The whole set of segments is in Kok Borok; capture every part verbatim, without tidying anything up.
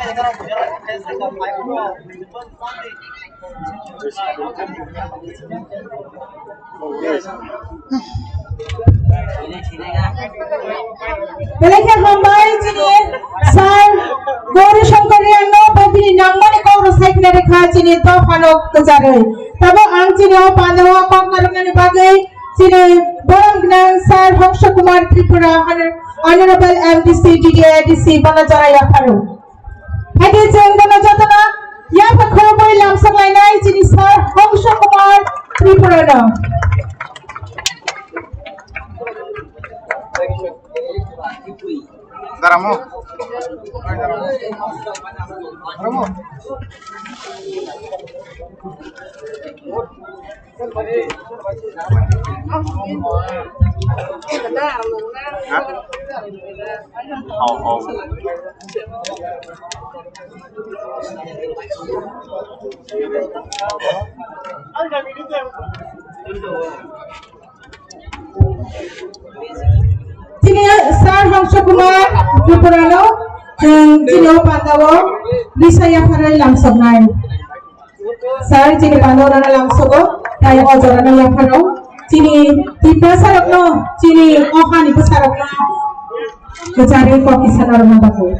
Belai khe hambai chini sir Gauri Shankar Riyang no bai bini nangmani kok rw sai khna rwkha chini dophano kwcharwi. Tabuk ang chini o pandao kok narwknani bagwi chini borom gwnang sir Hongsa Kumar Tripura, Honor-, Honorable M D C, D D A, A D C, bono jora yapharo. Haide chwng bono jotono yapha khorokbai lamsok lainai chini sir Hongsa Kumar Tripura no. Garamo. Garamo. Chini sir Hongsa Kumar Tripura no, chwng chini o pandao risa yapharwi lamsoknai. Sir, chini pandao rana lamsogo, tai o jorano yaphano, chini Tiprasa rokno, chini o hani bwsa rokno, kwcharwi kok kisa narwkna bagwi.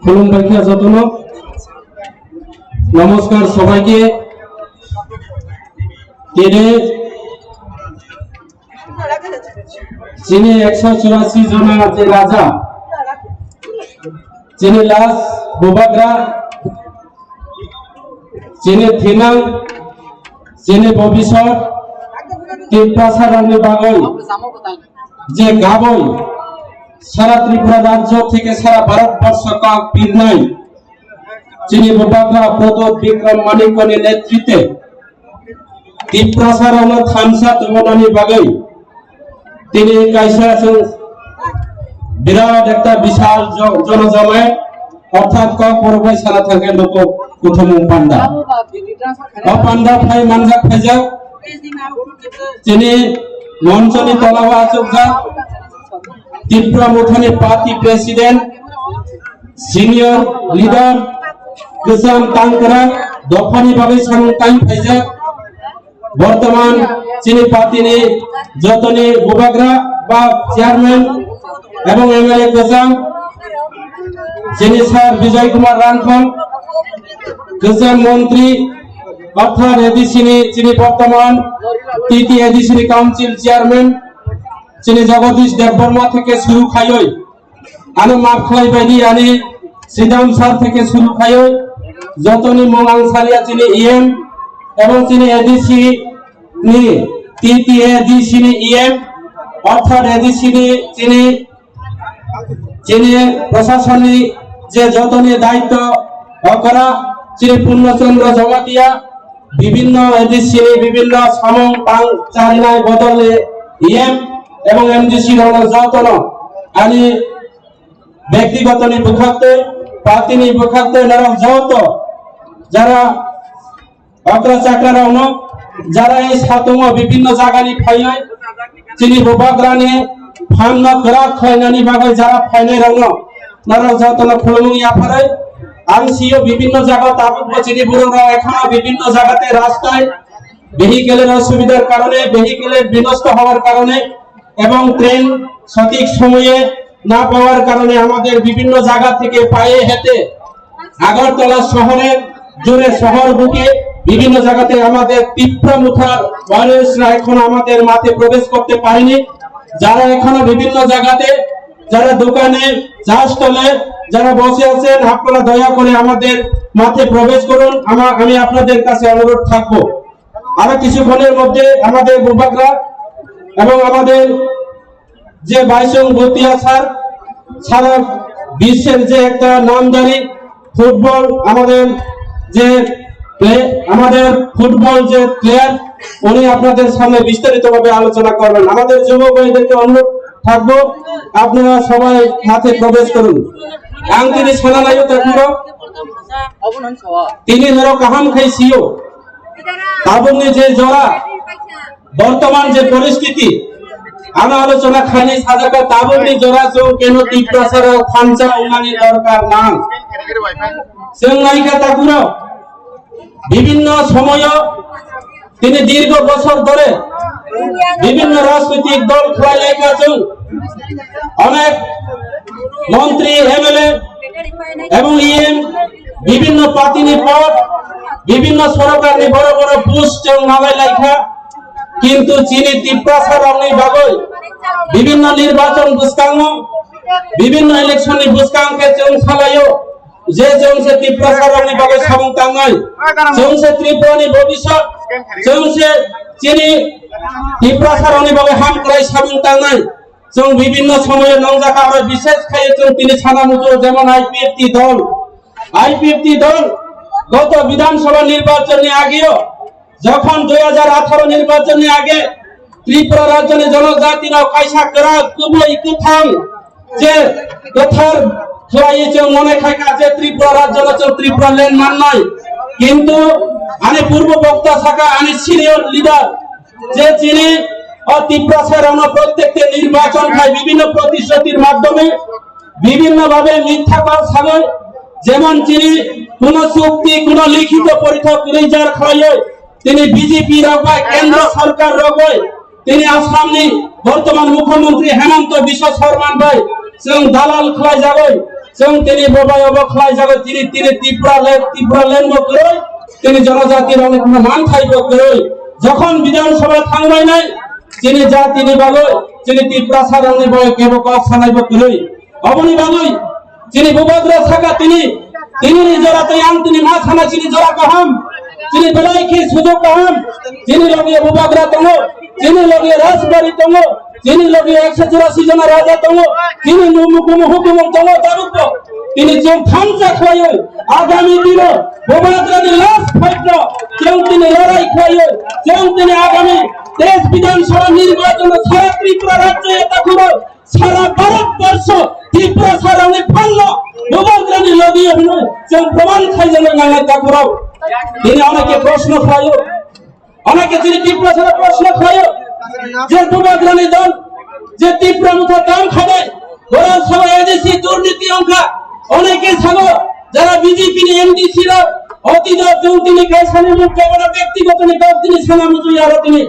Khulumbai khe jotono. নমস্কার সবাইকে। Tini chini ekso churasi jona je raja, chini last bubagra, chini thinang, chini bobisor, Tiprasa rokni bagwi je gaboi sara Tripura rajyo theke sara Bharat borsho kok pirnai chini bubagra Pradyot Bikram Manikyani netritwe Tiprasa rokno thansa tubunani bagwi tini kaisa chwng birat ekta bisal jo-, jonojamai orthat kok borok bai sana thangkhe luku kuthumung panda. O panda phai manjak phaijak chini monchoni tolao achukjak Tipra Mothani party president, senior leader, kwcham tangkra dophani bagwi samung tang phaijak. Bortoman chini party ni jotoni bubagra ba chairman ebong M L A kwcham chini sir Bijoy Kumar Rangkhol, kwcham montri, orthat A D C ni chini bortoman T T A D C ni council chairman chini Jagadish Debbarma theke suru khaioi, ano maaf khlai baidi ani Sidam sir theke suru khaioi, jotoni mung ang salia chini E M ebong chini A D C ni, T T A D C ni E M, orthat A D C ni chini, chini proshasonni je jotoni daitto okra chini Purno Chandra Jamatia, bibhinno A D C ni bibhinno samung tang charinai bodolni E M ebong M D C rokno jotono ani bektigotoni bwkhaktwi, party ni bwkhaktwi norok joto jara okra chakra rokno, jara ei satungo bibhinno jagani phaiwi chini bubagrani phanno kwrak khlainani bagwi jara phainai rokno norok jotono khulumung yapharwi ang sio bibhinno jaga tabukbo chini borok rok ekhono bibhinno jagate rastai vehicle-এর অসুবিধার কারণে, vehicle-এর বিনষ্ট হওয়ার কারণে এবং ট্রেন সঠিক সময়ে না পাওয়ার কারণে আমাদের বিভিন্ন জায়গা থেকে পায়ে হেঁটে আগরতলা শহরের জুড়ে শহর বুকে বিভিন্ন জায়গাতে আমাদের তিপ্রা মুথার ওয়ারিয়র্সরা এখনো আমাদের মাঠে প্রবেশ করতে পারেনি। যারা এখনো বিভিন্ন জায়গাতে, যারা দোকানে, চাষ তলে, যারা বসে আছেন, আপনারা দয়া করে আমাদের মাঠে প্রবেশ করুন। আমা-, আমি আপনাদের কাছে অনুরোধ থাকবো। আরো কিছুক্ষণের মধ্যে আমাদের বুবাকরা এবং আমাদের যে বাইচুং ভুটিয়া স্যার, সারা বিশ্বের যে একটা নামজারি ফুটবল, আমাদের যে প্লে-, আমাদের ফুটবল যে প্লেয়ার, উনি আপনাদের সামনে বিস্তারিতভাবে আলোচনা করবেন। আমাদের যুবক ভাইদেরকে অনুরোধ থাকবো, আপনারা সবাই মাঠে প্রবেশ করুন। Ang tini sana nayo takhurok. Tini norok kaham khai sio. Tabukni je jora, bortoman je poristiti, ano alochona khainai sajak tabukni jora chwng keno Tiprasa rok thansa wngnani dorkar nang. Chwng naikha takhurok. Bibhinno somoyo tini dirgho bochor dhore bibhinno rajnoitik dol khwlai laikha chwng, onek montri, M L A ebong E M, bibhinno party ni pod, bibhinno sorokarni boro boro post chwng malai laikha, kintu chini Tiprasa rokni bagwi bibhinno nirbachon bwskango, bibhinno election ni bwskang khe chwng salaio. Je chwng se Tiprasa rokni bagwi samung tangnai, chwng se Tripura ni bhobishyot, chwng se chini Tiprasa rokni bagwi hamkrai samung tangnai. Chwng bibhinno somoyo nongjakha aro bishesh khai chwng tini sana muchungo jemon I P F T dol, I P F T dol goto Bidhan Sabha nirbachon ni ageo jokhon dui hajar atharo nirbachon ni age Tripura rajyoni jonojati rok kaisa kwrak kubui kwthang je kwthar khlaiwi chwng mone khaikha je Tripura rajyono chwng Tripura land mannai. Kintu ani purbo bokta saka, ani senior leader je chini o Tiprasa rokno prottekta nirbachon khai bibhinno protisrutir madhyome bibhinno bhabe mitha kok sagwi, jemon chini kuno chukti, kuno likhito porikha kwrwi jar khlaiwi, tini B J P rok bai, kendro sorkar rok bai, tini Assam ni bortoman mukhyamantri Hemanta Biswa Sarma bai chwng dalal khlai jagwi, chwng tini bobai obo khlai jagwi, tini, tini Tripura le, Tripura land bo kwrwi, tini jonojati rok ni kuno manthai bo kwrwi. Jokhon Bidhan Sabha thangbai nai, chini jati ni bagwi, chini Tiprasa rok ni bagwi kebo kok sanai bo kwrwi. Oboni bagwi chini bubagra saka tini, tini ni jora tei ang tini ma sana chini jora kaham, chini belai khe sujok kaham, chini logi bubagra tongo, chini logi rajbari tongo, chini logi ekso churasi jona raja tongo, chini mumu kumu hukumung tongo, tabukbo tini chwng thansa khlaio, agami dino bubagra ni last fight no chwng tini lorai khlaio, chwng tini agami teis Bidhan Sabha nirbachon no sara Tripura rajyo eta khoro Sara Bharat borsho Tripura sarangni phalno bubagrani logi hwnwi chwng proman khaijana nangnai takhurok. Tini oneke proshno khlaio, oneke chini Tripura sara proshno khlaio je bubagrani dol je Tripura motha dam khainai, Gaon Sabha A D C durniti wngkha, oneke sago jara B J P ni M D C rok otito chwng tini kaisani muk kebono bektigotoni kok tini sana muchung aro tini.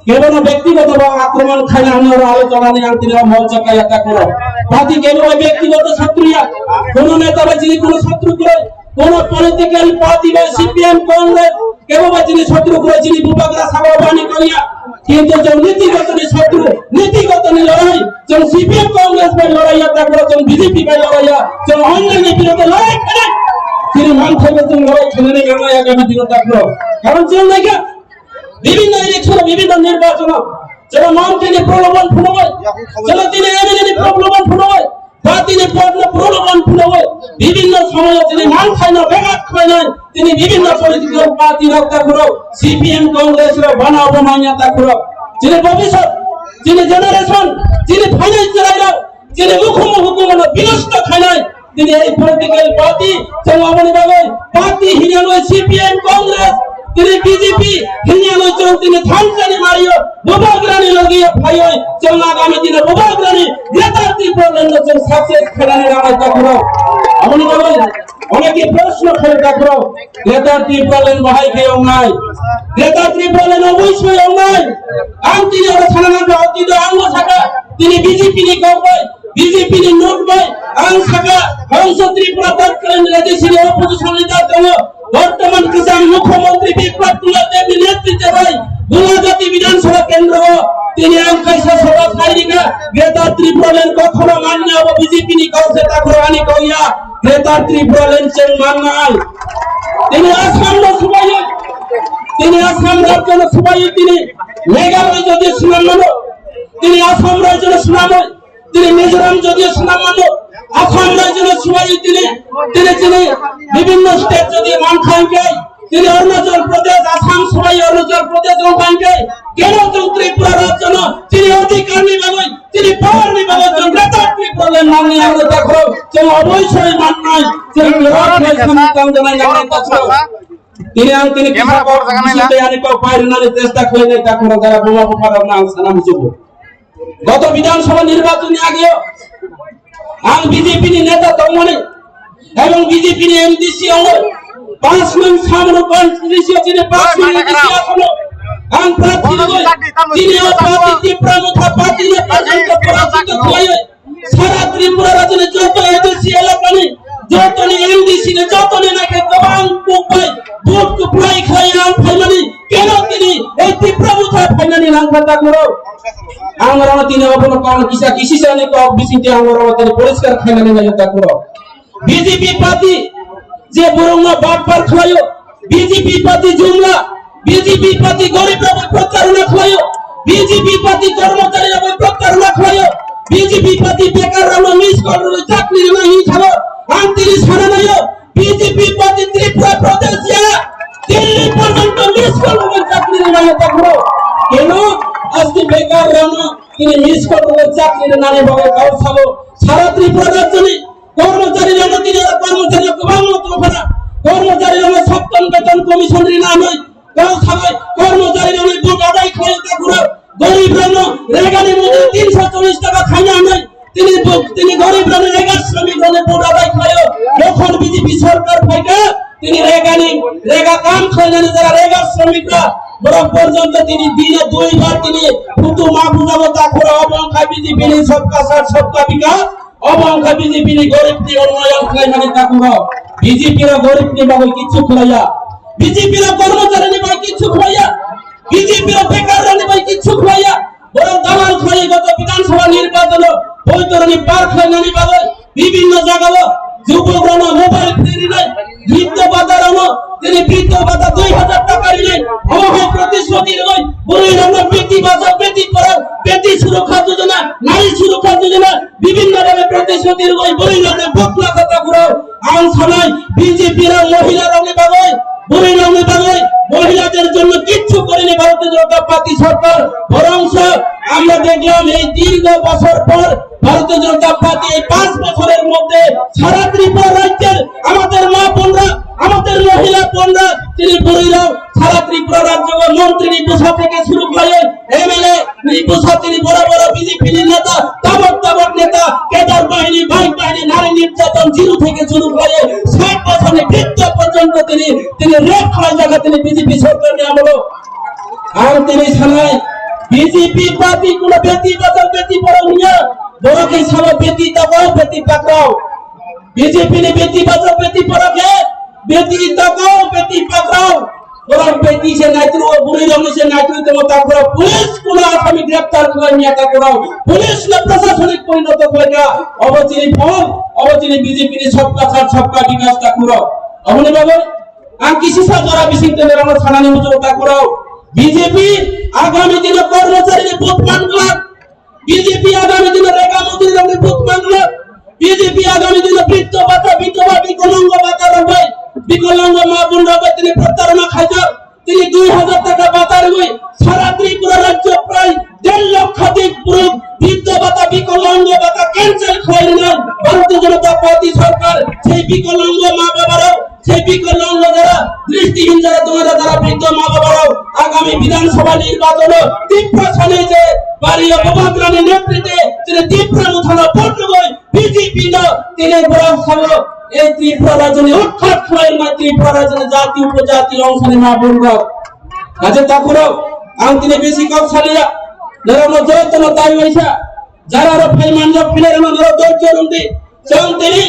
Kebono bektigoto ba akromon khaina hwnwi oro alochonani ang tini o moncho kaya takhurok. Party kebo bai bektigoto satru ya, kono neta bai chini kono satru kwrwi, kono political party bai C P M, Congress kebo bai chini satru kwrwi, chini bubagra sabo bani kongya. Kintu chwng nitigotoni satru, nitigotoni lorai, chwng C P M, Congress bai lorai ya takhurok, chwng B J P bai lorai ya, chwng onnai ni birodhe lorai khainai. Chini manthai bo chwng lorai khainani nangnai agami dino takhurok. Karon chwng naikha, Bibhinno election, bibhinno nirbachon, jora montri ni prolobon phunugoi, jora tini M L A ni prolobon phunugoi, ba tini pod no prolobon phunugoi, bibhinno somoyo tini manthai no begat khlainai, tini bibhinno political party rok takhurok, C P M, Congress rok bana obo manya takhurok, tini bobisot, tini generation, tini phainai chwrai rok, Chini mukhumu hukumu no binosto khainai. Tini ei political party, chwng aboni bagwi party hinyanwi C P M, Congress, tini B J P hinyanwi chwng tini thansani mario, bubagrani logi phaiwi, chwng agami dino bubagrani Greater Tipraland no chwng success khainani nangnai takhurok. Aboni bagwi oneke proshno khaio takhurok, Greater Tipraland bahai khe wngnai? Greater Tipraland obwsoi wngnai. Ang tini oro sana nangkha, otito ang bo sakha, tini B J P ni kok bai, B J P ni note bai ang sakha, Hangso Tripura Tatkalin Rajya Sabha ni opposition leader tongo, bortoman kwcham mukhyamantri Biplab Kumar Deb ni netritwe bai Gulagati Bidhan Sabha kendro o tini ang kaisa sabha khairikha, Greater Tipraland kokhono manya abo B J P ni kok se takhurok ani kok ya, Greater Tipraland chwng mannai. Tini Assam no swbaiwi, tini Assam rajyo no swbaiwi tini Meghalaya jodi swnam mano, tini Assam rajyo no swnamwi, tini Mizoram jodi swnam mano, Assam rajyo no swbaiwi tini, tini, tini bibhinno state jodi mankha hwnkhe, tini Arunachal Pradesh, Assam swbaiwi Arunachal Pradesh wngkha hwnkhe, keno chwng Tripura rajyo no tini adhikar ni bagwi, tini power ni bagwi chwng Greater Tipraland nangni ang takhurok. Chwng oboisoi mannai, chwng norok bai samung tangjanai nangnai takhuk. Tini ang tini kisa kok bising tei ani kok bai rwnani chesta khlainai takhuk rok jara buma bupha rokno ang sana muchungo. Goto Bidhan Sabha nirbachon ni ageo ang B J P ni neta tongmani ebong B J P ni M D C ongoi panch nung Samru constituency o chini panch nung M D C asono ang prarthi rwgoi chini o party Tipra Motha party no porjonto porajito khlaioi sara Tripura rajyo ni joto A D C elaka ni joto ni M D C ni joto ni nake kwbang kuk bai vote kwplai khlai ang phaimani keno tini ei Tipra Motha phainani nangkha takhuk rok. Ang oro tini abono kok kisa kisi sani kok bisingtwi ang oro tini poriskar khainani naio takhuk rok. B J P party je borokno batpar khlaio, B J P party jumla, B J P party gorib rokno protarona khlaio, B J P party kormochari rokno protarona khlaio, B J P party bekar rokno miss call rwi chakri rwna hin thalo. Ang tini sana naio, B J P party Tripura Pradesh ya Delhi porjonto miss call rwi chakri rwna hin takhuk rok. Keno aste bekar rokno tini miss call rwi chakri rwnani bagwi kok sabo. Sara Tripura rajyoni kormochari rokno tini kormochari rok kwbangma tongphana. Kormochari rokno Saptan Beton Commission rina hinwi kok sabai kormochari rokni vote adai khlai takhuk rok. Gorib rokno regani mujri tinsho chollish taka khaina hinwi tini bo-, tini gorib rokni rega shramik rokni vote adai khlaio. Jokhon B J P sorkar phaikha tini regani rega kam khlainani jara rega shramik rok borok porjonto tini dino dui bar tini phutu ma puja bo takhuk rok obo wngkha B J P ni sabka sath sabka bikas. Obo wngkha B J P ni gorib ni onnoyon khlaimani takhuk rok. B J P rok gorib ni bagwi kichu khlaiya. B J P rok kormochari ni bagwi kichu khlaiya. B J P rok bekar rok ni bagwi kichu khlaiya. Borok dalal khlai goto Bidhan Sabha nirbachon o poitoroni par khlainani bagwi bibinno jagao jubok rokno mobile free rinai, briddo bhata rokno tini briddo bhata dui hajar taka rinai, omo hai protishruti rwgwi bwrwi rokno beti bachao beti padhao, beti surokha jojona, nari surokha jojona, bibinno bhabe protishruti rwgwi bwrwi rokno bokla kha takhuk rok. Ang sanai B J P rok mohila rokni bagwi, bwrwi rokni bagwi, মহিলাদের জন্য কিচ্ছু করেনি ভারতীয় জনতা পার্টি সরকার। বরঞ্চ আমরা দেখলাম এই দীর্ঘ বছর পর ভারতীয় জনতা পার্টি এই পাঁচ বছরের মধ্যে সারা ত্রিপুরা রাজ্যের আমাদের মা বোনরা, আমাদের মহিলা বোনরা, তিনি বুড়িরাও সারা ত্রিপুরা রাজ্য মন্ত্রী নিপুষা থেকে শুরু করে এমএলএ নিপুষা, তিনি বড় বড় বিজেপি নেতা, তাবড় তাবড় নেতা, কেডার বাহিনী, বাইক বাহিনী, নারী নির্যাতন জিরো থেকে শুরু করে ষাট বছরের বৃদ্ধ পর্যন্ত তিনি, তিনি রেপ করার জায়গা তিনি বিজেপি সরকার নিয়ে আমলো। আর তিনি সানাই বিজেপি পার্টি কোনো বেটি বাঁচাও বেটি পড়াও নিয়ে বড় কি সালো বেটি দাবাও বেটি পাকড়াও। BJP ni beti bachao beti padhao khe beti tokao beti pakrao. Borok beti se naitru o bwrwi rokni se naitru tongo ta borok police kuno asami greptar khlai miya ta borok police no prosasonik porinoto khlaikha. Obo chini phone, obo chini B J P ni sabka sath sabka bikas ta borok. Aboni bagwi ang kisi sa jora bising tene rokno sanani muchungo ta borok. B J P agami dino kormochari ni vote manglak. B J P agami dino rega mantri rokni vote manglak, B J P agami dino briddo bhata, bidhoba, bikolongo bhata rok bai, bikolongo ma bon rok bai tini protarona khaijak, tini dui hajar taka bhata rwgwi sara Tripura rajyo prai der lokhadik borok briddo bhata, bikolongo bhata cancel khlai rwnai Bharatiya Janata Party sarkar, sei bikolongo ma baba rok Sei bikolongo jara, dristihin jara, tongo jara, jara briddo ma baba rok, agami Bidhan Sabha nirbachono Tiprasani je pariyo Bubagrani netritwe chini Tipra Mothano vote rwgwi B J P no tini borok sao, ei Tripura rajyoni utkhat khlai ma Tripura rajyoni jati upojati ongsani ma bon rok. Haje takhurok, ang tini besi kok saliya, norokno jotono tai waisa, jara rok phai manjak philai rokno norok dol chorumdi. Chwng tini,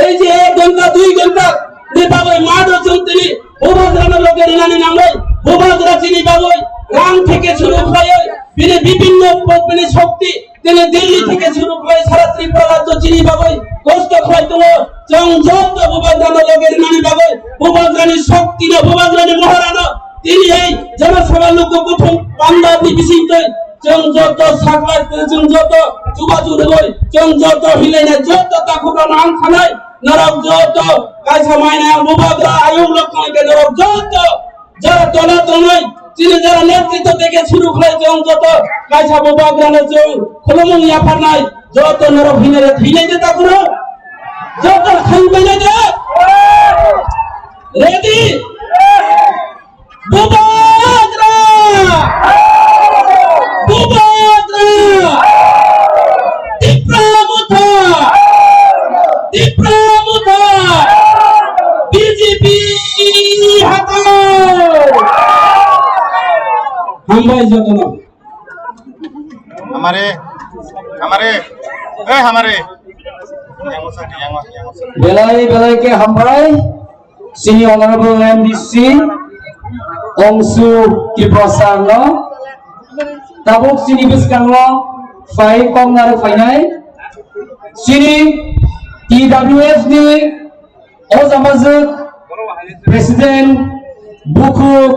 ei je ek ghonta, dui ghonta ni bagwi mado chwng tini Bubagrano loge rinani nangwi, Bubagra chini bagwi rang theke suru khlaiwi, bini bibinno bini shokti, tini Delhi theke suru khlai sara Tripura rajyo chini bagwi kosto khlai tongo. Chwng joto Bubagrano loge rinani bagwi, Bubagrani shoktino, Bubagrani moharano tini ei Jana Sabha luku kuthum panda ni bisingtwi Chwng joto saklai, chwng joto chubachu rwgwi, chwng joto hilaina joto takhukrokno ang sanai, norok joto kaisa maina ang Bubagra ayung rok khaikhe norok joto jara tola tongnai, chini jara netritwo theke suru khlai chwng joto kaisa Bubagrano chwng khulumung yapharnai, joto norok hinai, hinai de takhurok. Joto khai bai nai de. Ready? Bubagra! Bubagra! Tipra Motha! Tipra Motha! B J P hatao! Hambai jotono. Hamare, hamare, eh, hamare. Belai belai khe hambai. Chini Honorable M D C Ongsu Tiprasa no tabuk chini bwskango phai kok narwk phainai. Chini T W F ni o jamajwk President Bukhuk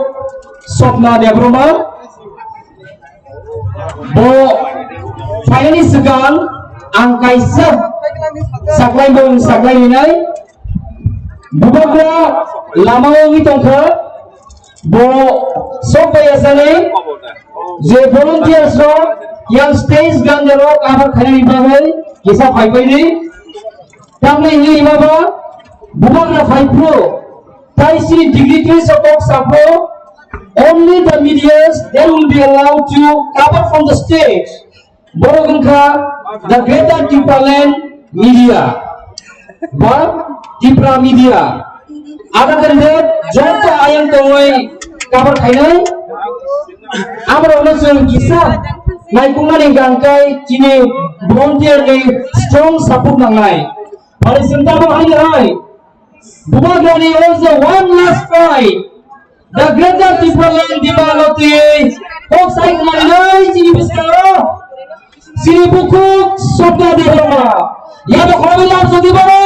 Sopna Debbarma. Bo phainani swkang ang kaisa saklai mung saklai rinai. Bubagra lama wngwi tongkha. Bo sok bai asani je volunteers rok yang stage ganja rok abar khainani bagwi kisa phaibaidi. Tamni hwnwi maba bubagra phaiphru tai sini dignitaries rok kok saphru, only the medias, they will be allowed to cover from the stage. Borok wngkha the Greater Tipraland Media ba Tipra Media. Ada kari de joto ayang tongoi cover khainai. Amrokno chwng kisa naikungnani gangkai chini volunteer ni strong support nangnai. Pari sintabo hai hai. Bubagrani also one last fight. The Greater Tipraland Dibaloti. Kok sai kmani nai chini bwskango. Chini Bukhuk Sopna Debbarma. Yabo khoroknwi lam sodi baro.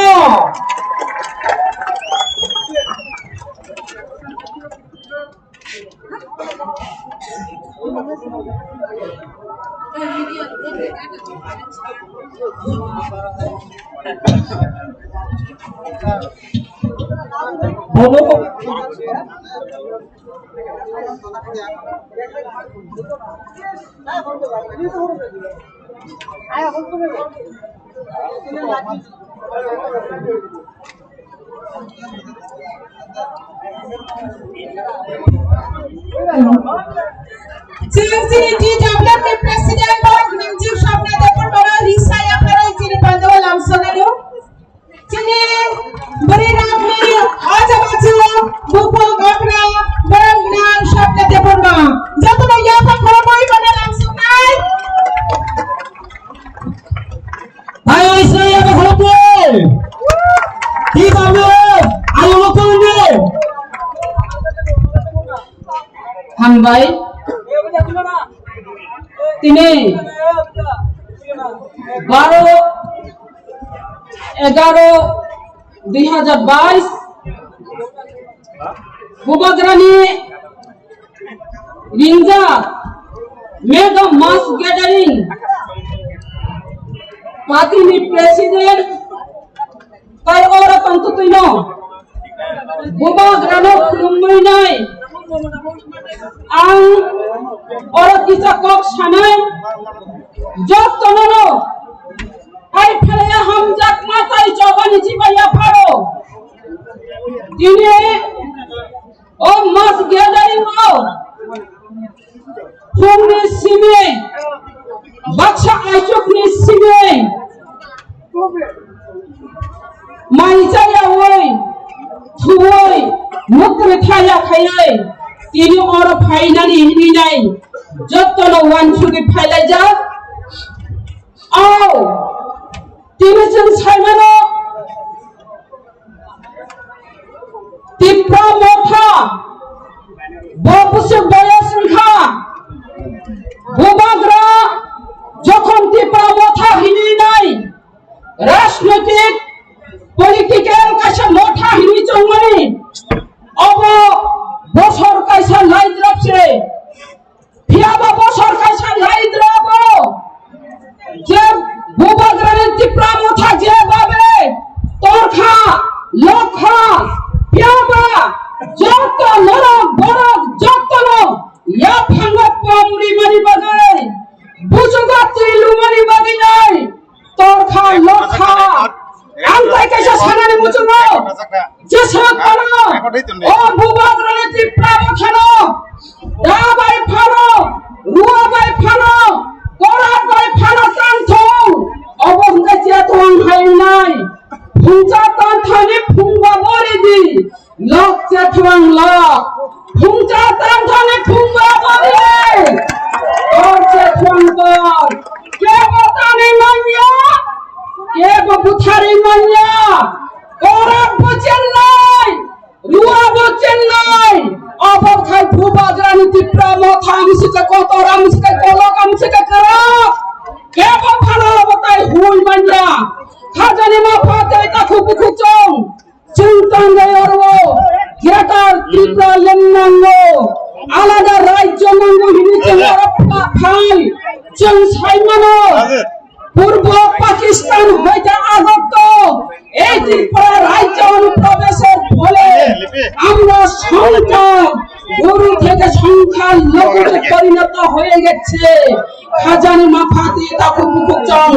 Chwng chini T W F ni President borok nangchuk Sopna Debbarma no risa yapharo chini pandao lamsonai no. Chini bwrwi rok ni o jaga chwng bupul gokra borok nang Sopna Debbarma. Jotono yaphang khoroknwi mano lamsonai. Ayo Israel ya khulumdi. Di babu, ayo khulumdi. Hambai. Tini baro egaro dui hajar bais Bubagrani ringjak mega mass gathering party ni president tai oro tongtwtwino Bubagrano khulumwi nai ang oro kisa kok sanai jottono no hai phalaya hamjakma tai chobani chibaiya pharo tini O mass gathering o phungni simi baksa aichukni simi mai chayawi thuwi mukri thaya khaiwi tini oro phainani hinwi nai jottono wansugwi phailaijak. O tini chwng saimano Tipra Motha, bo bwswk boyos wngkha, Bubagra jokhon Tipra Motha hinwi nai, rajnoitik, political kaisa motha hinwi chongmani, obo bosor kaisa laidrop se. Phiya ba bosor kaisa lai drobo je Bubagrani Tipra Motha je babe torkha, lokha, phiya ba joto norok borok jotono yaphango pom rimani bagwi, bujugo twi lumani bagwi nai. Torkha, lokha, Ang tai kaisa sanani muchungo. Jeswk phano, o Bubagrani Tipra Mothano, da bai phano, rua bai phano, korat bai phano tang thung, obo hwnkhe chetwang hai wngnai. Phungcha tang thani phungba bo ridi, lok chetwang lok. Phungcha tang thani phungba bo ridi, tor chetwang tor. Kebo tani manya, kebo buthari manya. Korat bo chengnai, rua bo chengnai, obo khai Bubagrani Tipra Motha amsika kotor, amsika kolok, amsika kwrak. Kebo phano obo tai hui manya. Khajani mapha tei takhuk bukhuk chong. Chwng tangwi oro Greater Tipraland nango, alada rajyo nango hinwi chwng oro pha-, phai. Chwng sai mano. Purbo Pakistan hoite agokto ei Tripura rajyo অনুপ্রবেশের ফলে আমরা সংখ্যা গুরু থেকে সংখ্যা লঘুতে পরিণত হয়ে গেছে। Khajani mapha tei takhuk bukhuk chong.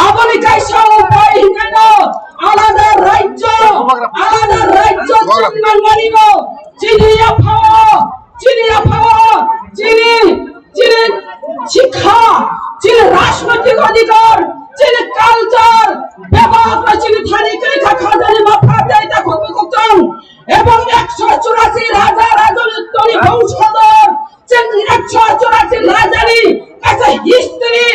Aboni kaisa upai hinwi no alada rajyo, alada rajyo chwng nangmani no chini yaphao, chini yaphao, chini Chini sikha, chini rajnoitik odhikar, chini culture, bebak bai chini thani kwrwi kha khajani mapha tei takhuk bukhuk chong. Ebong ekso churasi raja rajanitwni bongsodur, chini ekso churasi rajani kaisa history,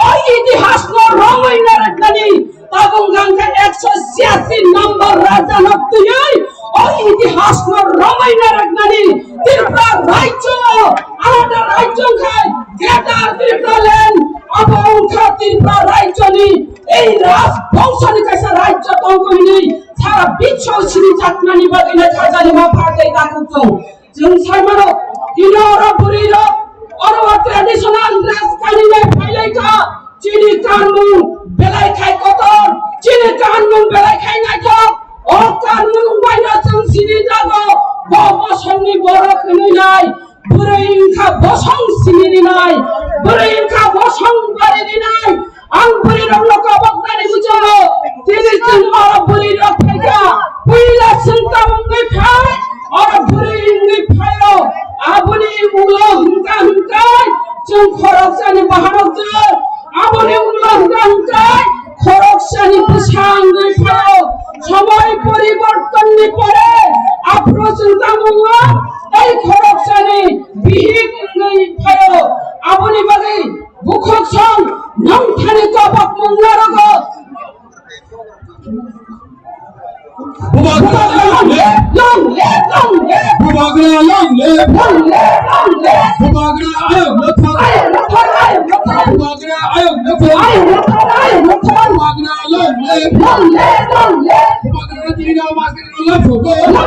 o itihasno romwi narwknani Tabuk hwnkha ekso chiyasi number raja no twiwi o itihas no romwi narwknani Tripura rajyo alada rajyo wngkha Greater Tripura Land, abo wngkha Tripura rajyo ni ei raj bongso ni kaisa rajyo tongkha hinwi sara biswo sinijaknani bagwi no khajani mapha tei takhuk tong. Chwng sai mano, tini oro bwrwi rok, oro o traditional dress kanwi nai phai lai kha, chini kanmung belai khai kotor, chini kanmung belai khai naithok, o kanmung bai no chwng sini jago, bo bosong ni borok hwnwi nai, bwrwi wngkha bosong sini rinai, bwrwi wngkha bosong bari rinai, Ang bwrwi rokno kobok nani muchungo, tini chwng oro bwrwi rok phaikha, puila chwng tamo wngwi phai, oro bwrwi wngwi phaio, aboni ulo hwnka hwnkai chwng khoroksani bahanok chwng, aboni ulo hwnka hwnkai khoroksani bwsa wngwi phaio, somoi poribortonni pore aphuru chwng tamo wngo, tei khoroksani bihik wngwi phaio, aboni bagwi Bukhuk song, nong thani kobok mung narogo. Bubagra long live, long live, long live. Bubagra long live. Long live, long live. Bubagra ayok mothor. Ayok mothor, ayok mothor. Bubagra ayok mothor. Ayok mothor, ayok mothor. Bubagra long live. Long live, long live. Bubagra tini mas Bubagra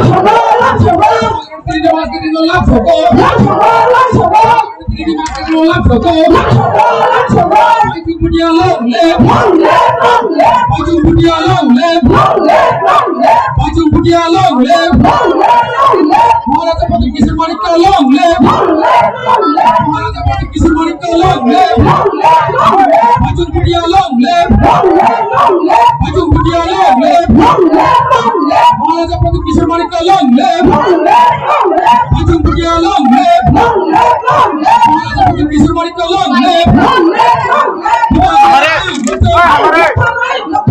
Kishore Manikya long live! Long live, long live! Maharaja Pradyut Kishore Manikya long live! Long live, long live! Maharaja Pradyut Kishore Manikya long live! Long live, long live! Bachung Bhutia long live! Long live, long live! Bachung Bhutia long live! Long live, long live! Maharaja Pradyut Kishore Manikya long live! Long live, long live! Bachung Bhutia long live! Long live, long live! Maharaja Pradyut Kishore Manikya long live! Long live, long live! Bachung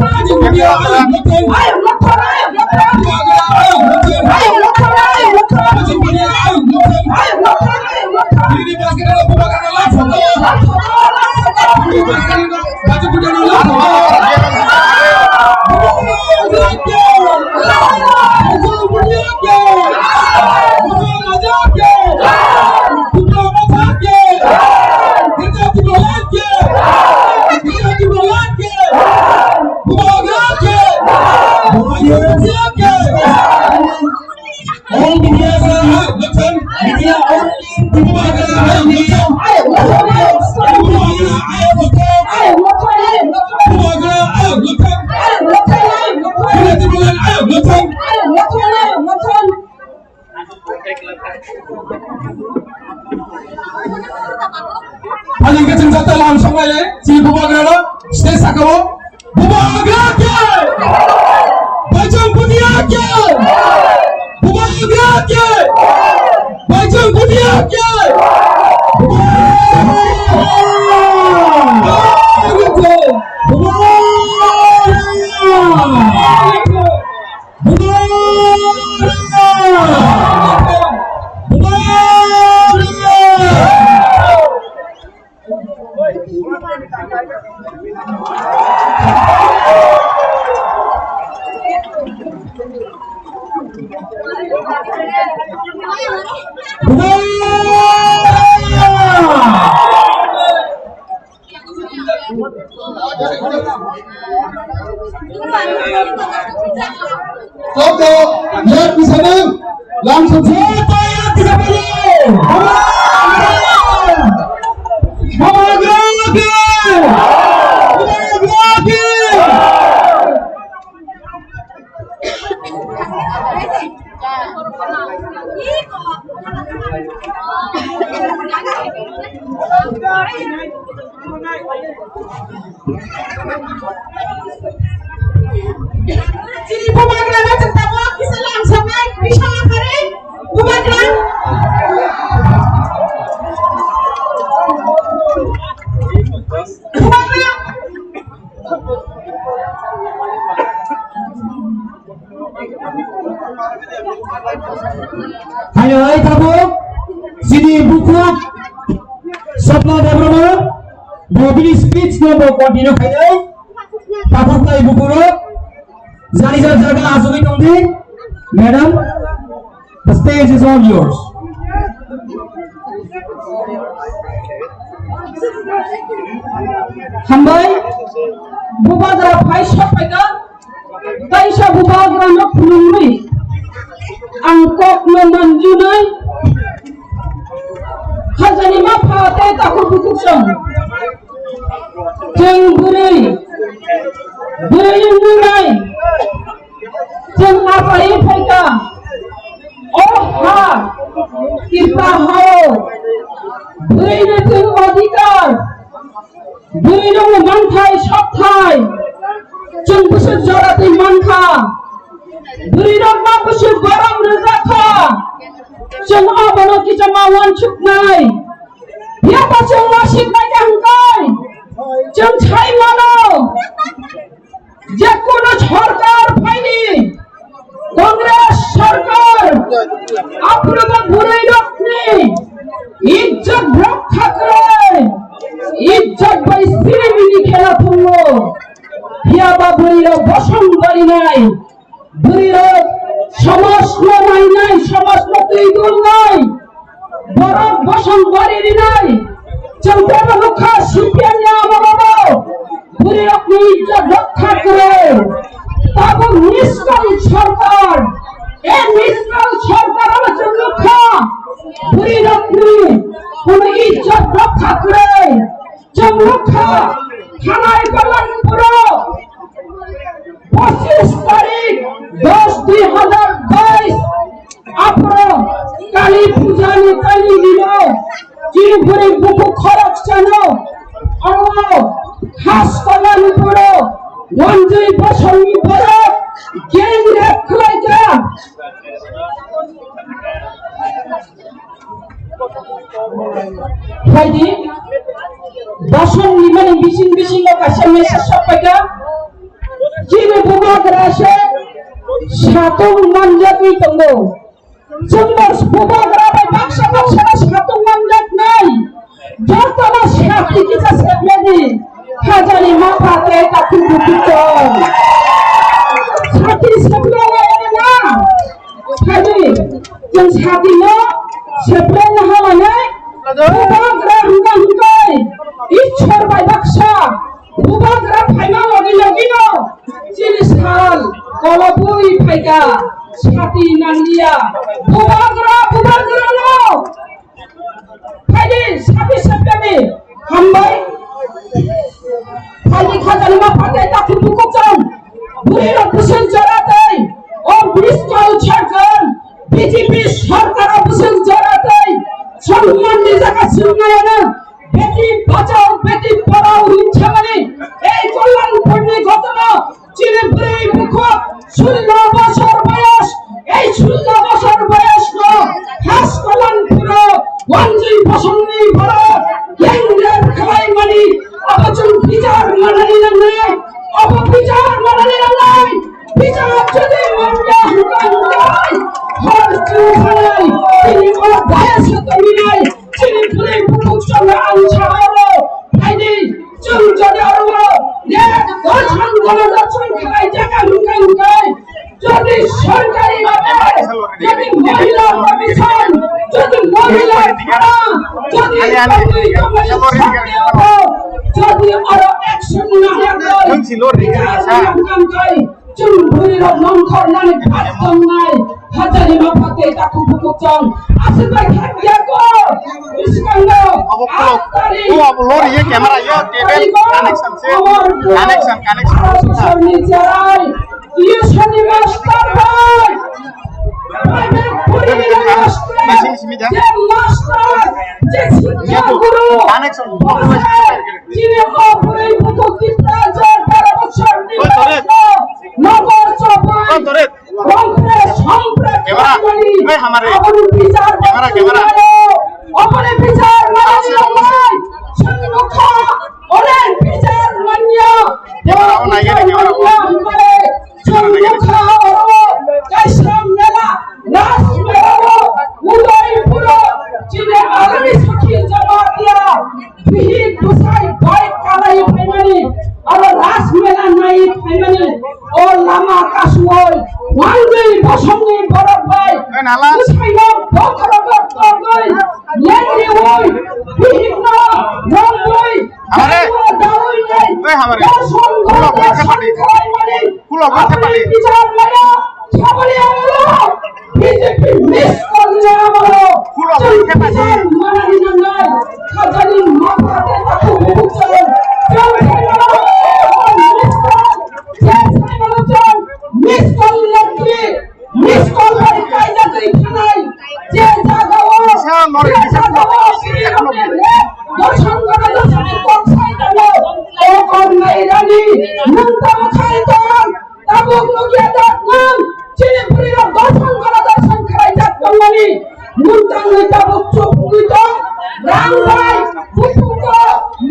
Bhutia long live! All Bubagra ayok mothor. Bubagra ayok mothor. Bubagra ayok mothor. Bubagra ayok mothor. Bubagra ayok mothor. Ani kecil satu langsung aja, si Bubagra lo, stage saka o, Bubagra ke! Kok to, lihat di sana, langsung. Chini bubagrano chwng tabuk kisa lamsoknai, kisa lamsoknai, bubagra. Bubagra. Haino hai tabuk chini bukhuk Sapna Debbarma bo bini speech no bo continue khainai. Tabuk nai bukhuk rok jani jar jaga achugwi tongdi. Madam, the stage is all yours. Hambai, bubagra phai sok phaikha. Kaisa bubagrano khulumwi ang kokno manjunai. Hajani mapha tei takhuk bukhuk song. Chwng bwrwi, bwrwi wngnai. Chwng apai phaikha. O ha, Tripura hao. Bwrwino chwng adhikar. Bwrwi rokni manthai, sokthai chwng bwswk jora twi mankha. Bwrwi rokno bwswk borom rwjakha. Chwng abono kisa ma uansuknai. Phiya ba chwng ma siknai khe hwnkhai chwng sai mano. Je kono sorkar phaidi, Congress sorkar, aphuru bo bwrwi rokni ijjot rokha kwrwi, ijjot bai sirimini khela thungo. Phiya ba bwrwi rok bosong barinai, bwrwi rok somajno nainai, somajno twi dulnai. Borok bosong bari rinai. Chwng teibo nukha C P M ni amolobo bwrwirokni ijjot rokha kwrwi. Tabuk niskal sorkar, e niskal sorkar abo chwng nukha bwrwirokni kono ijjot rokha kwrwi. Chwng nukha thanai Kalyanpuro pochis tarik dos dui hazar bais aphuru Kali Puja ni kali dino chini bwrwi bukhuk khoroksano oro Khas Kalyanpuro wanjwi bosongni borok gang rape khlaikha. Phaidi, bosong nimani bising bisingo kaisa message sokpaikha. Chini bubagra se satung manjagwi tongo. Chwngbo bubagra bai baksa baksa satung manjaknai. Jotono sati kisa sepledi. Khajani mapha tei takhuk bukhuk tong. Sati sepledi na. Khaidi, chwng satino sepledi na halane. Bubagra hwnka hwnkai. Ishwar bai baksa. Bubagra phaima logi logino. Chini sal kolobwi phaikha. Sati nangliya. Bubagra, bubagra no. Phaidi, sabi sabi, hambai. Phaidi khajani mapha tei takhuk bukhuk chwng. Bwrwi rok bwswk jora tei o bwrwi chwng sarkar, B J P sarkar o bwswk jora tei. Chwng manni jaga chwng nai ano. Beti bachao, beti padhao rinchakani ei Kalyanpurni ghotona. Chini bwrwi bukhuk sullo bosor boyos, ei sullo bosor boyosno Khas Kalyanpuro যদি মহিলা কমিশন, যদি মহিলা থানা, যদি কমিশন, যদি আরো একশো মহিলা দল, Chwng bwrwi rok nongkhornani phat tongnai, hajani mapha tei takhuk bukhuk chwng aswk bai kha ya ko. Bwskango Abo khulok, aat tarik, o abo lori ye camera yo, cable connection se, connection, connection. Bwskango ni cherai, T S ni master bai. Private puri ni master, je master, je sikya guru, chini o puri buku Tipra jor para bosor ni master, nogor chobui, rongpre sompre khamani, aboni bichar, aboni bichar manani nai, chwng nukha, onek bichar manya, camera on, nai gana camera on. Chwng nukha oro kaisa mela, Ras mela o Udaipur o chini Agami Sakhi Jamatia bihik bwsai bai kalai phaimani, oro Ras mela nai phaimani, o lama kasuoi wngwi bosongni borok bai bwsai no bokhorok tongwi lengriui bihik no romwi Hamare. Oi, hamare. Khulok bai khe padi. Khulok bai khe padi. Khulok bai khe padi. Miss call bai kaijagwi thanai, je jagao, Kisa more, je kisa jagao, more. Sri Ramni dorson gana dorson ni kok sai tano, o kok nai rani, nwng tamo khai tong, tabuk nukya dak nwng, chini bwrwi rok dorson gana dorson khlai jak tongmani, nwng tangwi tabuk chupgwi tong, rang bai, buphuko,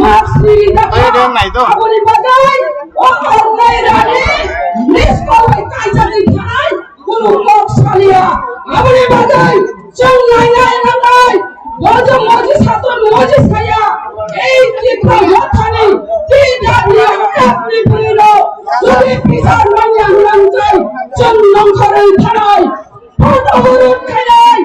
maksi dak. Ayo, dong, nai do. Aboni bagwi, o kok nai rani, miss call bai kaijagwi thanai, Kunu kok saliya, aboni bagwi chwng nainai nangnai. Bojo moji sato moji saya, ei Tipra mothani, T W F ni bwrwirok, jodi bichar manya hwnang jai, chwng nongkhorwi thanai, photo urut khainai.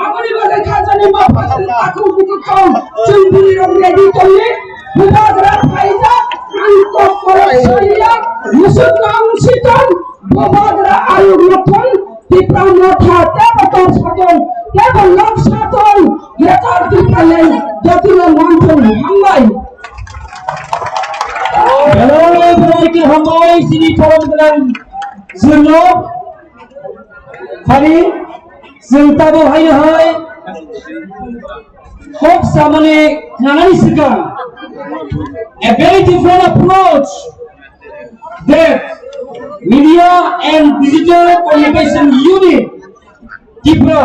Aboni bagwi khajani mapha takhuk bukhuk tong, chwng bwrwirok ready tongwi, bubagra phaijak, ang kok korok saliya, musuk tong si tong, Bubagra ayuk rok thung, Tipra Motha tebo tor satung, tebo lok satung, Greater Tipraland jotino manthung, hambai. Belai belai khe hambai chini porom gwnang jirno. Phani chwng tabo haino hai kok samani khnanani swkang a very different approach that Media and Digital Communication Unit Tripura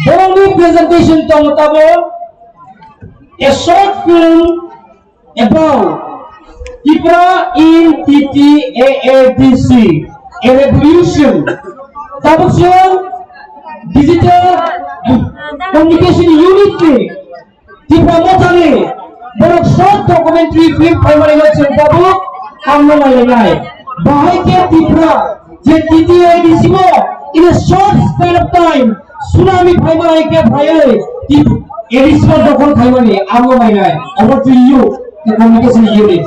borokni presentation tongmo tabuk a short film about Tripura in T T A A D C, a revolution. Tabuk chwng Digital Communication Unit ni Tipra Mothani borok short documentary film phaimani no chwng tabuk hamno nailainai. Bahai khe Tipra je T T A D C o in a short span of time tsunami phaimani khe phaiwi Tip-, A D C o dokhol khaimani amo nainai. Over to you, the communication unit.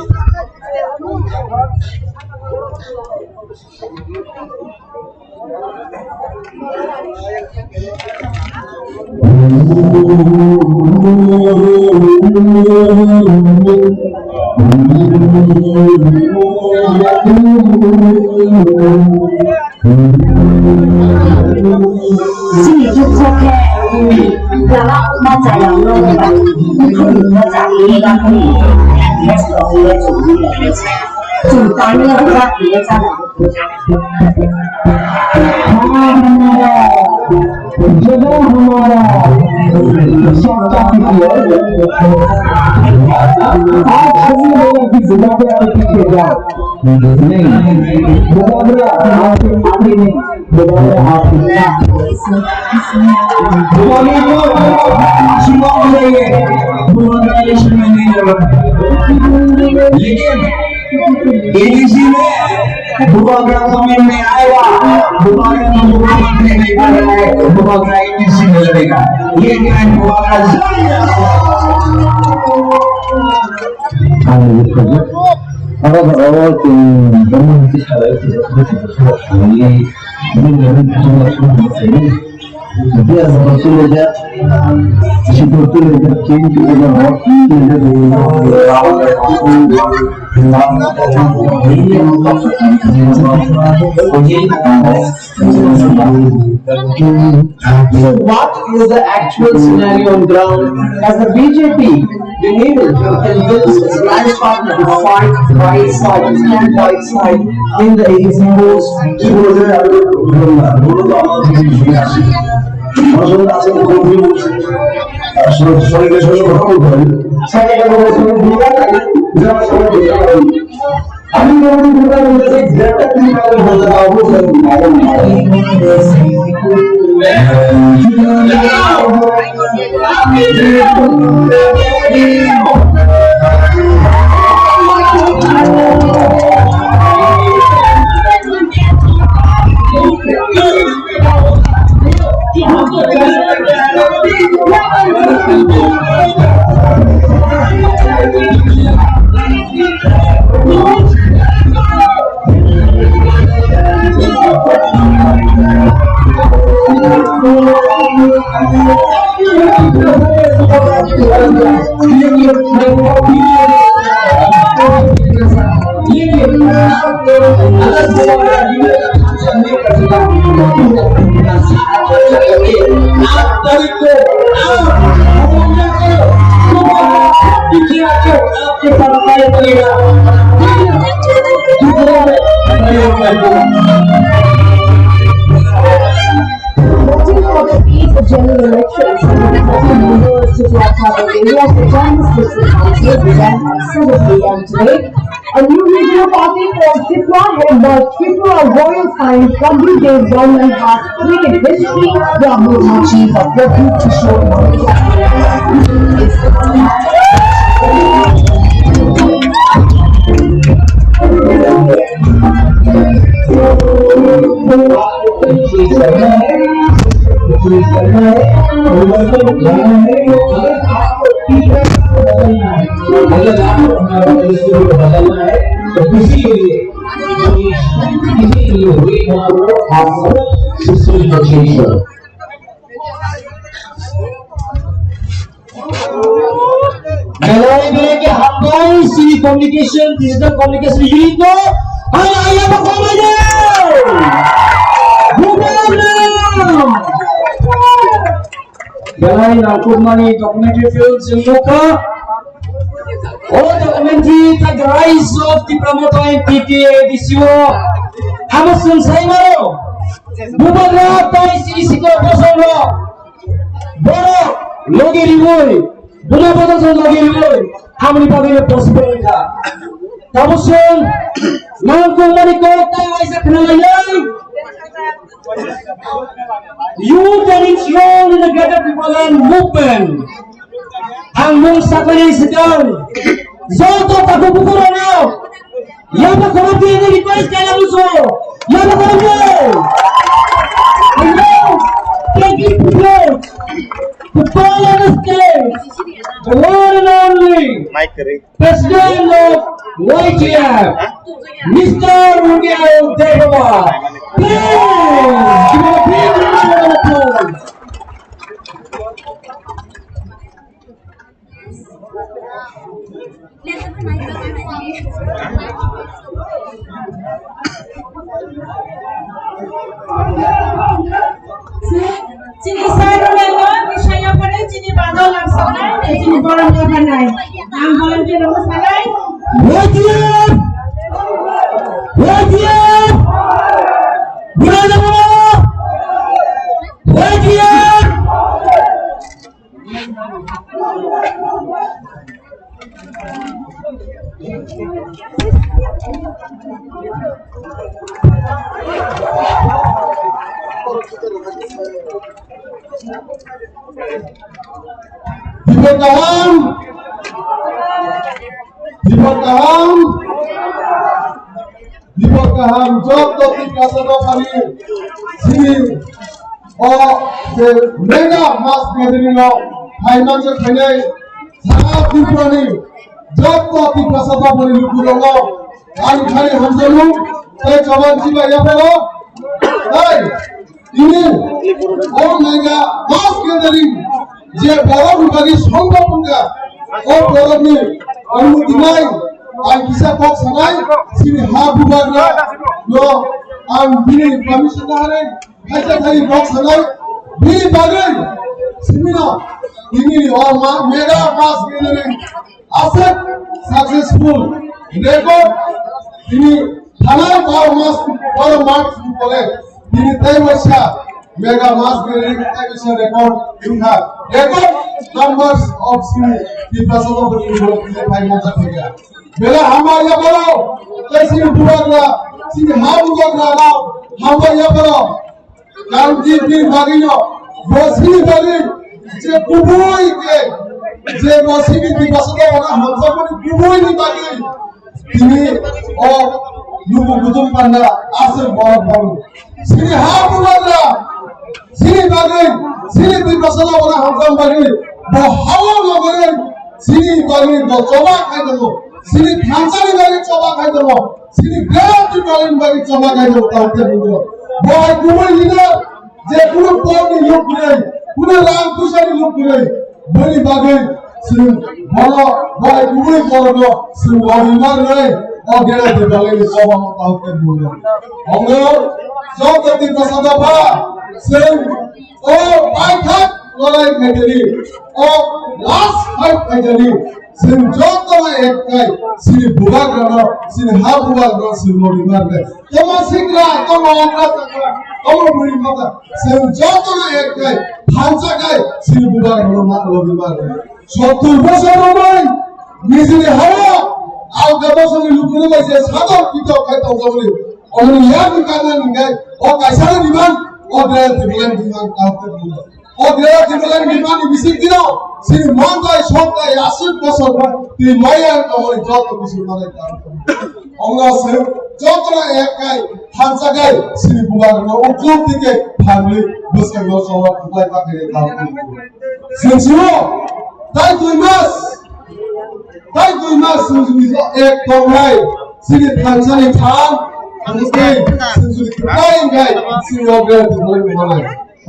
Chini khe kok khe, ui, lama ma chayang no ba, khulum no cha ni ba khulum, yes lo ye chu ni le cha. Chu ta ni ba ni le cha. हमारा, जगह हमारा, सबका पीछे है। आज हम लोगों की बुढ़ापा के पीछे जाओ। नहीं, बुढ़ापा आपके आगे नहीं, बुढ़ापा आपके साथ। बुढ़ापा को आशीर्वाद मिलेंगे, बुढ़ापा का आशीर्वाद नहीं होगा। लेकिन एडीसी में Bubagra zamin mein aayega, Bubagra mukhyamantre nahi banega, Bubagra ini sing ladega. Ye time Bubagra zamin. Aro aro tin, So what is the actual scenario on ground? As the B J P, been able to convince its alliance partner to fight right side, to stand right side in the A D C polls. Voting for the eighth general election for the fourteen members to Tripura Khapang area, the Chinese District Council began at seven A M today. A new regional party called Tripura, headed by Tripura Royal Sign, Pradyut Dev Barman, has created history. Rambu Machi, Pradyut Kishore Maharaj. Belai belai khe hambai chini communication, digital communication unit no. Hai ayaba kholai de. Belai nangkukmani documentary film chwng nukha. O documentary The Rise of Tipra Motha in T T A D C o. Amo chwng sai mano. Bubagra tai chini sikla bosong rok. Borok logi riwi, buma bata jong logi riwi, hamni bagwi no possible wngkha. Tabuk chwng nangkukmani kok tai waisa khna lainai. Youth and its role in the Greater Tipraland movement. Ang mung sakani sikang, joto takhuk bukhuk rok no, yaba khorok di ini request kaya muso, yaba khorok di. Hello, thank you people. To call on the stage, the one and only President of Y T F, Mister Runiel Debbarma. Please, give him a big round of applause. Chini sir rok no, bisaya pore chini badal lamsoknai, chini borom yapharnai. Ang volunteer rok sanai. Y T F! Y T F! Burai jabo! Y T F! Bipod kaham, bipod kaham, bipod Kaham joto Tiprasa dophani sini o je mega mass gathering o phai manjak khainai sara Tripurani joto Tiprasa dophani lukurokno ang khani hamjago tei choban chiba yapharo tei tini o mega mass gathering je borok ni bagwi songbo wngkha, o borok ni onuti nai ang kisa kok sanai, sini ha bubagra no ang bini permission na hanai, kaisa thani kok sanai, bini bagwi simi no tini ni o ma mega mass gathering aswk successful record tini thanai baro mas baro mas ni pore tini tei waisa mega mass gathering tei waisa record wngkha, record numbers of sini Tiprasa dophani borok tini phai manjak khaikha. Belai hamya yapharo tei sini bubagra sini ha bubagra no hamya yapharo. Karon tini bagwino bo sini bagwi je kubui khe je bo sini Tiprasa dophano hamjakmani kubui ni bagwi tini o luku kutung panda aswk borok borok sini ha bubagra sini bagwi sini Tiprasa dophano hamjak bagwi bo hao nogori sini bagwi bo choba khai tongo, sini thansani bagwi choba khai tongo, sini berati bagwi bagwi choba khai tongo, tamo khe bujo. Bo hai kubui leader, je kunu polni luk kwrwi, kunu rang puisani luk kwrwi, boni bagwi chwng bono, bo hai kubui borokno chwng lobima rwnai, o berati bagwi choba tamo khe bujo. Omo joto Tiprasa dopha chwng o paithak lorry khaitani, o last fight khaitani, chwng jotono ek khai, chini bubagrano, chini ha bubagrano chwng lobima rwnai. Tamo sikla, tamo okra chakra, tamo buri mata, chwng jotono ek khai, thansa khai, chini bubagrano ma lobima rwnai. Sottur bosor romwi nijini hao alga bosongni lukurok bai je sadok pitok khai tongjagoni. Omoni yakni kanna ningkai o kaisano diman o Dera Tipraland diman kaham khe bujo. O Dera Tipraland diman ni bising dino sini mantai soktai aswk bosor twi maya omoni joto bising manai kaham khe bujo. Omno se jotono ek kai thansa kai sini bubagrano ukluk tike phanwi bwskango sowa bubai bakhe kaham khe bujo. Sini sio tai dui mas Tai dui mas sujui ek tongnai, sini thansani than, ang tei sujui kwtai wngnai, sini o Dera Tipraland wngnai.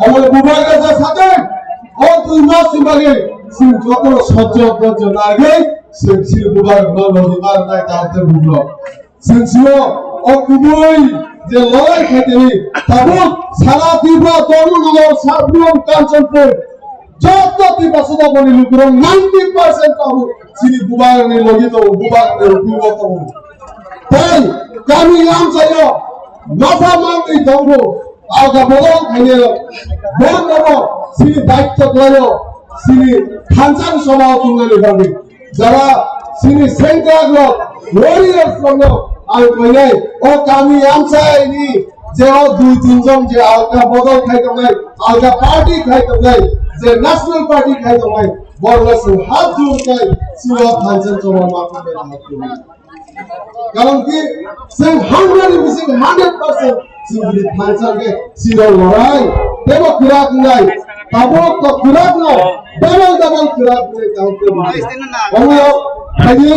Abo bubagra ja sate, o dui mas ni bagwi, sini joto sojjo dojjo nagwi, sini, sini bubagra no lobima rwnai ta te buglo. Sensio o kubui je lorai khaitini tabuk sara Tripura Dharmanagar, Sabrum, Kanchanpur joto Tiprasa dophani lukurok ninety percent tabuk chini bubagrani logi tongo, bubagrani ukulgo tongo. Tai kami amchaio masa mangwi tongo, alga bodol khainai borok chini daityo khlaio, chini thansa ni somao tongnani bagwi. Jara sini sengkrak rok, warriors rok no ang khainai, o kami amchai ni je o dui tin jon je alka bodol khai tongnai, alka party khai tongnai, je national party khai tongnai, borok no chwng hat jur khai siro thansa ni somao ma tongnai. Karon ki chwng hundred ni bising hundred percent chwng jodi thansa khe siro lorai tebo kwrak wngnai, tabuk to kwrak no double double kwrak wngnai tamo khe wngnai. Omo khaidi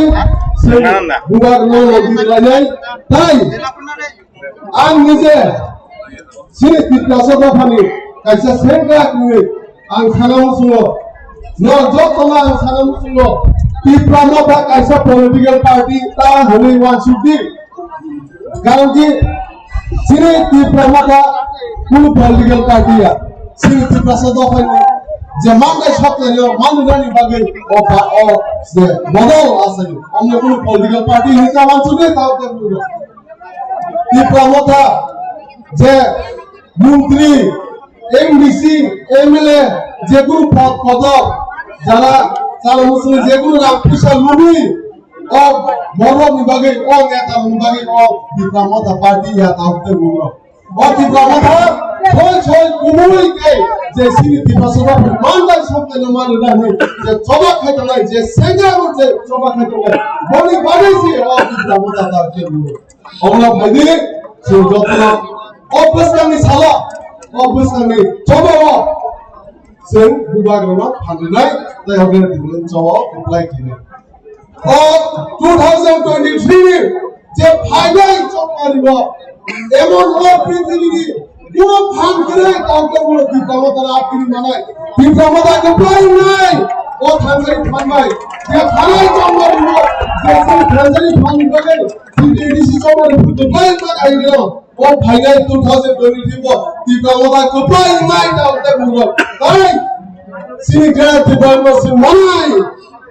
chwng bubagrano logi lainai tai ang nije chini Tiprasa dophani kaisa sengkrak wngwi ang sana muchungo, norok jotono ang sana muchungo, Tipra Motha kaisa political party ta hwnwi uansukdi. Karon ki chini Tipra Motha kunu political party ya, chini Tiprasa dophani je mangai soknaino manwirani bagwi o ba o je bodol asai, omne kunu political party hinwi ta uansukdi ta. Tipra Motha je montri, M D C, M L A, je kunu pod, podok, jara, jara muchung je kunu rang puisa lubui, o borok ni bagwi, o neta ni bagwi, o Tipra Motha party ya ta hokte bugro. O Tipra Motha soi soi kubui khe je sini Tiprasa rok manjak soknaino manwi nai je choba khai tongnai, je sengya je choba khai tongnai, boni bagwi si o Tipra Motha ta hokte bugro. Omo khaidi Chwng jotono o bwskangni salo, o bwskangni chobao chwng bubagrano phanrinai tei hwnwi Tripura chao reply khainai. O two thousand twenty-three ni je phainai chongmani bo emon o prithibini bo phan kwrwi tongkhe bo Tipra Motha apini manai, Tipra Motha kwplai wngnai o thanjani phanbai je phanai chongmani bo je chwng thanjani phanni bagwi chwng A D C chongmani bo kwplai wngnai. O phainai two thousand twenty-three bo Tipra Motha kwplai wngnai ta tei bugrok. Tai chini Greater Tripura no se manai.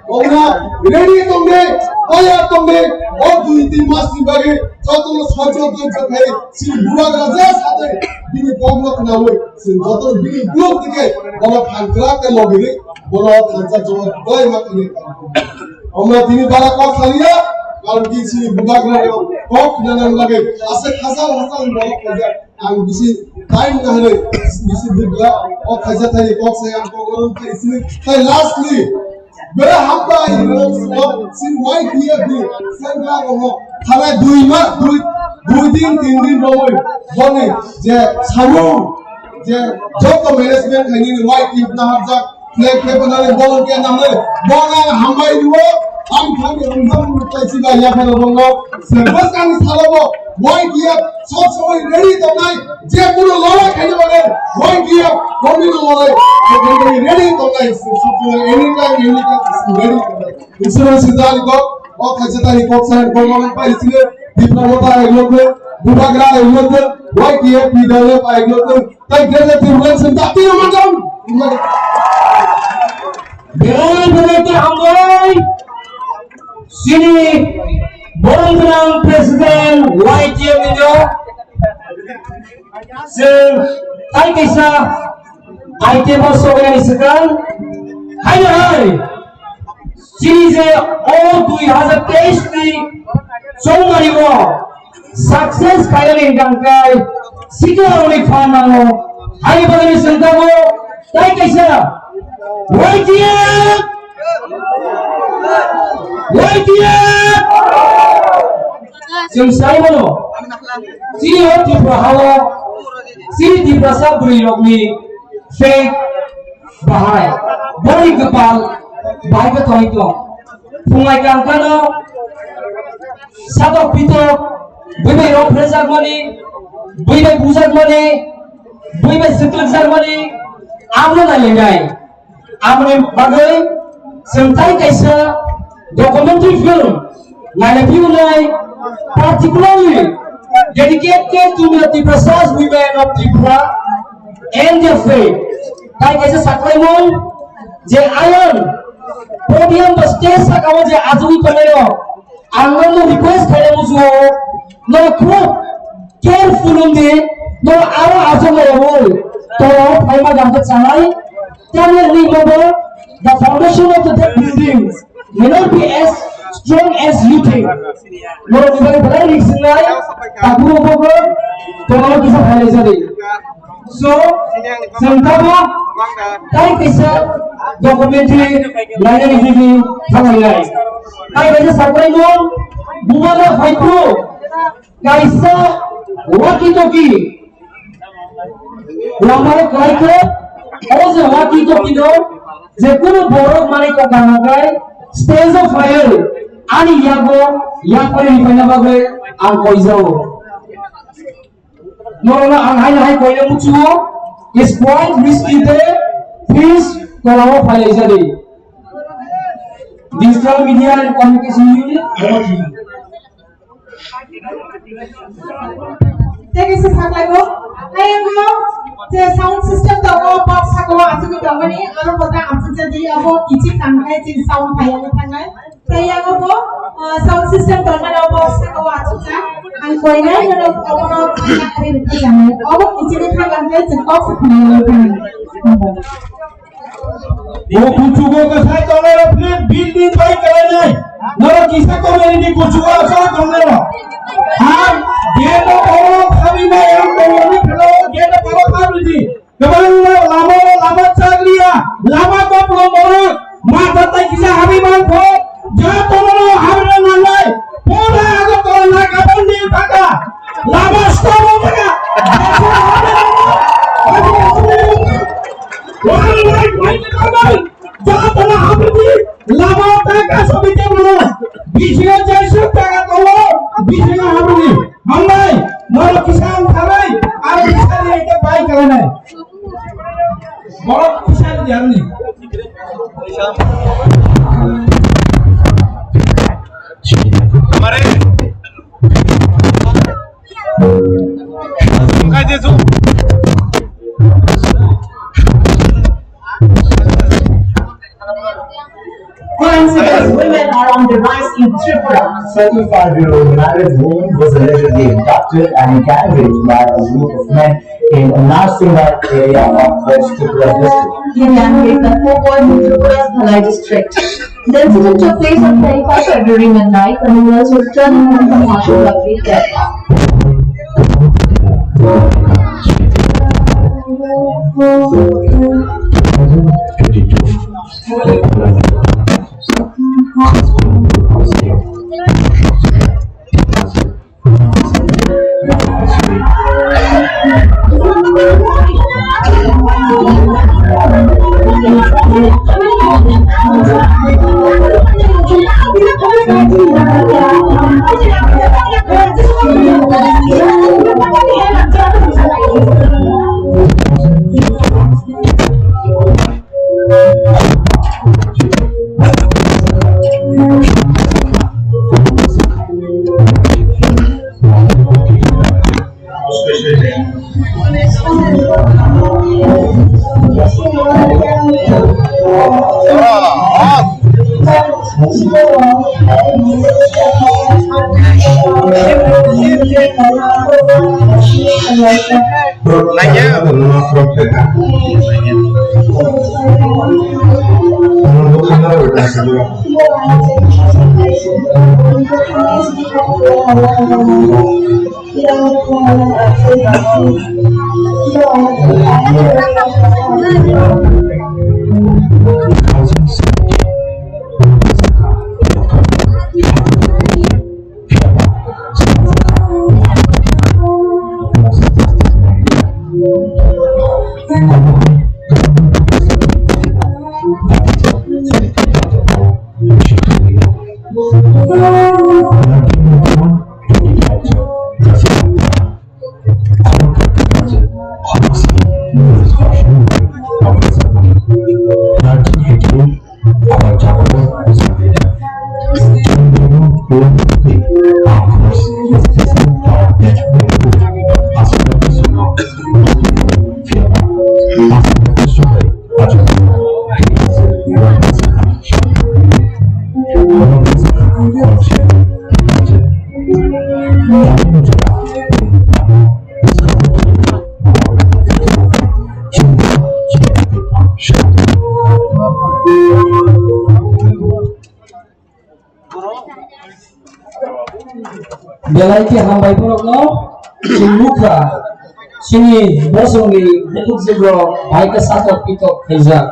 Ongna ready tongde, tayar tongde. O dui tin mas ni bagwi jotono sojjo dhorjo khai chini bubagra je sate bini kokno khnawi chwng jotono bini blok dike bono phan kwrak khe logiri bono thansa jawab doi ma kini. Ongna tini bara kok saliya, karon ki chini bubagra kok khna nang bagwi aswk hasal hasal borok khaijak. Ang bisi time na hwnwi bisi bugla o khaisa thani kok sai ang kok orom khai sini. Tai lastly bera hamba i rong so sin wai dia di sanga roho thala dui ma dui dui din tin din roho boni je sawo je joto management khai ni wai tip na hapjak. Flag khe bwnani bolong khe namle bongni hambai rwo. Ang thani rwngjak tai si bai yaphano bongno se bwskang salobo Y T F sob somoi ready tongnai, je kuno lorai khaina bagwi Y T F komino lorai khaina bagwi ready tongnai, sob somoi anytime anytime ready tongnai. Isoro sidani kok o khaisa tani kok sai bongno pai sile Tipra Motha ai lokle, Bubagra ai lokle, Y T F P W F ai lokle. Tai Greater Tipraland sing tak tino manjang. Belai belai khe hambai. Sini borong gwnang President Y T F ni no. Sing tai kaisa I T F o sogani swkang. Hai hai. Sini je o dui hazar teis ni chongmani o success khainani hwnkhe sikla rokni phan nango. Haini bagwi chwng tabuk tai kaisa Y T F! Y T F! Chwng sai mano, chini o Tripura hao, chini Tiprasa bwrwi rokni fake bahai, boni kwpal bahai khe thoi tong. Phungai kangkano satok pitok, bui bai rok phrejakmani, bui bai bujakmani, bui bai swklikjakmani, amo nailainai. Amoni bagwi chwng tai kaisa documentary film naina phiyunai, particularly dedicated to the Tiprasas women of Tripura and their faith. Tai kaisa saklaimung je ayang podium ba stage saka o je ajugwi tongnai rok, ang nono request khainai musugo, no khub careful wngdi, no aro ajugwi rok tongwi tongma gam khe chanai. Tamni hwnwi bobo, the foundation of the building may not be as strong as you think. Norokni bagwi belai rikswnai, takhuk bobo, tongma kisa phailai jadi. So, chwng tabuk tai kaisa documentary nainani hwnwi thanglai. Tai kaisa saklaimung buma no phaiphuru kaisa walkie talkie lama o kwlai khe, o je walkie talkie no je kunu borok manwi kok gana khai stage o phaiwi ani yago yaphari riphaina bagwi ang koijao. Norokno ang haino hai koina muchugo, is quite risky de, please, tolao phailaijadi. Digital Media and Communication Unit, Guwahati. Thank you, sir. Ayang mo, je sound system to ko box sa ko asuk to mani, aro kota asuk jadi abo kichi tangkai, je sound phaiya tangkai. Tei yago bo, ah, sound system tongmani abo saka o achukjak. Ang koinai nono obono khaina ari rwkha jani. Obo kichini khagan tei chwng kok se khwnai rwkha. O kuchugo kwsai tongnai rok phir building bai kwlainai. Norok kisa community kuchugo asai tongnai rok. Ha, gate o oro khabi nai ang tongo ni phano gate o oro khabi di. Kwbangma lama o lama chakliya, lama koplom borok, matha tai kisa habi mangkho, jotono habi nangnai, pura Agartala Nagabandi thaka, lama Wahai, wahai, wahai, wahai. Jatara habidi, lama tangka sabiti mano. Bisingo jaisuk tangka tolo, bisingo habidi. Hambai, mano kisan tharai, aro kisan ni ekta bai kalanai. Borok kisan ni harni. Hamare. Coincidence, women are on the rise in Tripura. Thirty-five-year-old married woman was allegedly abducted and carried by a group of men in Narsinghar area of West Tripura district. Kidnapping took place in Tripura's Dhalai district. The incident took place on twenty-five February midnight when the girls were returning home from Hashim Bakri Kerala. Belai khe hambai borokno chwng nukha, chini bosongni bukhuk jugrok bai khe satok pitok khaijak.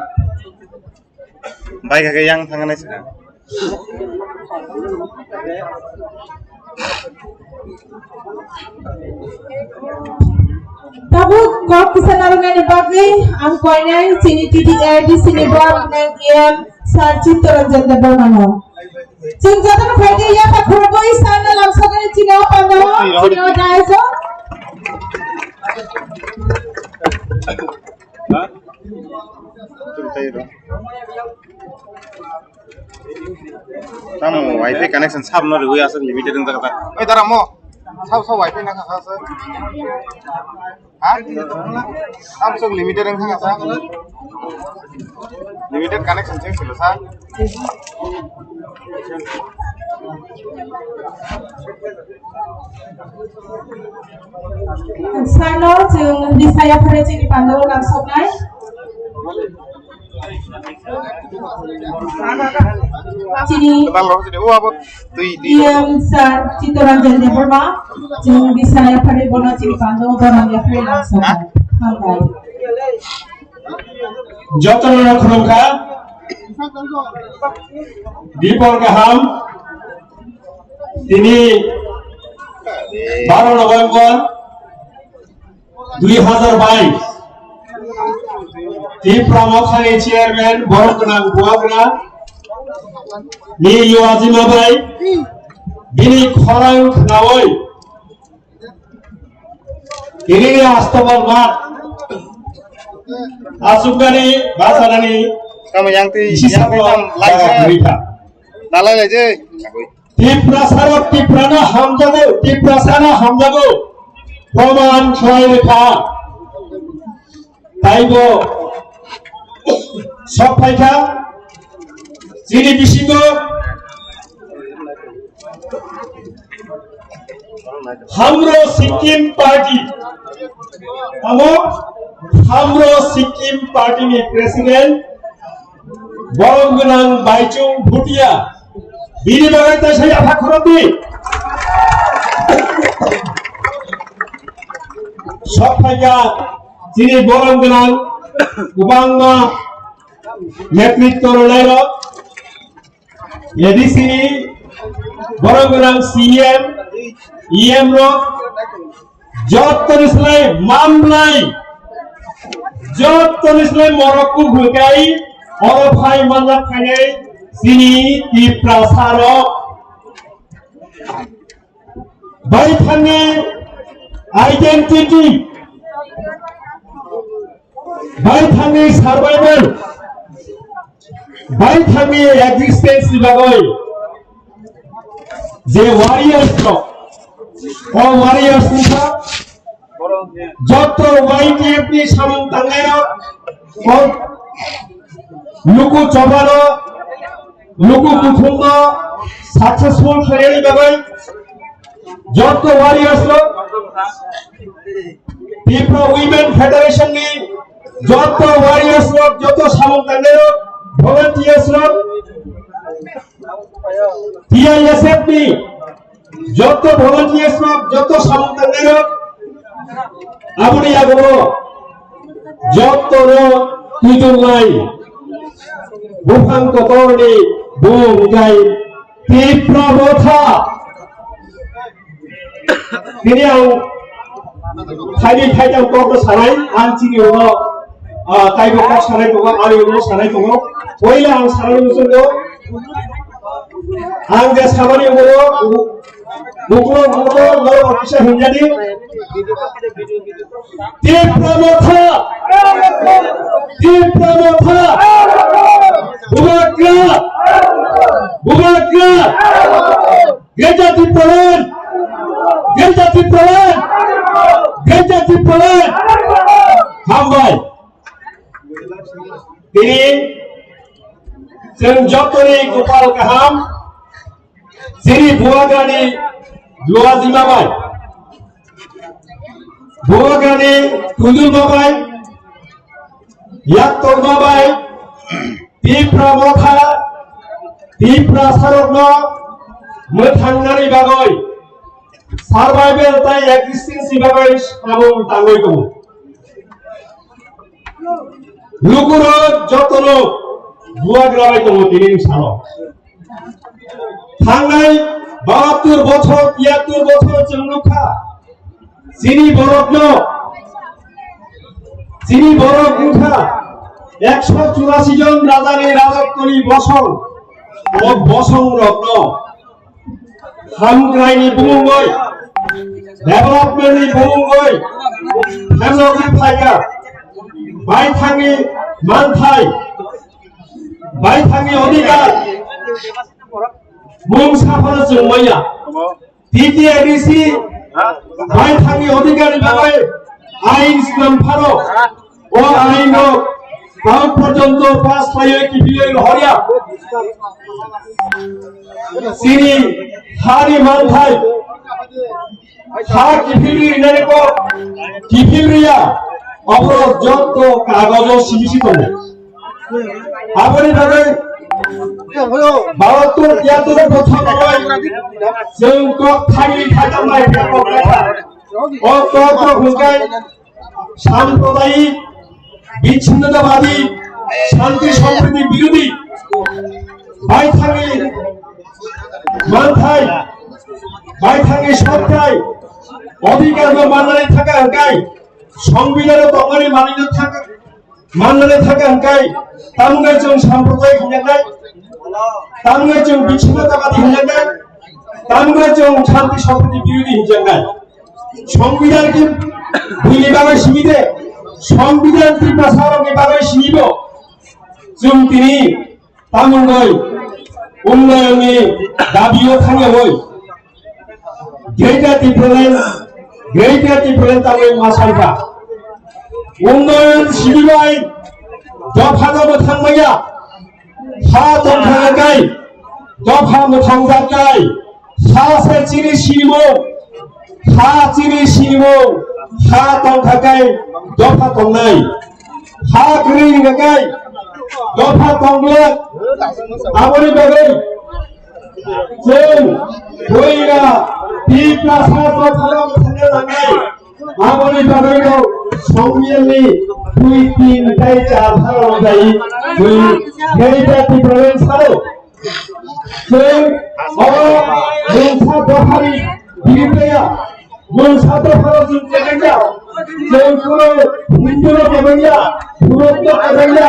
Bai kha khe yang thangna sika. Tabuk kok kisa narwknani bagwi ang koinai chini T D A D C ni borok nang E M Sir Chittaranjan Debbarmano. Chwng jotono phaidi yapha khurubui sir no lamsoknani chini o pandao, chini o dais o. Tamo wifi connection sab no riwi aswk limited wng jaga ta. Oi dara mo. Sab sab wifi na kha sa. Ha? Sab sab limited wng kha sa. Limited connection cheng silo sa. Sano chwng Risa yaphare chini pandao langsoknai. Chini Kwtal rok chini, o abo twi, twi. E M Sir Chittaranjan Debbarma, chwng Risa yaphare bono chini pandao bono yaphare langsoknai. Hambai. Jotono khulumkha. Bipol kaham. Tini baro November dui hazar bais. Tipra Mothani chairman, borok gwnang Bubagra ni Luajima bai, bini khorang khnaui tini ni Astobal mat asuknani, basanani, Tamo yang twi, isi yang twi sabo tam, laisa. Nalai lai je. Tiprasarok Tiprano hamjago, Tiprasano hamjago. Proman khlai rwkha. Taibo sok phaikha chini bisingo Hamro Sikkim Party. Amo Hamro Sikkim Party ni president Borok gwnang Baichung Bhutia. Bini bagwi taisa yapha khorokdi. Sok phaikha chini borok gwnang kwbangma netritw rwnairok, A D C ni borok gwnang C E M, E M rok, jottoni slai mamlai, jottoni slai morok kubuikai, oro phai manjak khainai chini Tiprasarok. Baithangni identity, baithangni survival, baithangni existence ni bagwi je warriors rok, o warriors wngkha joto Y T F ni samung tangnai rok, o luku chobano, luku kuthumno successful khlainani bagwi joto warriors rok, Tipra Women Federation ni joto warriors rok, joto samung tangnai rok, volunteers rok, T I S F ni joto volunteers rok, joto samung tangnai rok, aboni yago joto no twijlnai buphang kotorni bumung kai Tipra Motha. Tini ang thaini thaitham kok no sanai, ang chini ulo, ah, taibo kok sanai tongo, ani ulo sanai tongo. Poila ang sanai muchungo. Ang je samani ulo, uklo uklo norok kisa hinjani. Tipra Motha! Tipra Motha! Bubagra! Bubagra! Greater Tipraland! Greater Tipraland! Greater Tipraland! Hambai! Tini chwng jotoni kopal kaham, chini Bubagrani Luajima bai, Bubagrani Kundulma bai, Yaktorma bai, Tipra Motha, Tiprasarokno mwthangnani bagwi, survival tai existence ni bagwi samung tangwi tongo. Lukurok jotono Bubagra bai tongo tini salo. Thangnai bahattur bochor, tiyattur bochor chwng nukha. Chini borokno, chini borok wngkha ekso churasi jon rajani rajottoni bosong. O bosong rokno hamkraini bumungoi, development ni bumungoi, hamrokni phaikha, baithangni manthai, baithangni odhikar, mung saphano chwng manya. T T A D C, baithangni odhikar ni bagwi ain swnam phano, o ain no tang porjonto pass khlaiwi kiphilwi rohorya. Chini hani manthai, ha kiphilwi rinani kok kiphilriya, oborok joto kagojo sibisi tongo. Aboni bagwi Bharat to tiyaturo botham bai chwng kok thangwi thaitam lai kok kok. O kok kok hwnkhe sampradayik, bichinnotabadi, shanti sampriti birodhi, baithangni manthai, baithangni sottai, odhikar no mannani thaka hwnkhe, songbidhano tongmani manwino thaka, Manmani thaka hwnkhe, tamungkhe chwng sampradayik hinjaknai, tamungkhe chwng bichino tokadi hinjaknai, tamungkhe chwng shanti sampradayik birodhi hinjaknai. Songbidan ki bini bagwi simi de, Songbidan Tiprasa rokni bagwi simi bo. Chwng tini tamungkhe unnoyonni dabi o thangyawi. Greater Tipraland, Greater Tipraland tangwi ma salkha. Unnoyon sibibai dopha no mwthang maya. Ha tongthang kai, dopha mwthang jak kai. Ha se chini sinimo, ha chini sinimo, ha tongthang kai, dopha tongnai. Ha kwrwi hwnkha kai, dopha tongglak. Aboni bagwi chwng Bubagra Tiprasa dophano mwthangna nangnai. Aboni bagwino Songbidanni twi tin tei char phano rwjai twi Greater Tipraland salo. Chwng oro mungsa dophani birudhe ya, mungsa dophano chwng kebengya, chwng kunu Hindu no kebengya, Bhurut no kebengya,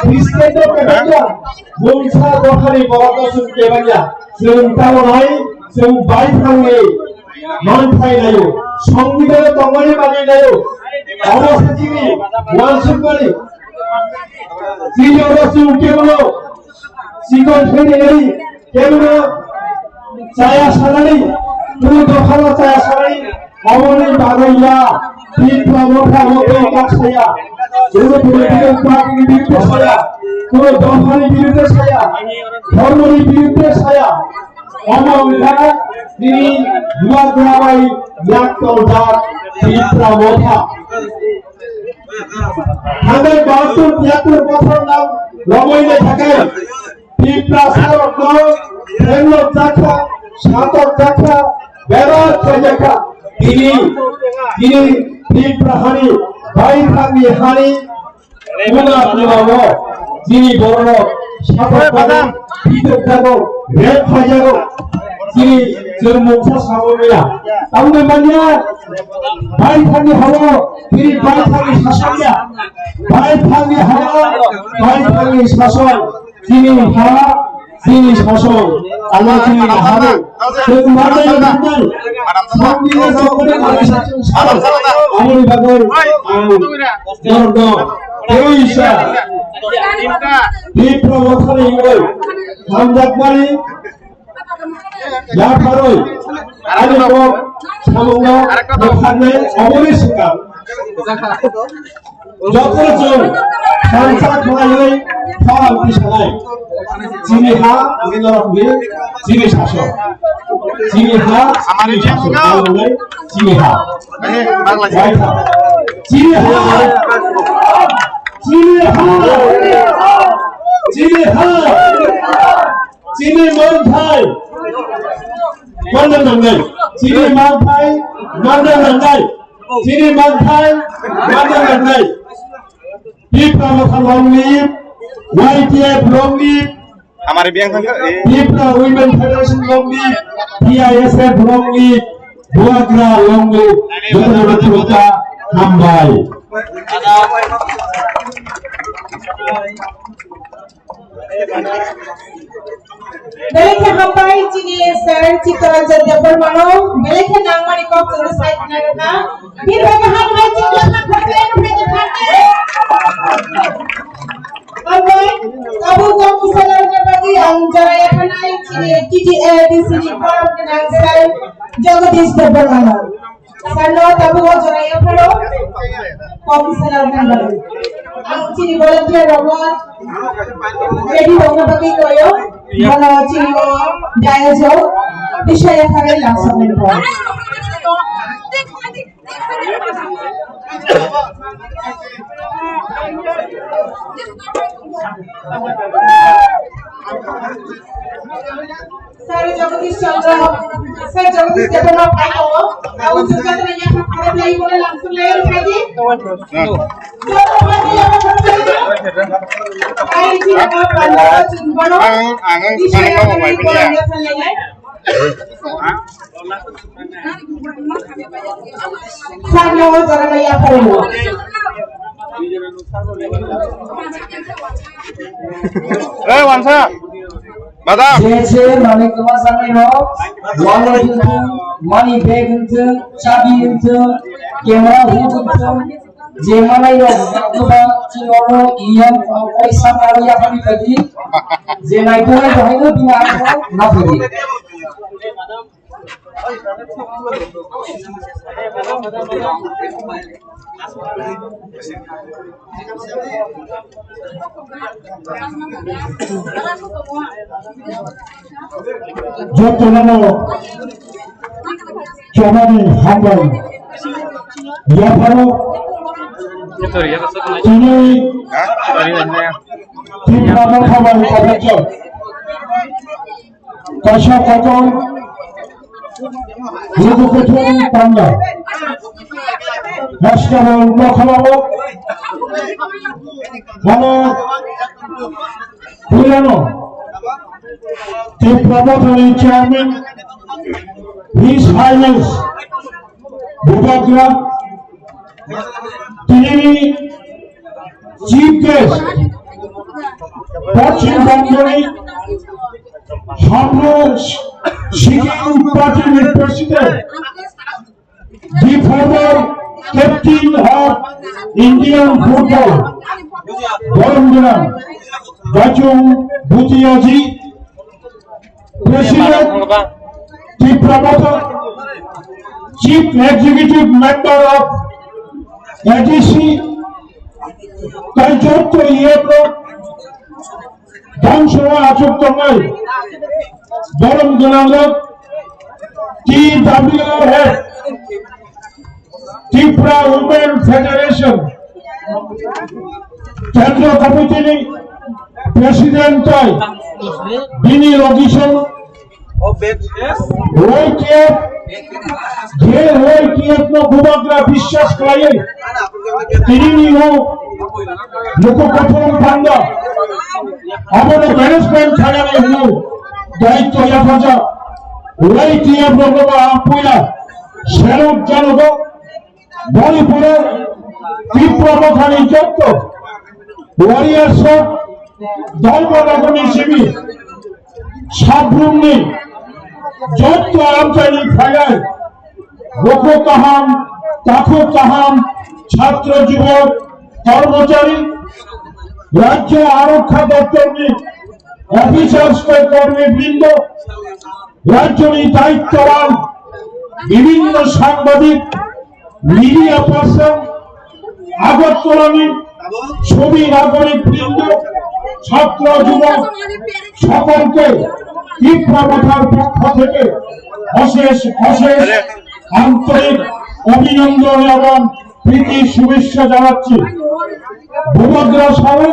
Christian no kebengya, mungsa dophani borok no chwng kebengya. Chwng tamo hai, chwng bai thangni manthai naio, Songbidan tongmani bagwi naio, omo se chini wansukmani. Chini oro chwng kebono chikon thwini nai, kebono chaya sanani, kunu dophano chaya sanani, omoni bagwi ya, Tipra motha motha kok saya, kunu political party ni biruddhe saya, kunu dophani biruddhe saya, dhormoni biruddhe saya, omo wngkha nini Bubagra bai yak toljak Tipra motha. Thangnai bahatur tiyatur bothor nang romwi naithakai Tiprasa rokno phrengno jakha, satok jakha, berat khlaijakha. Tini, tini Tipra hani, baithangni hani, Muna muna o chini borok satok jago, bitok jago, rep phai jago. Chini chwng mungsa sabo maya. Tamni manya, baithangni hao, chini baithangni sason ya. Baithangni hao, baithangni sason. Chini ha, chini sason, Allah chini naharwi, chwng manwi rwknai, chwng bini chokmani manwi sa chwng sao. Aboni bagwi ang norokno teisa Tipra mothani wngwi hamjakmani yapharwi ani kok samungno bwkharnai oboni swkang. Joto chwng thansa khlaiwi pha amtwi sanai. Chini ha, hwnwi norok hwnwi, chini sason. Chini ha, chini sason. Ang hwnwi, chini ha. Waitha. Chini ha. Chini ha. Chini ha. Chini manthai. Manna nangnai. Chini manthai. Manna nangnai. Chini manthai. Manna nangnai. Tipra Motha long live, Y T F long live, Amari biang thangkha, eh. Tipra Women Federation long live, T I S F long live, Bubagra long live, joto joto through ta hambai. Belai khe hambai chini sir Chittaranjan Debbarmano, belai khe nangmani kok chwngno sai khna rwkha. Bini bagwi hambai chini yapha khoroksa yapha khe thangkhe. Hambai, tabuk kok bwsala rwna bagwi ang jora yapharnai chini T T A D C ni borok gwnang sir Jagadish Debbarmano. Sano tabuk o jora yapharo. Kok bwsala rwna bagwi. Ang chini volunteer rokno ready rokno bagwi koyo. Bono chini o dais o bisa yapharwi langsoknai bo. Sir Jagadish Chandra, Sir Jagadish Debbarma pai tongo. Ang usul jatni yapha khorok lai bole langsung lai rwkha di. Joto pai di yapha khorok lai di. Pai di yapha khorok lai di. Ang, ang, ang, ang, ang, ang, ang, Sir no jora lai yapha rwkha. Eh, wansa. Badam. Je je mani kwma sanai rok, wallet wngthung, money bag wngthung, chabi wngthung, camera hook wngthung, je manai rok, kwma chini oro iyang koi sakna ro yaphani padi, je naitonai rok haino bini aro na padi. Jotono chobani hambai. Yaphano tini Tipra Motha bai kobrokjak. Kaisa kotor lugu kuthung panda. Haskabo nokholao mane puilano Tipra Mothani chairman, His Highness Bubagra, tinini chief guest, Pachim Bongoni Hamro Siking Party ni President, the former captain of Indian football, Borom Gwnang Bachung Bhutia ji, President, Tipra Motha, Chief Executive Member of A D C, tai jotto iyarok, Dangso achuk tongnai, Borom Gwnangrok, T W F, Tripura Women Federation, Kendra Committee ni President tai, bini location, Y T F, je Y T F no bubagra biswas khlaiwi, tini ni o luku kothom thangda, abono management khlainani hwnwi daityo yaphajak, Y T F rokno bo ang puila selok janogo, Boni pore Tipra Mothani jotto warriors rok, dol ba nogorni simi, sabrumni jotto amchaini phainai, rokho kaham, takhuk kaham, chhatro jubok, kormochari, Rajya Arokha Doptorni officers tei kormi brindo, rajyoni daittoban, bibhinno sangbadik, media person, Agartalani sobi nagorik brindo, chhatro jubok, সকলকে ত্রিপুরা মথার পক্ষ থেকে অশেষ অশেষ আন্তরিক অভিনন্দন এবং প্রীতি শুভেচ্ছা জানাচ্ছি। Bubagra sabo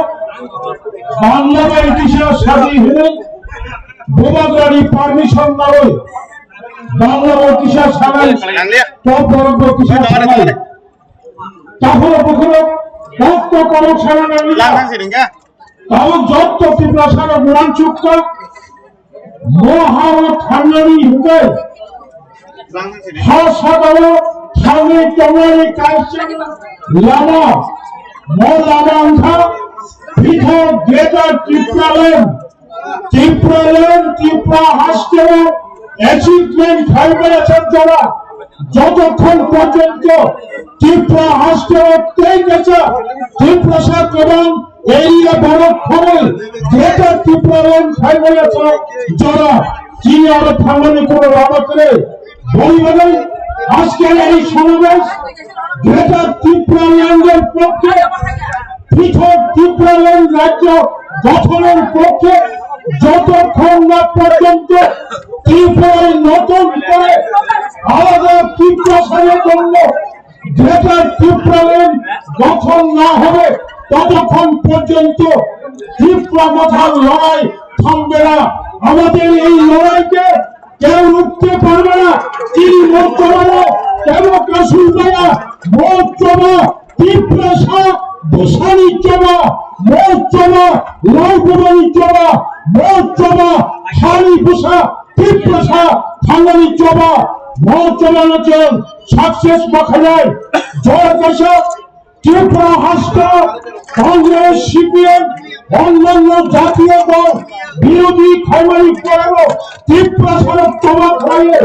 Bangla bai kisa sadi hwnwi Bubagrani permission narwi Bangla bai kisa sanai, tok borok bai kisa sanai. Takhoro bukhoro tok to korok sana nangli. Tabuk jotto Tiprasa rok uansukha, mo ha o thangnani hwnkhe ha sakao thangwi tongnani kaisa lama, mo lama wngkha pithak Greater Tipraland, Tipraland, Tipra hasteo achievement khaimaya chak jora, jotokhon porjonto Tipra hasteo tei kaisa Tiprasa kwbang area borok khoroi Greater Tipraland khaimaya chak jora, chini aro thangmani kono lama kwrwi. Boni bagwi আজকের এই সমাবেশ Greater Tipraland এর পক্ষে, পৃথক Tipraland রাজ্য গঠনের পক্ষে যতক্ষণ না পর্যন্ত ত্রিপুরায় নতুন করে আলাদা ত্রিপুরা জন্য Greater Tipraland গঠন না হবে, ততক্ষণ পর্যন্ত ত্রিপুরা মথার লড়াই থামবে না। আমাদের এই লড়াইকে কেউ রুখতে পারবে না। তিনি মধ্যমানো কেন কাসুল পায়া মৌচমা ত্রিপ্রাসা দোসানি চমা মৌচমা লৌপমানি চমা মৌচমা হানি বুসা ত্রিপ্রাসা থাঙ্গানি চমা মৌচমা নচল success মাখানাই জয় কৃষক Tripura haste Congress, C P M, অন্যান্য জাতীয় দল বিরোধী খাইমারি করেও ত্রিপুরা সড়ক তমা খাইয়ে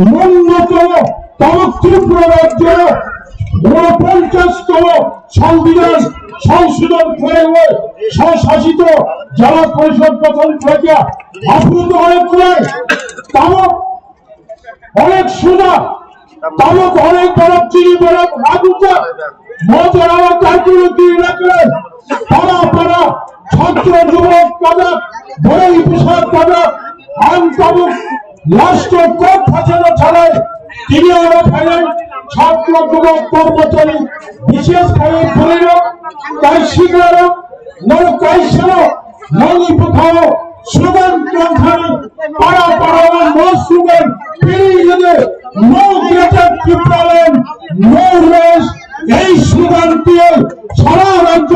ন্যূনতম তমক ত্রিপুরা রাজ্যের ঊনপঞ্চাশতম সংবিধান সংশোধন করে স্বশাসিত জেলা পরিষদ গঠন করে আপ্লুত হয়ে পড়ে। তাও অনেক সুন্দর, তাও অনেক বড় চিনি বড় রাজুচা মজা আমার কার্যকরী রাখলেন। পাড়া পাড়া ছাত্র যুবক কাজা বড় ইতিহাস কাজা আন তাবুক লাস্ট কোর্ট ফাঁসানো ছাড়াই তিনি আরো ফেলেন ছাত্র যুবক কর্মচারী বিশেষ করে ধরে তাই শিক্ষারক নরকাইসেনো ননি বুথাও স্লোগান ক্রমখানি পাড়া পাড়া ও no slogan, period, no greater Tipraland, no rest, এই স্লোগান দিয়ে সারা রাজ্য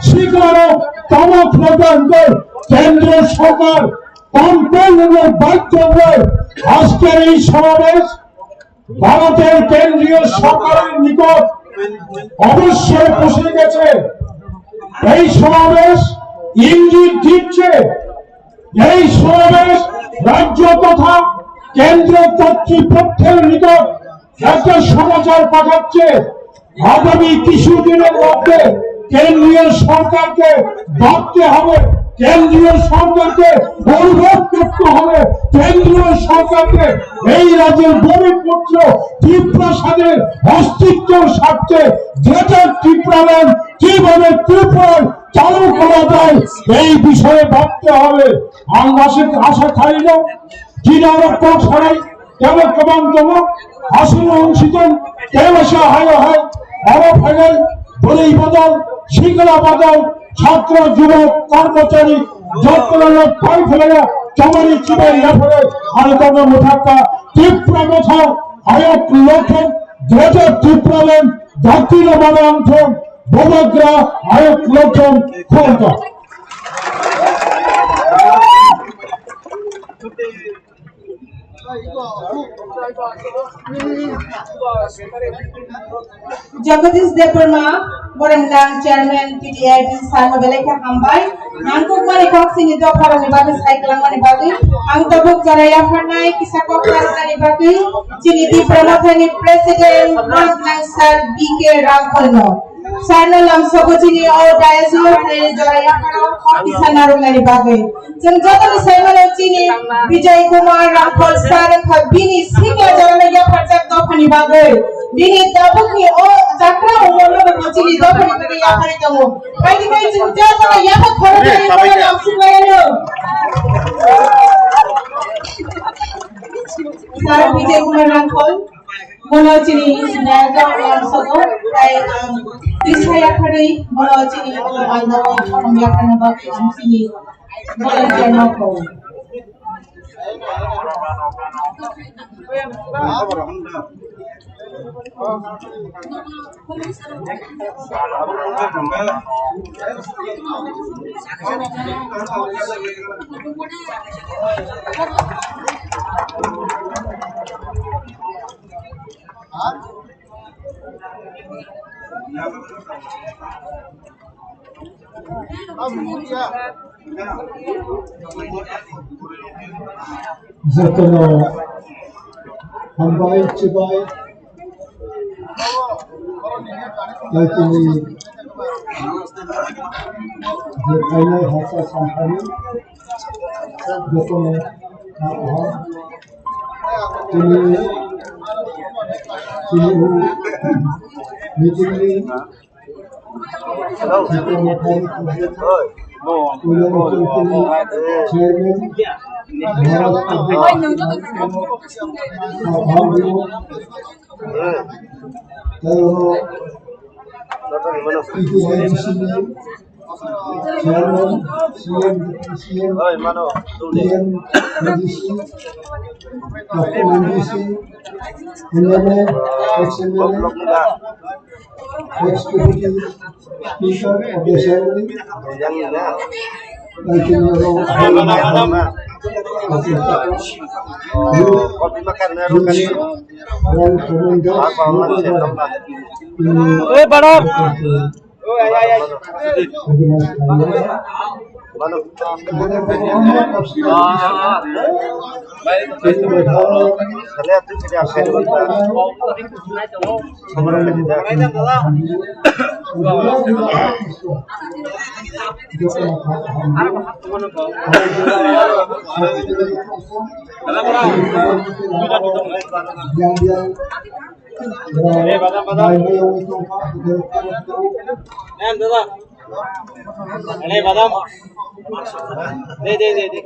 শিক্ষারক তমক প্রদান করে কেন্দ্র সরকার কমপ্লেন বাধ্য হয়ে আজকের এই সমাবেশ ভারতের কেন্দ্রীয় সরকারের নিকট অবশ্যই পৌঁছে গেছে। এই সমাবেশ ইঙ্গিত দিচ্ছে, এই সমাবেশ রাজ্য তথা কেন্দ্র কর্তৃপক্ষের নিকট একটা সমাচার পাঠাচ্ছে। আগামী কিছুদিনের মধ্যে কেন্দ্রীয় সরকারকে ভাবতে হবে, কেন্দ্রীয় সরকারকে অনুভব করতে হবে, কেন্দ্রীয় সরকারকে এই রাজ্যের ভূমিপুত্র ত্রিপ্রাসাদের অস্তিত্বর স্বার্থে গ্রেটার ত্রিপুরাল্যান্ড কিভাবে ত্রিপুরায় চালু করা যায়, এই বিষয়ে ভাবতে হবে। Ang masuk asa thaino, jina oro kok sarai, tebo kwbang tongo, aswk wng sikon, tebo sa hayo hai, oro phainai, bwrwi bodol, sikla bodol, chhatro, jubok, kormochari, jotono phai phainai, chomari chibai yaphare, ani kono mwthakka, Tipra Motha, Ayok Lokhon, Greater Tipraland, Dakino Mabangthon, Bobagra, Ayok Lokhon, Khorka. Jagadish Debbarma, Boremgang Chairman T D I D, sano belai khe hambai. Nangkukmani kok chini dopharokni bagwi sai kwlangmani bagwi. Ang tabuk jora yapharnai kisa kok narwknani bagwi chini Tipra Mothani President Boremgang Sir B K Rangkholno. Sarno lamsogo chini o dais o tei jora yapharo kok kisa narwknani bagwi. Chwng jotono sai mano chini Bijay Kumar Rangkhol sir wngkha bini sikla jorano yapharjak dophani bagwi. Bini tabukni o chakra umorno bo chini dophani bagwi yapharwi tongo. Haini bai chwng jotono yaphar khoroknani bono lamsukmano. Sir Bijay Kumar Rangkhol. Bono chini nayagra lamsogo, tai ang tisa yapharwi bono chini o aina o thongya phano bagwi ang chini volunteer no kho. Jotono hambai chibai. Tei tini je phainai hasa samphani jotono kaham. Tini, tini meeting ni Hello. Oi. No. Chairman. Eh. Chairman, C M, C M, Oi, mano. T M, M D C, M D C, M L A, ex M L A, ex Deputy Speaker of the Assembly, Hey, bada. Ane badam. De, de, de, de.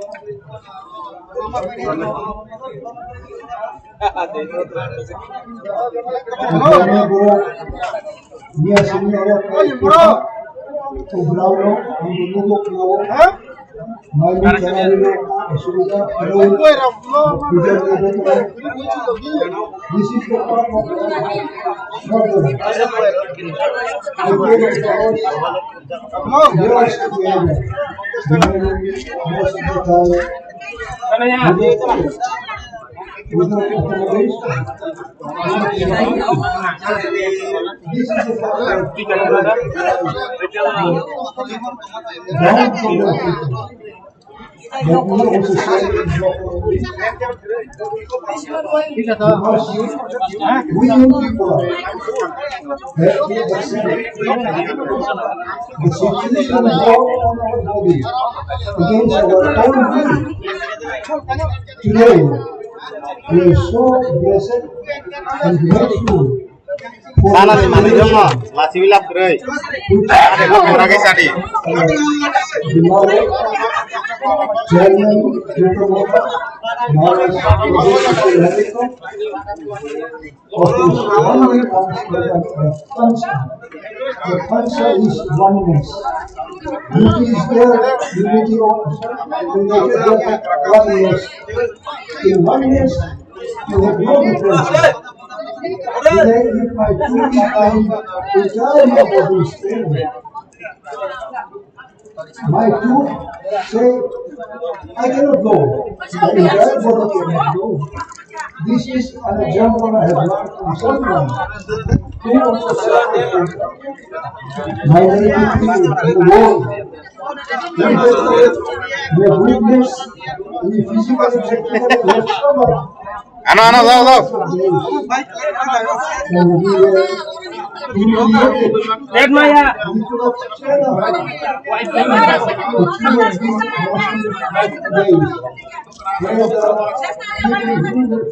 This is the problem. Yes, yes. Most of the time, without accommodation, this is the problem. Down from the people. But we also say, because we young people have to accept the situation brought on our body against our own will. Today, we are so blessed and grateful. Sana ni mani jomo, lasi bilap kerei. Ada kau kurang ke sadi. The answer is oneness. Unity is there, unity of, oneness. In oneness, you have no difference. Today, if my two define entirely about this thing, my two say, I cannot go. The entire body cannot go. This is an example I have learned from someone who also suffered from minority people in the world. We have witnessed in the physical and technical, we have suffered. Ano, ano, daw, daw. Red Maya.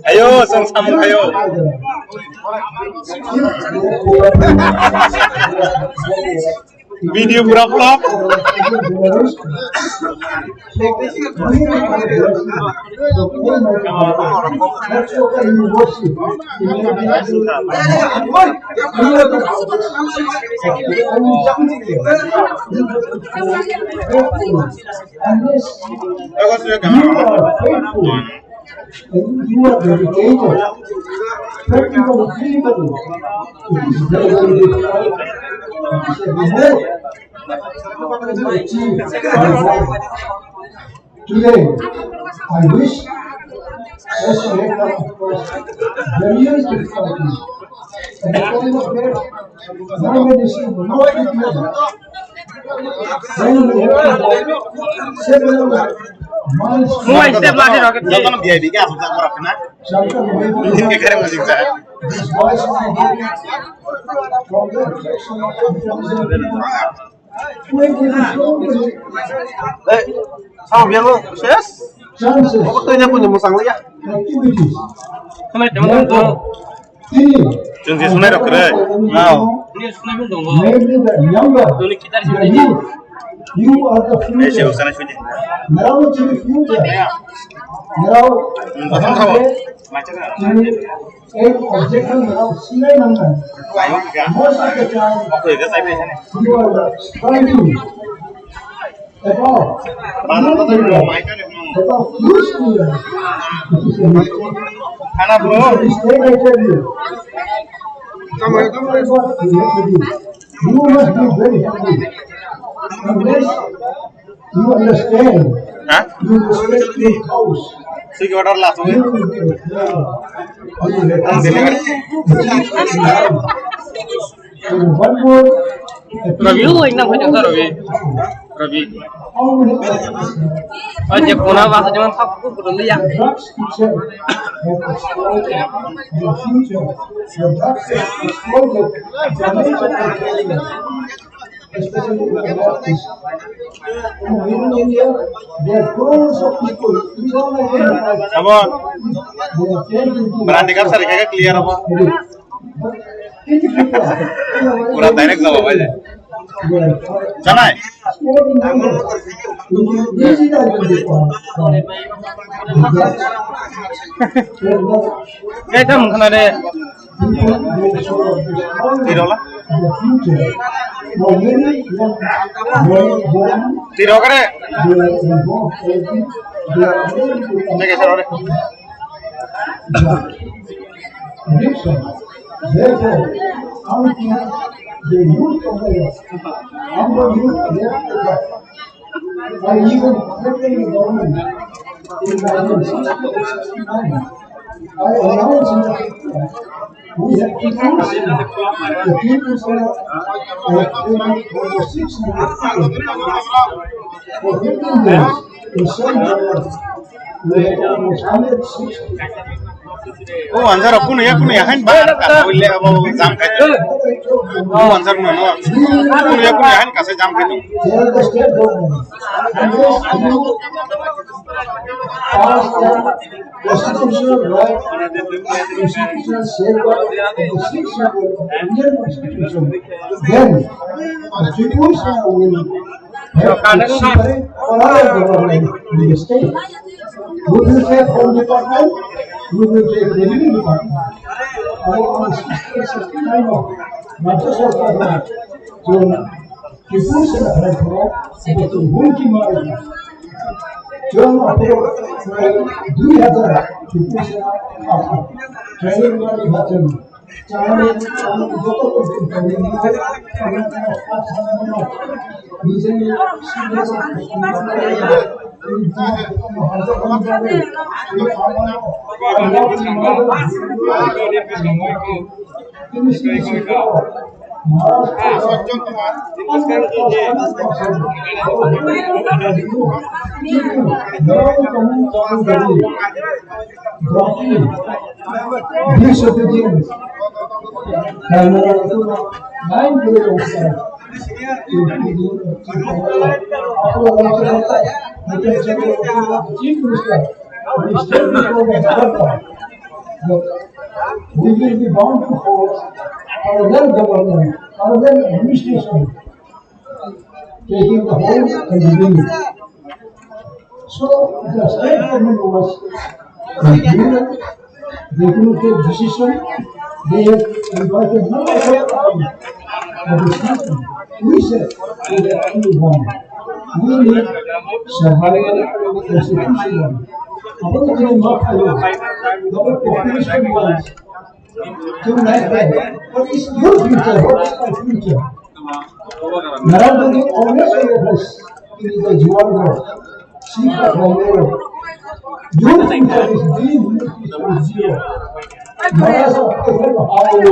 Ayo, sang samung ayo. Video pura flop. And you are dedicated, practically, physically, it is very, very difficult. It is a reward to achieve our goal. Today, I wish, as we have come across various difficulties, and the time of death, no medicine, no treatment, Mobile step lagi rocket. Jotono V I P ke asok jak borak kena. Ini kere musik sa. Eh, sama biang lo, ses. Apa tuh ini punya musang liya? Kena teman tuh. Chwng se sunai rok kwrwi. Mainly the younger, the youth. You are the future. Nrao chini future. Nrao chini aim objective nrao sinai nangna. Most of the time, you are striving. About, about this, you must be very happy. Unless You understand? Huh? You respect your house. Sige, order last. You will be, uh, you will be, and one more. Rabi, oh, inang ko jangsa Rabi. Rabi. How many hours? Oh, je kona ba sa jaman khap ko ko liya. The drugs itself have exploited the future. The drugs have exploited the nature of the especially in the Northeast. In rural area, there are crores of people. We don't know. Come on. They are turned into Berani kap sari kagak clear apa? Pura direct jawab aja. Janai. Kaisa mungkhana de. Tirola. Tirokare. Jaga saro de. Addiction. Therefore, counting the youth of the West, number youth left the West. By even threatening the government in nineteen sixty-eight sixty-nine, I announced in the paper, we have people, the people for, uh, for six hundred people. For fifteen days, in seven hours, we have almost hundred sixty. O answer kunu ya kunu ya hain ba ka ulle abo jam khai. O answer no no. Kunu ya kunu ya hain ka se jam khai. Tell the state government. Unless you pass the constitutional right, constitutional safeguard of the sixth schedule of the Indian Constitution, then the people will Separate another government in the state. We will take home department, we will take revenue department. Our constitution is sixty-nine of Rajya Sarkar na. So, people se na hai ko, to hun ki mar. Jom apo, dui hazar people se na apa. Training mari bhajan. Disobedience. Karena itu lain dari urusan. We will be bound to force parallel government, parallel administration, taking the whole and the wing. So the state government was confused. They couldn't take decision. They have invited none of us. But it's nothing. We said we have only one. We need survival constitution. Our population wants. Tonight, what is your future? What is my future? Narendra Modi always said this in the Juwan Road. See the Bombay Road. Your future is being used for zero. Maharaj, how you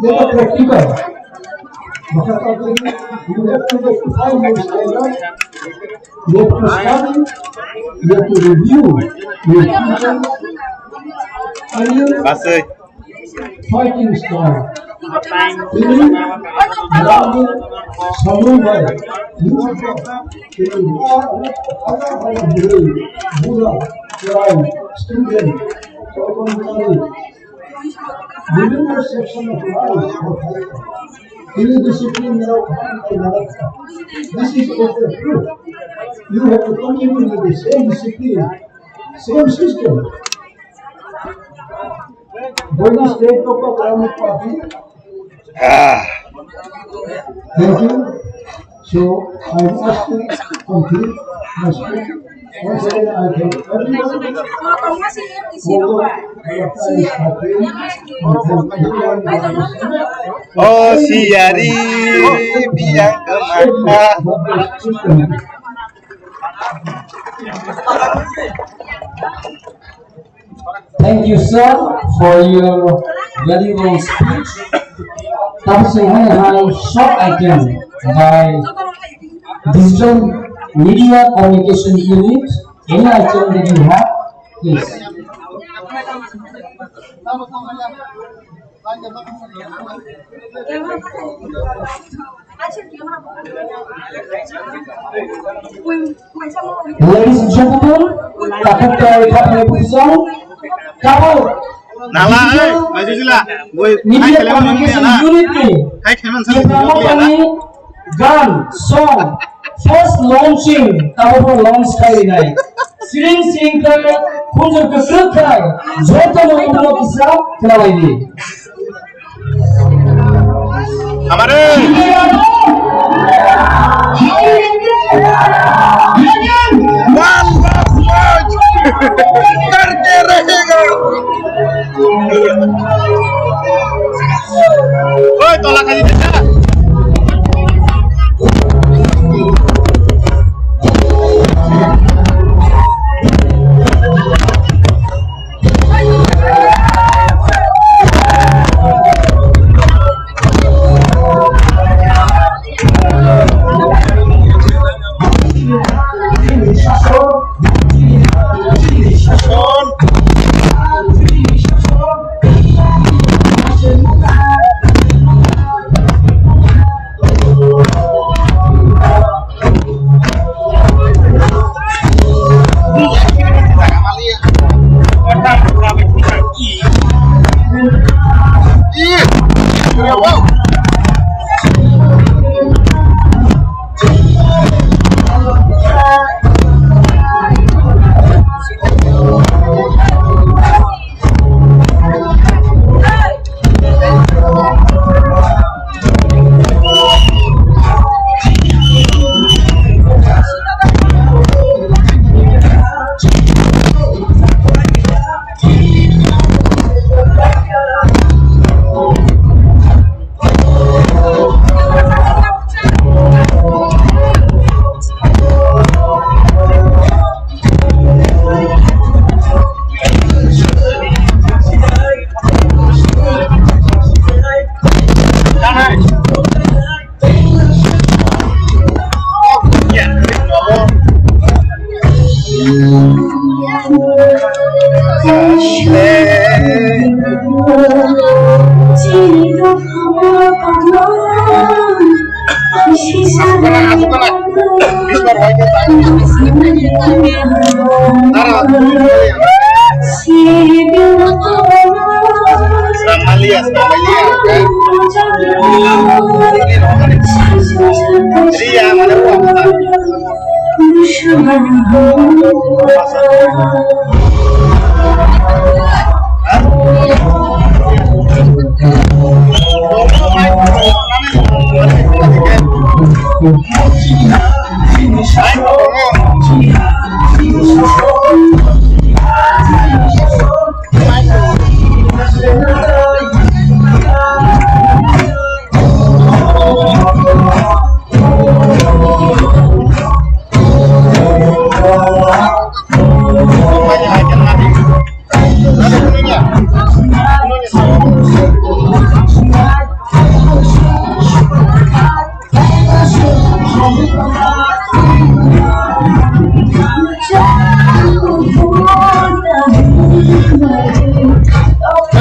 They are practical. You have to justify your standard. You have to study. You have to review your teacher. And you Basai. Fighting style. Ini Raja Samurai. You have to Buddha, crime, student, Within the section of life, any discipline narrow. This is also true. You have to continue with the same discipline, same system. When the state of the climate party, Ah. Thank you. So I ask you to conclude my speech. O siyari biyang kemaka. Thank you, sir, for your valuable speech. Tapos hai hai short item by Digital Media Communication Unit. Any item that you have, please. Ladies and gentlemen, takuk tei khatungni buisong, kabul. Nala, eh, Baisujila, boi, Media hai kailaimani Communication na. Unit ni hai kailaimani Tipra Motha ni gan, song, first launching, tabuk launch khainai. Siring siring khe, khunjur kwkrwk khe, joto no ulo kisa khwlai di. Amare. One last launch. Karte rahega. Oi, tola khaji de.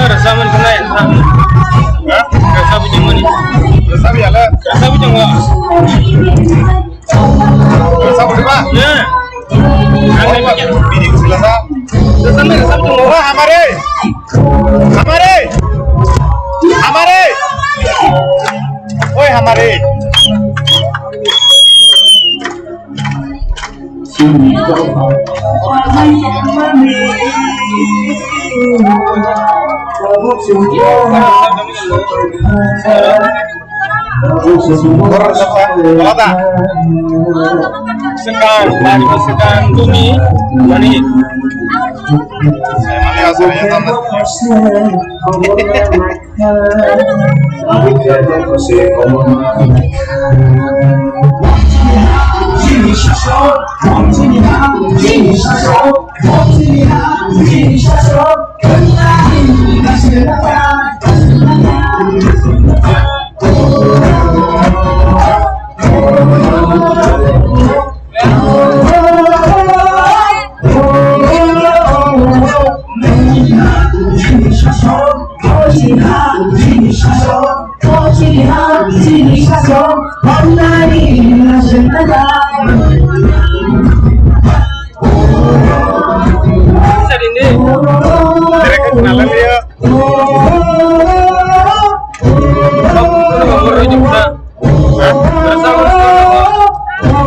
Rasa bujang mani. Rasa bujang mani. Rasa bujang wa. Rasa bujang wa. Ya. Rasa bujang wa. Rasa bujang wa. Hamare. Hamare. Hamare. Oi, hamare. Swkang, bari bo swkang, tumi, mani.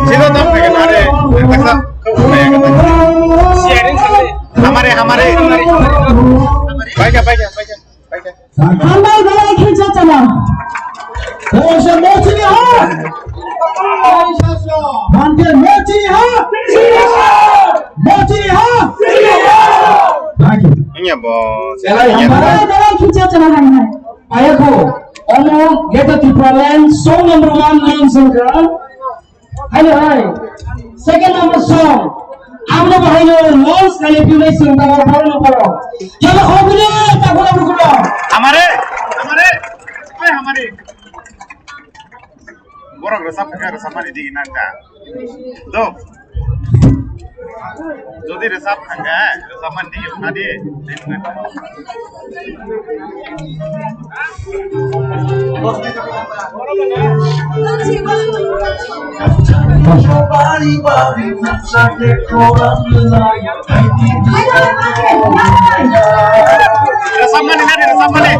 Sino tam kaya nare, terpaksa kau kaya kata. Hamare, hamare. Baik ya, baik ya, baik ya, baik ya. Hambai belai khe chachana. Osa mochini ha. Bhante mochini ha. Mochini ha. Baik. Ini ya, bos. Hambai belai khe chachana hai hai. Ayako, omo Greater Tipraland song number one Nayan Shankar. Hello, hi. Second number song. Amno bahai no launch kali pure song ta baro no paro. Jalo hobile ta baro no paro. Hamare, hamare, oi hamare. Borok resap khe resap mani digi nang ta. Do. Jodi resap thangkha, resap mani digi nadi. Resap mani nadi, resap mani.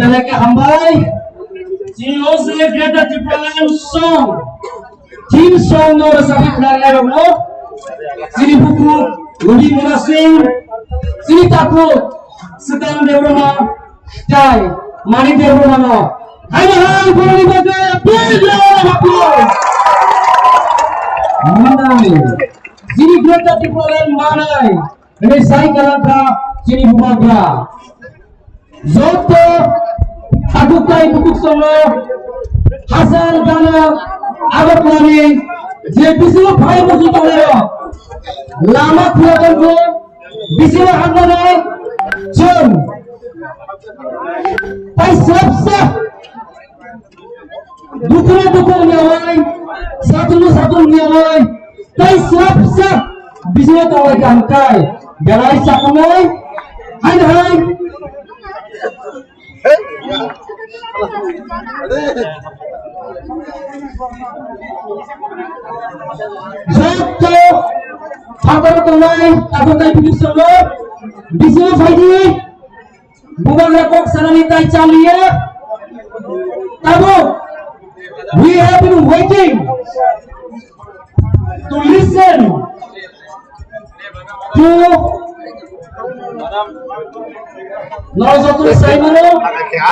Belai khe hambai. Chini o se Greater Tipraland song. Theme song no rwchapwi khwnarwkno. Chini bukhuk Rudi Mona Singh. Chini takhuk Swkang Debbarma. Tai Manik Debbarma no. Hai hai, boroni bagwi big round of applause. Manai. Chini Greater Tipraland manai. Hwnwi sai kwlangkha chini bubagra. Joto takhuk tai bukhuk songno hachal gana Agartala ni je bisingo phai bukhuk tongnai rok lama khula tongkho bisingo hamjaknai chwng tai swrapsa. Dukhu na dukhu wngya wai, satung na satung wngya wai, tai swrapsa bisingo tonglai kha hwnkhe belai chakhwnai, hai hai. Joto phataro tongnai takhuk tai bukhuk songno bisingo phaidi. Bubagra kok sanani tai chaliya. Tabuk, we have been waiting to listen to Nojotun Saimano.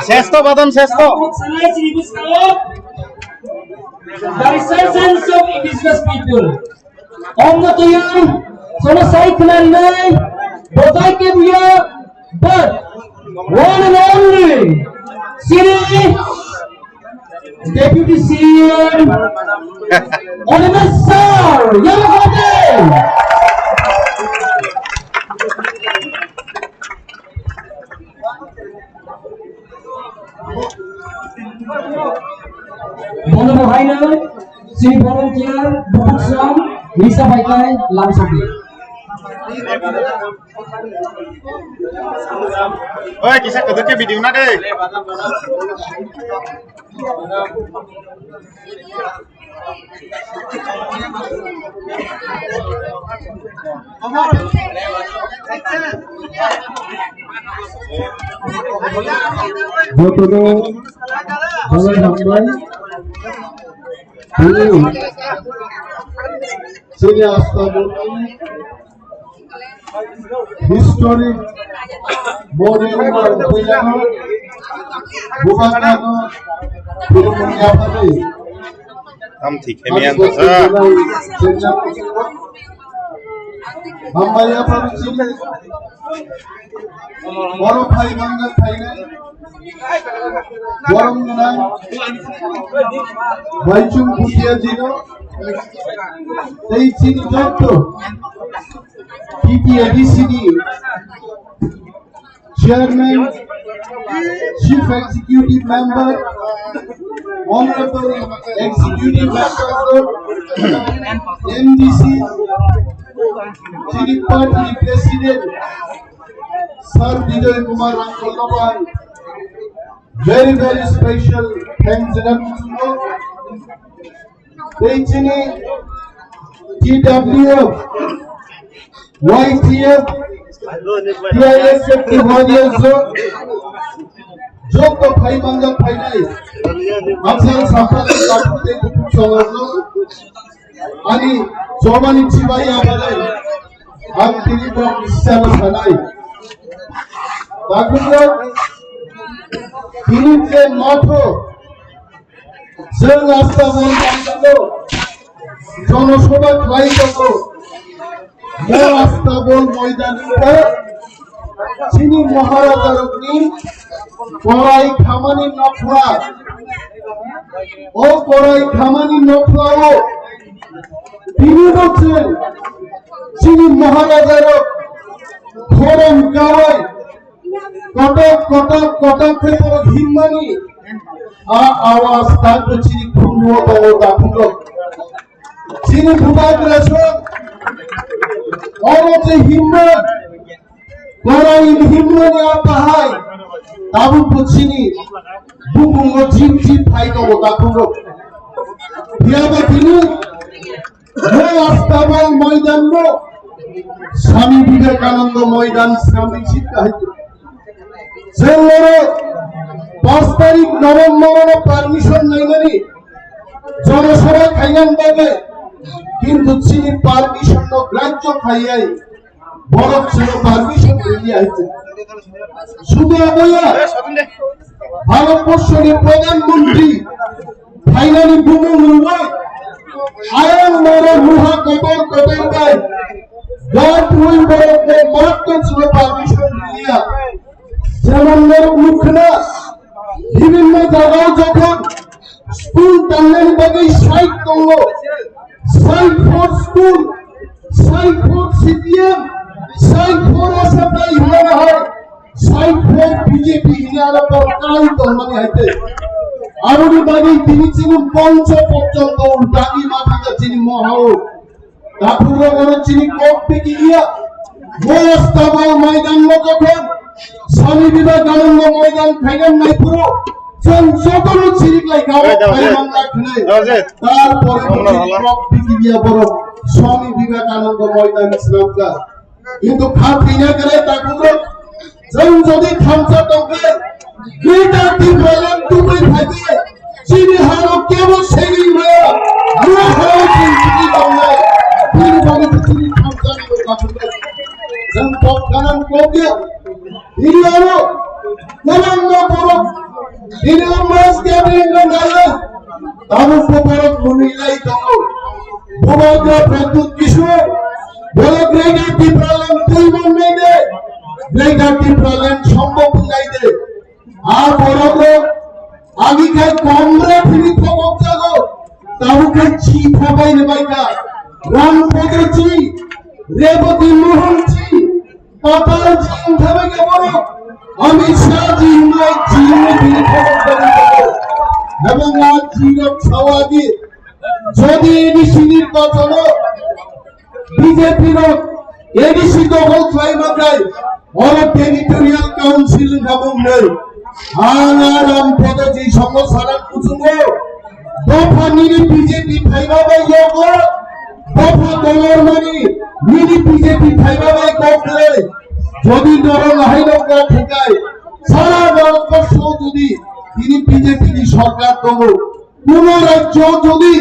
Sesto, badam sesto. Kok sanai chini bwskango. The resurgence of indigenous people. Omno twiwi, sono sai khwnarnai, botai kebuya, but one and only, chini Deputy C M, Animesh sir, yellow hoodie. Bono bo haino chini volunteer bukhuk song misa bai kai lamsadi. Oi, kisa kotor ke video na de. Jotono belai hambai. Tini chini Astabulni historic monument puilano bubagrano khulumung yapharwi. Tam thik khe miyang kha. Hambai yapharwi chini. Oro phai manjak phainai. Borom gwnang Baichung Bhutia jino tei chini jotto T T A D C ni Chairman, Chief Executive Member, Honorable Executive Member, M D C, chini party President, Sir Bijoy Kumar Rangkol Noban, very, very special thanks janai. Tei chini T W F, Y T F, T I S F ni warriors rok, joto phai manjak phainai, Hachal Samprak ni takhuk tei bukhuk songno, ani chobani chibai yaphai, ang tini borok ni salo sanai. Takhukrok, tini je matho, Chwng Astabol Moidano Jonosobha khlai tongo. Bo Astabol Moidan wngkha chini Maharajarokni korai khamani nokhla. O korai khamani nokhlao tinibo chwng chini Maharajarok khorom kaui kotok, kotok, kotok khe borok himmani a awaz tabukbo chini khunjuo tongo, takhukrok. Chini bubagrasong oro je himma, korai himma ni a bahai tabukbo chini bumungo jip jip phai tongo, takhukrok. Phiyaba tini Bo Astabol Moidan no Swami Vivekananda Moidan Swami Sikha hai. Chwng oro Pas tarik November no permission nainani jonasabha khainani bagwi, kintu chini permission no grajyo khaiyai borok chini permission rwya hai. Sudu aboya Bharatborsho ni Pradhan Mantri phainani bumung rwbai ayang moro muha kotor kotor bai dot rwi borok no matto chini permission rwya. Jemon norok nukha na, bibhinno jagao jokhon school tangnani bagwi site tongo, site for school, site for C P M, site for S F I hinana hai, site for B J P hinana borok kai tongmani haite. Aboni bagwi tini chini moncho porjonto ultani mathaka chini mohao. Takhuk rok oro chini kok piki iya. Mo staba maidan no jokhon Swami Vivekananda maidan khainani naiphuru chwng jotono chini klai kha. Oi, dao, khainani dao. Nai khwnai. Dao, dao. Tarpore bo chini kok piki iya borok Swami Vivekananda maidan swnamkha. Kintu kha thwina kwrwi takhuk rok. Chwng jodi thamsa tongkhe, Greater Tipraland tubui phaikhe, chini hano kebo sengwi maya, bo hano chwng tubui tongnai, bini bagwi chini thamsa ni rok kathoknai. Chwng kok khanang kokya, bini aro, kwbangma borok, bini o mass gathering no naiya, tabuk bo borok mwnwi lai tongo. Bubagra Pradyut Kishore, bole Greater Tipraland twi mannai de, Greater Tipraland sombhob wngnai de. A borok rok agi khai Congress ni thokok jago, tabuk khai chi thabai ni bai kha. Ram Podo chi, Rebati Mohan chi, Patal ji wngkha bai kha borok. Amit Shah ji wngkha, ji wngkha bini thokok jago. Ebong a ji rok sao agi, jodi A D C nirbachono B J P rok A D C dokhol khlai mankhai, oro territorial council wngkha bumnwi. Ang a Ram Podo ji songo saran kuchungo, dopha nini B J P phaiba bai yogo, dopha dolor mani nini B J P phaiba bai kok kwrwi. Jodi norok haino kok thwngkhe, sara Bharatborsho jodi tini B J P ni sorkar tongo, kuno rajyo jodi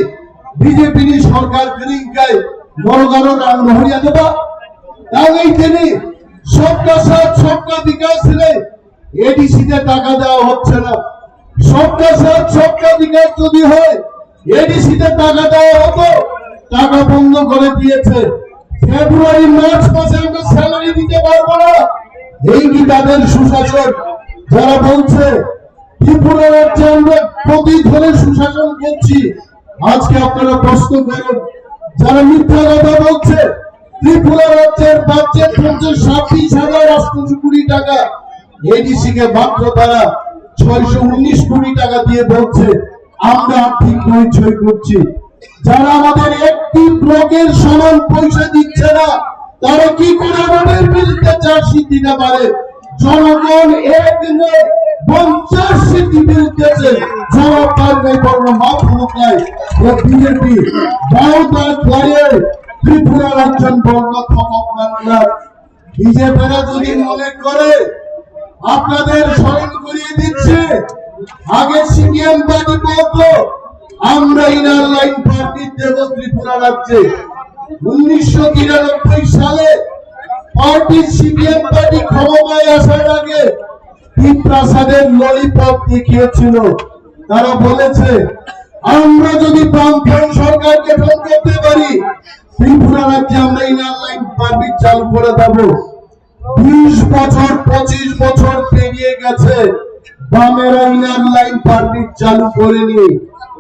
B J P ni sorkar kwrwi hwnkhe, norok aro rang rohorya de ba? Tangwi tini Sabka Saath Sabka Vikas re A D C te taka dewa hocche na. Sabka Saath Sabka Vikas jodi hoy, A D C te taka dewa hoto, taka bondo kore diyechhe. February March mashe amra salary dite parbo na. Ei ki tader sushashon? Jara bolchhe Tripura rajye amra koti dhore sushashon korchi, ajke apnara proshno korun, jara mithya kotha bolchhe, Tripura rajyer budget hocche sabbish hajar atshosho koti taka, A D C ke matro tara soisho unnish koti taka diye bolchhe, amra thik noi soi korchi. যারা আমাদের একটি ব্লকের সমান পয়সা দিচ্ছে না, তারা কি করে আমাদের বিরুদ্ধে চার্জশিট দিতে পারে? জনগণ একদিনে পঞ্চাশ সিটি বিরুদ্ধে যে জবাবদার নেই, বর্ণ মাফ হলুক নাই। বিজেপি বারো তারিখ দাঁড়িয়ে ত্রিপুরার একজন বর্ণ থমক মানলার। বিজেপিরা যদি মনে করে, আপনাদের স্মরণ করিয়ে দিচ্ছে, আগে সিপিএম পার্টি বলতো আমরা ইনার লাইন পারমিট দেব ত্রিপুরা রাজ্যে। উনিশশো তিরানব্বই সালে পার্টি, সিপিএম পার্টি ক্ষমতায় আসার আগে তিপ্রাসাদের ললিপপ দেখিয়েছিল। তারা বলেছে, আমরা যদি বামফ্রন্ট সরকার গঠন করতে পারি, ত্রিপুরা রাজ্যে আমরা ইনার লাইন পারমিট চালু করে দেব। বিশ বছর, পঁচিশ বছর পেরিয়ে গেছে, বামেরা ইনার লাইন পারমিট চালু করেনি।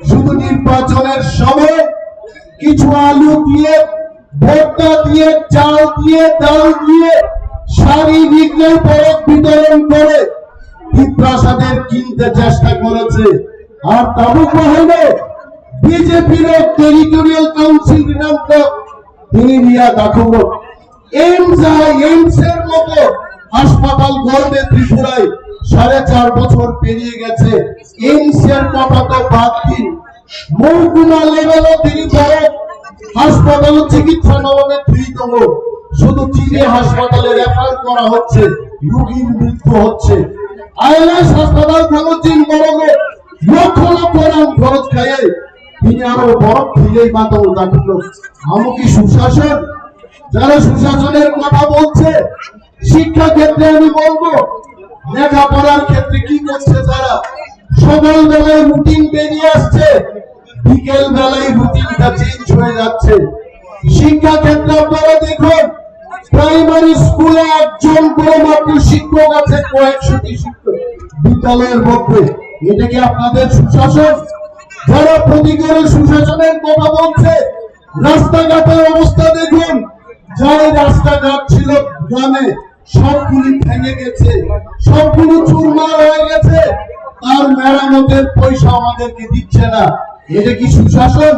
শুধু নির্বাচনের সময় কিছু আলু দিয়ে, ভর্তা দিয়ে, চাল দিয়ে, ডাল দিয়ে, সারি নির্ণয় পরক বিতরণ করে তিপ্রাসাদের কিনতে চেষ্টা করেছে। Ar tabuk bahaino B J P rok territorial council rinamkha tini riya dakhungo. AIIMS hai, AIIMS er moto haspatal gorbe Tripurai sare char bochor periye geche. AIIMS er kotha to bad din, mohkuma level o tini borok haspatal o chikitsa na obe thwi tongo. Sudhu chini haspatal e refer kora hocche, rugir mrityu hocche. ILS হাসপাতাল থাকো চীন বড় করে লক্ষ লক্ষ রাং খরচ খাইয়ে তিনি আরো বরফ ফিরে মাথা উল্টা করলো। আমকি সুশাসন, যারা সুশাসনের কথা বলছে, শিক্ষা ক্ষেত্রে আমি বলবো, লেখাপড়ার ক্ষেত্রে কি করছে তারা? সকালবেলায় রুটিন বেরিয়ে আসছে, বিকেল বেলায় রুটিনটা চেঞ্জ হয়ে যাচ্ছে। শিক্ষা ক্ষেত্রে আপনারা দেখুন, প্রাইমারি স্কুলে একজন করে মাত্র শিক্ষক আছে, কয়েকশোটি শিক্ষক বিদ্যালয়ের মধ্যে। এটা কি আপনাদের সুশাসন? যারা প্রতিকারের সুশাসনের কথা বলছে, রাস্তাঘাটের অবস্থা দেখুন, যাই রাস্তাঘাট ছিল গ্রামে, সবগুলি ভেঙে গেছে, সবগুলো চুরমার হয়ে গেছে, তার মেরামতের পয়সা আমাদেরকে দিচ্ছে না। এটা কি সুশাসন?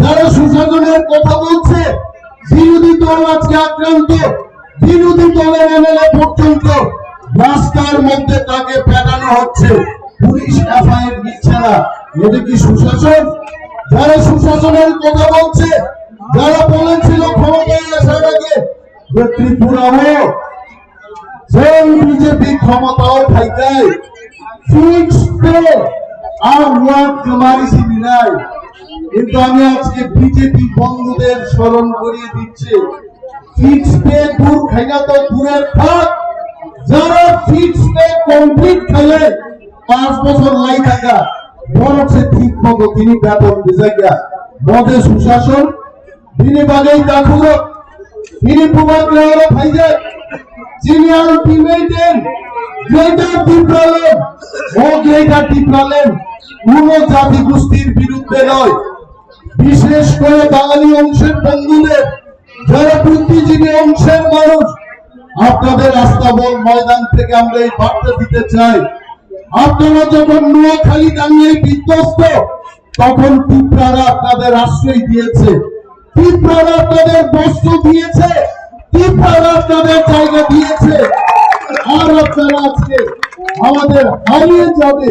যারা সুশাসনের কথা বলছে, বিরোধী দল আজকে আক্রান্ত, বিরোধী দলের এমএলএ পর্যন্ত রাস্তার মধ্যে তাকে পেটানো হচ্ছে, পুলিশ এফআইআর নিচ্ছে না। এটা কি সুশাসন? যারা সুশাসনের কথা বলছে, যারা বলেছিল ক্ষমতায় আসার আগে যে ত্রিপুরাও যেন বিজেপি ক্ষমতাও থাইকাই ফিক্স পে আর ওয়ার্ড জমারি সিবিলাই। কিন্তু আমি আজকে বিজেপি বন্ধুদের স্মরণ করিয়ে দিচ্ছি, ফিক্স পে দূর খাইনা তো দূরের থাক, যারা ফিক্স পে কমপ্লিট খাইলে পাঁচ বছর লাই থাকা, বরং সে ঠিক মতো তিনি বেতন দিজাইগা। মদে সুশাসন, bini bagwi takhuk rok, bini bubagra oro phaijak, chini ultimatum Greater Tipraland, o Greater Tipraland kuno jati gustir biruddhe noi, bishesh kore Bangali ongshor bondhuder, jara buddhijibhi ongshor manush, apnader astabola moidan theke amra ei barta dite chai, apnara jokhon Noakhali dangai bidhosto, তখন তিপ্রারা আপনাদের আশ্রয় দিয়েছে, তিপ্রারা আপনাদের বস্ত্র দিয়েছে, তিপ্রারা আপনাদের জায়গা দিয়েছে। আর আপনারা আজকে আমাদের হারিয়ে যাবে,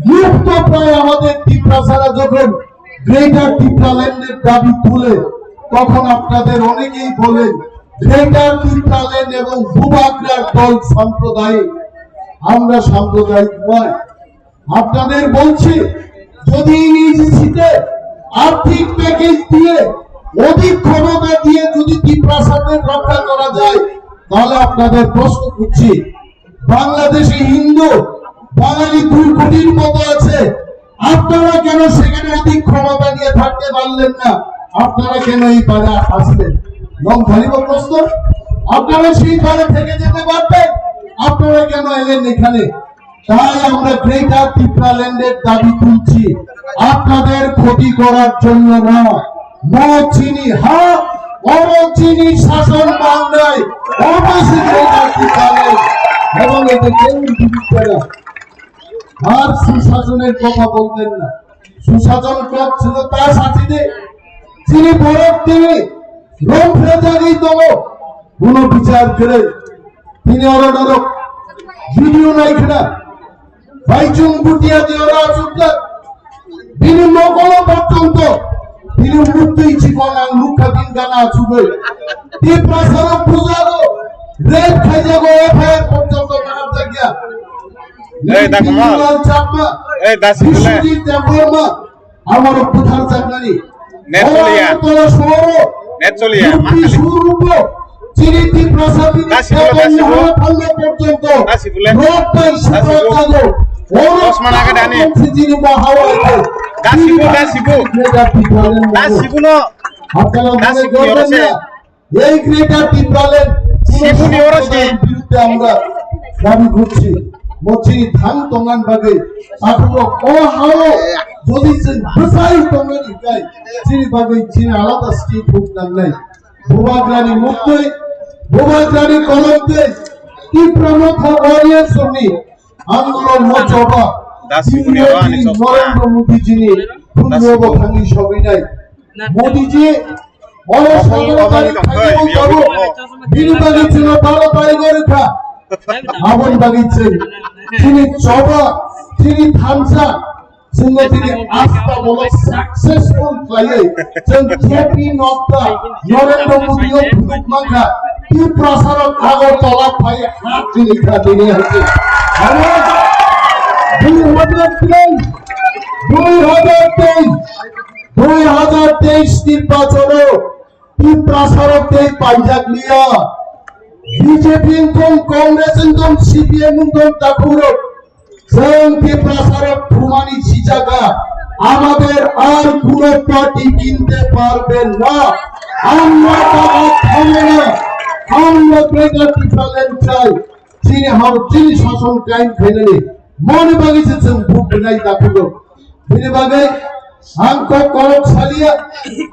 লুপ্ত প্রায় আমাদের তিপ্রাসারা যখন গ্রেটার তিপ্রাল্যান্ডের দাবি তুলে, তখন আপনাদের অনেকেই বলেন গ্রেটার তিপ্রাল্যান্ড এবং বুবাগ্রার দল সাম্প্রদায়িক। আমরা সাম্প্রদায়িক নয়। আপনাদের বলছি, যদি ইউজিসিতে আর্থিক প্যাকেজ দিয়ে, অধিক ক্ষমতা দিয়ে যদি তিপ্রাসাদের রক্ষা করা যায়, তাহলে আপনাদের প্রশ্ন করছি, বাংলাদেশে হিন্দু বাঙালি দুই কোটির মতো আছে, আপনারা কেন সেখানে অধিক ক্ষমতা নিয়ে থাকতে পারলেন না? আপনারা কেন এই পারে আসলেন? লং ধরিব প্রশ্ন, আপনারা সেই পারে থেকে যেতে পারতেন, আপনারা কেন এলেন এখানে? তাই আমরা গ্রেটার তিপ্রাল্যান্ডের দাবি তুলছি, আপনাদের ক্ষতি করার জন্য না। মো চিনি হা, অমো চিনি শাসন বাংলায়, অবশ্যই গ্রেটার তিপ্রাল্যান্ড এবং এতে কেউ বিরোধিতা না। আর সুশাসনের কথা বলবেন না। সুশাসন ক্লাব ছিল তার সাথীতে, তিনি বরফ তিনি রোম ফেজাগি তম কোনো বিচার করে তিনি অরডারক ভিডিও নাই খেলা ভাইচুং বুটিয়া দিয়ে ওরা চুপচাপ তিনি মকল পর্যন্ত তিনি মুক্তি জীবন আর মুখা দিন গানা চুবে তিপ্রাসারক বুঝাবো রেপ খাইজাগো এফআইআর পর্যন্ত মারা থাকিয়া এই দেখো মা। চাকমা এই দাসি বলে বিশ্বজিৎ দেববর্মা আমার প্রধান চাকরি নেট চলিয়া। তোরা শহর নেট চলিয়া। মুক্তি স্বরূপ চিনি তিপ্রাসাদি দাসি বলে, দাসি বলে। মহাফল্য পর্যন্ত দাসি বলে। রথ পাই দাসি বলে। সুপ্রসাদ। ওরা চশমা লাগে ডানি। চিনি মহাওয়াল। দাসি বলে, দাসি বলে। দাসি বলে। আপনারা মনে দাসি বলে, করবেন ওরা না। এই গ্রেটার তিপ্রাল্যান্ড শিবুনি ওরা কি? বিরুদ্ধে আমরা দাবি করছি। মসজিদ ধান তঙ্গান বাগে পাঠক ও হাও যদি যে ভাষাই তঙ্গান ইকাই চিনি বাগে চিনি আলাদা স্টেট হোক না নাই। বুবাগ্রানি মুক্তই, বুবাগ্রানি কলমতে তীব্র মথা ওয়ারিয়ার সঙ্গে আন্দোলন মঞ্চ বা দাসি বুনি ওরা আনি চশমা। নরেন্দ্র মোদীজিনি দাসি বুনি। পূর্ব ভাঙি সবিনাই। মোদীজি Obo, obo, obo, obo, obo. Bini bagwi chwngno baro bai gori kha. Aboni bagwi chwng chini choba, chini thansa, chwngno chini asta bolo successful khlaiwi chwng J P Nadda, Narendra Modi o phunuk mankha. Tiprasarok Agartala phai hat chini kha tini hai. Abo Dui hazar teis, dui hazar teis, dui hazar teis nirbachon o Tiprasa rok tei paijak liya. B J P wngthung, Congress wngthung, C P M wngthung, takhuk rok. Chwng Tiprasa rok thumani sijaga, amader ar kuno party kinte parben na. Amra tara thamena, amra Greater Tipraland chai. Chini hao, chini sason kaim khainani moni bagwi se chwng buk rinai takhuk rok. Bini bagwi ang kok korok salia,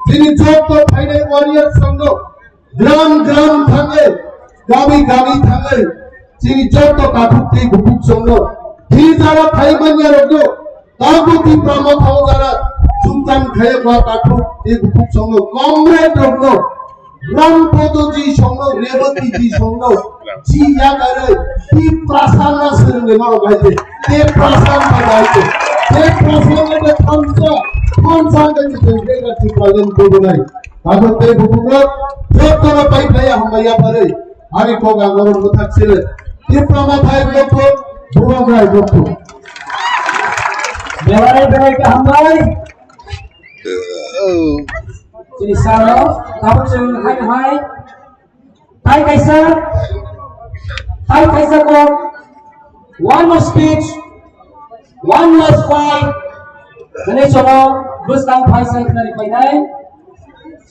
chini jotto phainai warriors rokno gram gram thangwi, gami gami thangwi, chini jotto takhuk tei bukhuk songno, hi jara phai manya rokno, tabuk Tipra Motha o jara chumchang khaya ma takhuk tei bukhuk songno, comrade rokno, Ram Podo ji songno, Rebati ji songno, ji yakarwi, Tiprasa na swrwngwi norok hai se, Tiprasa na hai se, Tiprasa na thamsa, thamsa na ni tengkhe Tiprasa na tubunai. Tabuk tei bukhuk rok, jotono pai phaiya hambai yapharwi, ani kok ang oro mwthak sile. Tipra Motha hai bukhuk, Bubagra hai bukhuk. Belai belai khe hambai. Chini salo, tabuk chwng hai hai. Tai kaisa, tai kaisa kok, one more speech, one last fight, hwnwi chwngno bwskang phaisa khnari phainai.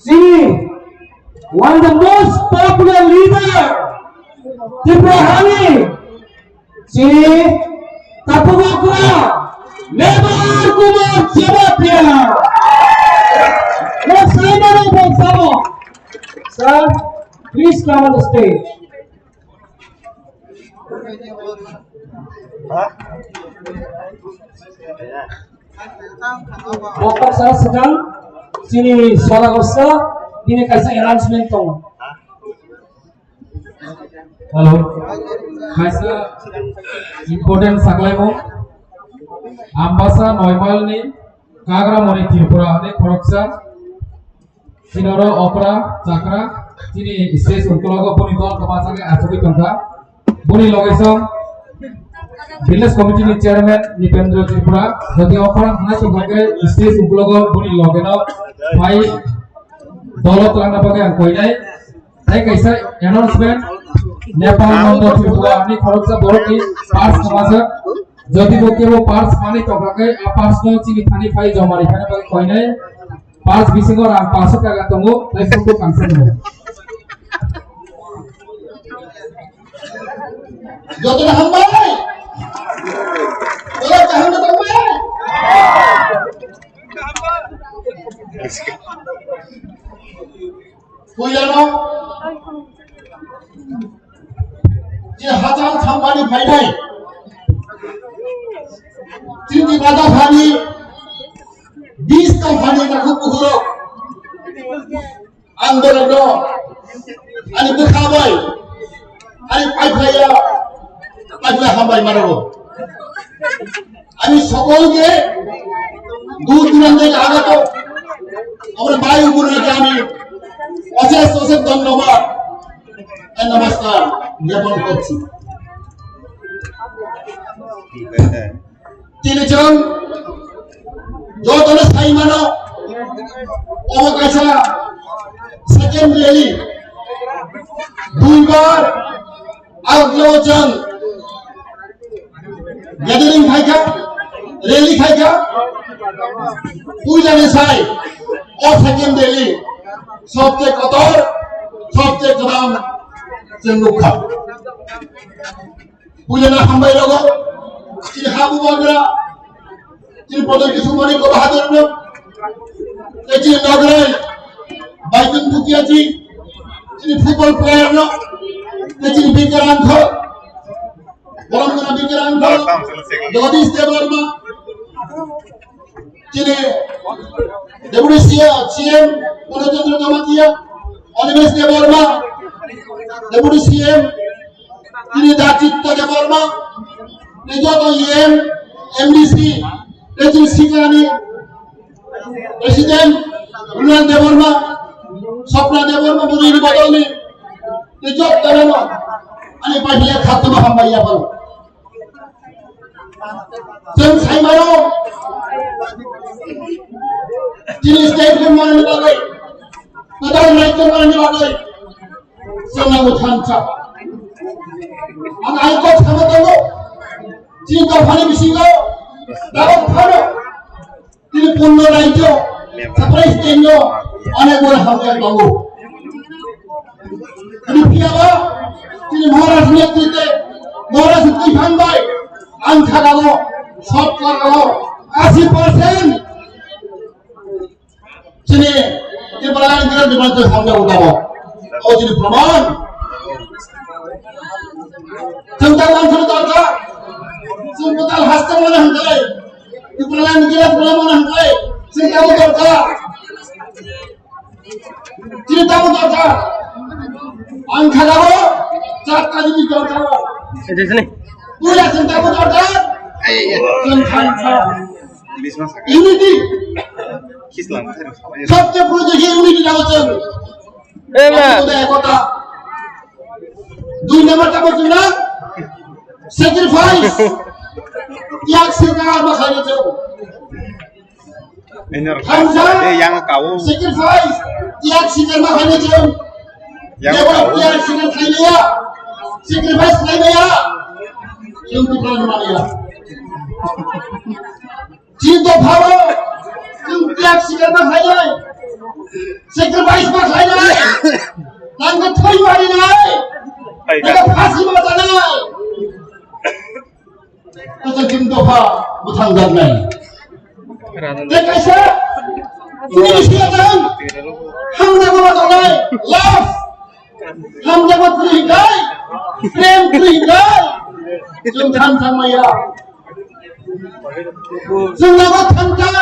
Chini, one the most popular leader, Tripura hani, chini, takhuk okra, Mebar Kumar Jamatia. Let's celebrate for Samo. Sir, please come on the stage. Bokok sa sedang sini sola gosa ini kaisa arrangement tong. Hello. Kaisa important saklaimung. Ambasa Noimal ni Kagra Moni Tripura ni khoroksa. Sinoro okra chakra chini stage ukologo boni dol kwbangsa khe achugwi tongkha. Boni loge song village committee ni chairman Nipendra Tripura. Jodi okra hwnai tongkha khe stage ukologo boni loge no phai dolo twlangna bagwi ang koinai. Tei kaisa announcement, Nepal Mondo Tripura ni khoroksa borok ni purse kwmajak. Jodi bo kebo purse manwi tongkha khe, a purse no chini thani phai joma ri phana bagwi koinai. Purse bisingo rang paanch taka tongo, tei photo kangsa tongo. Jotono hambai. Jotono kaham tongbai. Puilano je hachal sampani phainai, chini bada phani, bis ta phani takhuk bukhurok, ang borokno ani bwkha bai, ani paiphlaiya, paiphlai hambai mano. আমি সকলকে দূর দূরান্ত থেকে আগত আমরা ভাই ও বোনেরকে আমি অশেষ অশেষ ধন্যবাদ আর নমস্কার জ্ঞাপন করছি। Tini chwng jotono sai mano, obo kaisa second rally, duibar Aroglao chwng gathering khaikha, rally khaikha, puilani sai o second rally sobse kotor, sobse kwbang chwng nukha. Puilano hambai rogo, chini ha bubagra, chini Pradyot Kishore Manikya Bahadur no, tei chini Nograi, Baitun Bhutia ji, chini football player no, tei chini Bikrang Angkho, Borom Gana Bikrang Angkho, Jagadish Debbarma, chini Deputy C M, C M Purna Chandra Jamatia, Animesh Debbarma, Deputy C M, Tini Dachitya Debbarma, tei joto E M, M D C, tei chini Siklani President Unal Debbarma, Sopna Debbarma, Budini Bodolni, tei joto no ani pai khaktuma hambai yaparo. Chwng sai mano, chini state ni manani bagwi, kwtal rajyo manani bagwi, chwng nango thansa. Ang aiko sama tongo, chini dophani bisingo, tabok phano, chini punno rajyo, saprai state no, onek boro hamjak tongo. Ani phiyaba, chini Maharaj netrite, Maharaj twi phan bai, ang thagao, shot karao, asi percent. Chini, chini Tipra Land Grant Department samjak utabo. O chini proman. Chwng ta man suru dorkar. Chwng kwtal haste mane hwnkhai. Tipra Land Grant Department mane hwnkhai. Chwng ta dorkar. Chini tamo dorkar. Ang khagao, char ta jini dorkar. Ede sini. Puila chini tamo dorkar. Chini tamo dorkar. Unity. Sabse badi unity na hote. Eh, ma. Ekota. Dui number tamo chini. Sacrifice. Tiyag swikar ma khaina chwng. Hamsa, eh, yang kau. Sacrifice, tiyag swikar ma khaina chwng. Yang kau. Tiyag swikar khaimaya, sacrifice khaimaya. Chwng Tipra ni maya. Chini dophao, chwng tiyag swikar ma khainai. Sacrifice ma khainai. Nangkhe thwi mari nai. Nangkhe phasi ma tanai. Kaisa chini dopha bwthang jaknai. Tei kaisa chini siyajang hamjakma tongnai, love. Hamjakma kwrwi hinkai, prem kwrwi hinkai. Chwng than thangmaya. Chwng nabo than thang,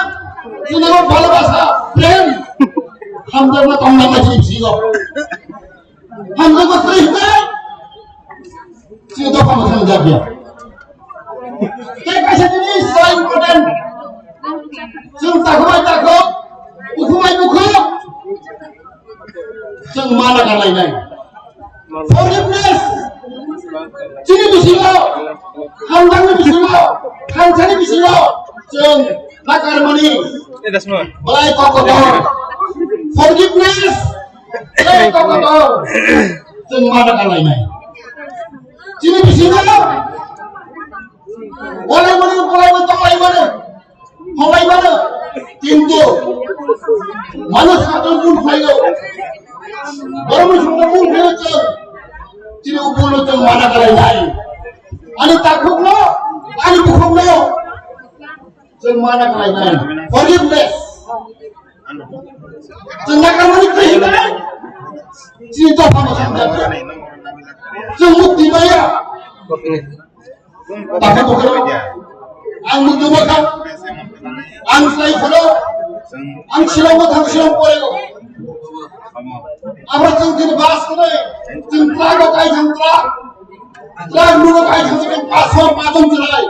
chwng nabo bhalobasa, prem. Hamjakma tongnai chini bisingo. Hamjakma kwrwi hinkai. Chini dopha mwthang jakya. Tei kaisa jinis so important. Chwng takhuk bai takhuk, bukhuk bai bukhuk. Chwng mana kalainai. Forgiveness. Chini bisingo, hamjakni bisingo, thansani bisingo, chwng nakarmani. Belai kok kotor. Forgiveness. Belai kok kotor. Chwng mana kalainai. Chini bisingo, walai mano, walai mano, tongwai mano. Hongbai mano, kintu mano sakno bul khlaio. Borokni sakno bul khlaio chwng. Chini bul no chwng mana kalainai. Ani takhukno, ani bukhukno chwng mana kalainai. Forgiveness. Chwng nakarmani kwrwi hinai. Chini dopha mwthang jakya. Chwng mukti maya. Takha bokhe ang mukti bokha, ang slai phano, ang Shillong bokha, Shillong pore go. Abo chwng tini bus kore, chwng truck o kai thang truck, truck nugo kai thang chwng paso paton chwrai.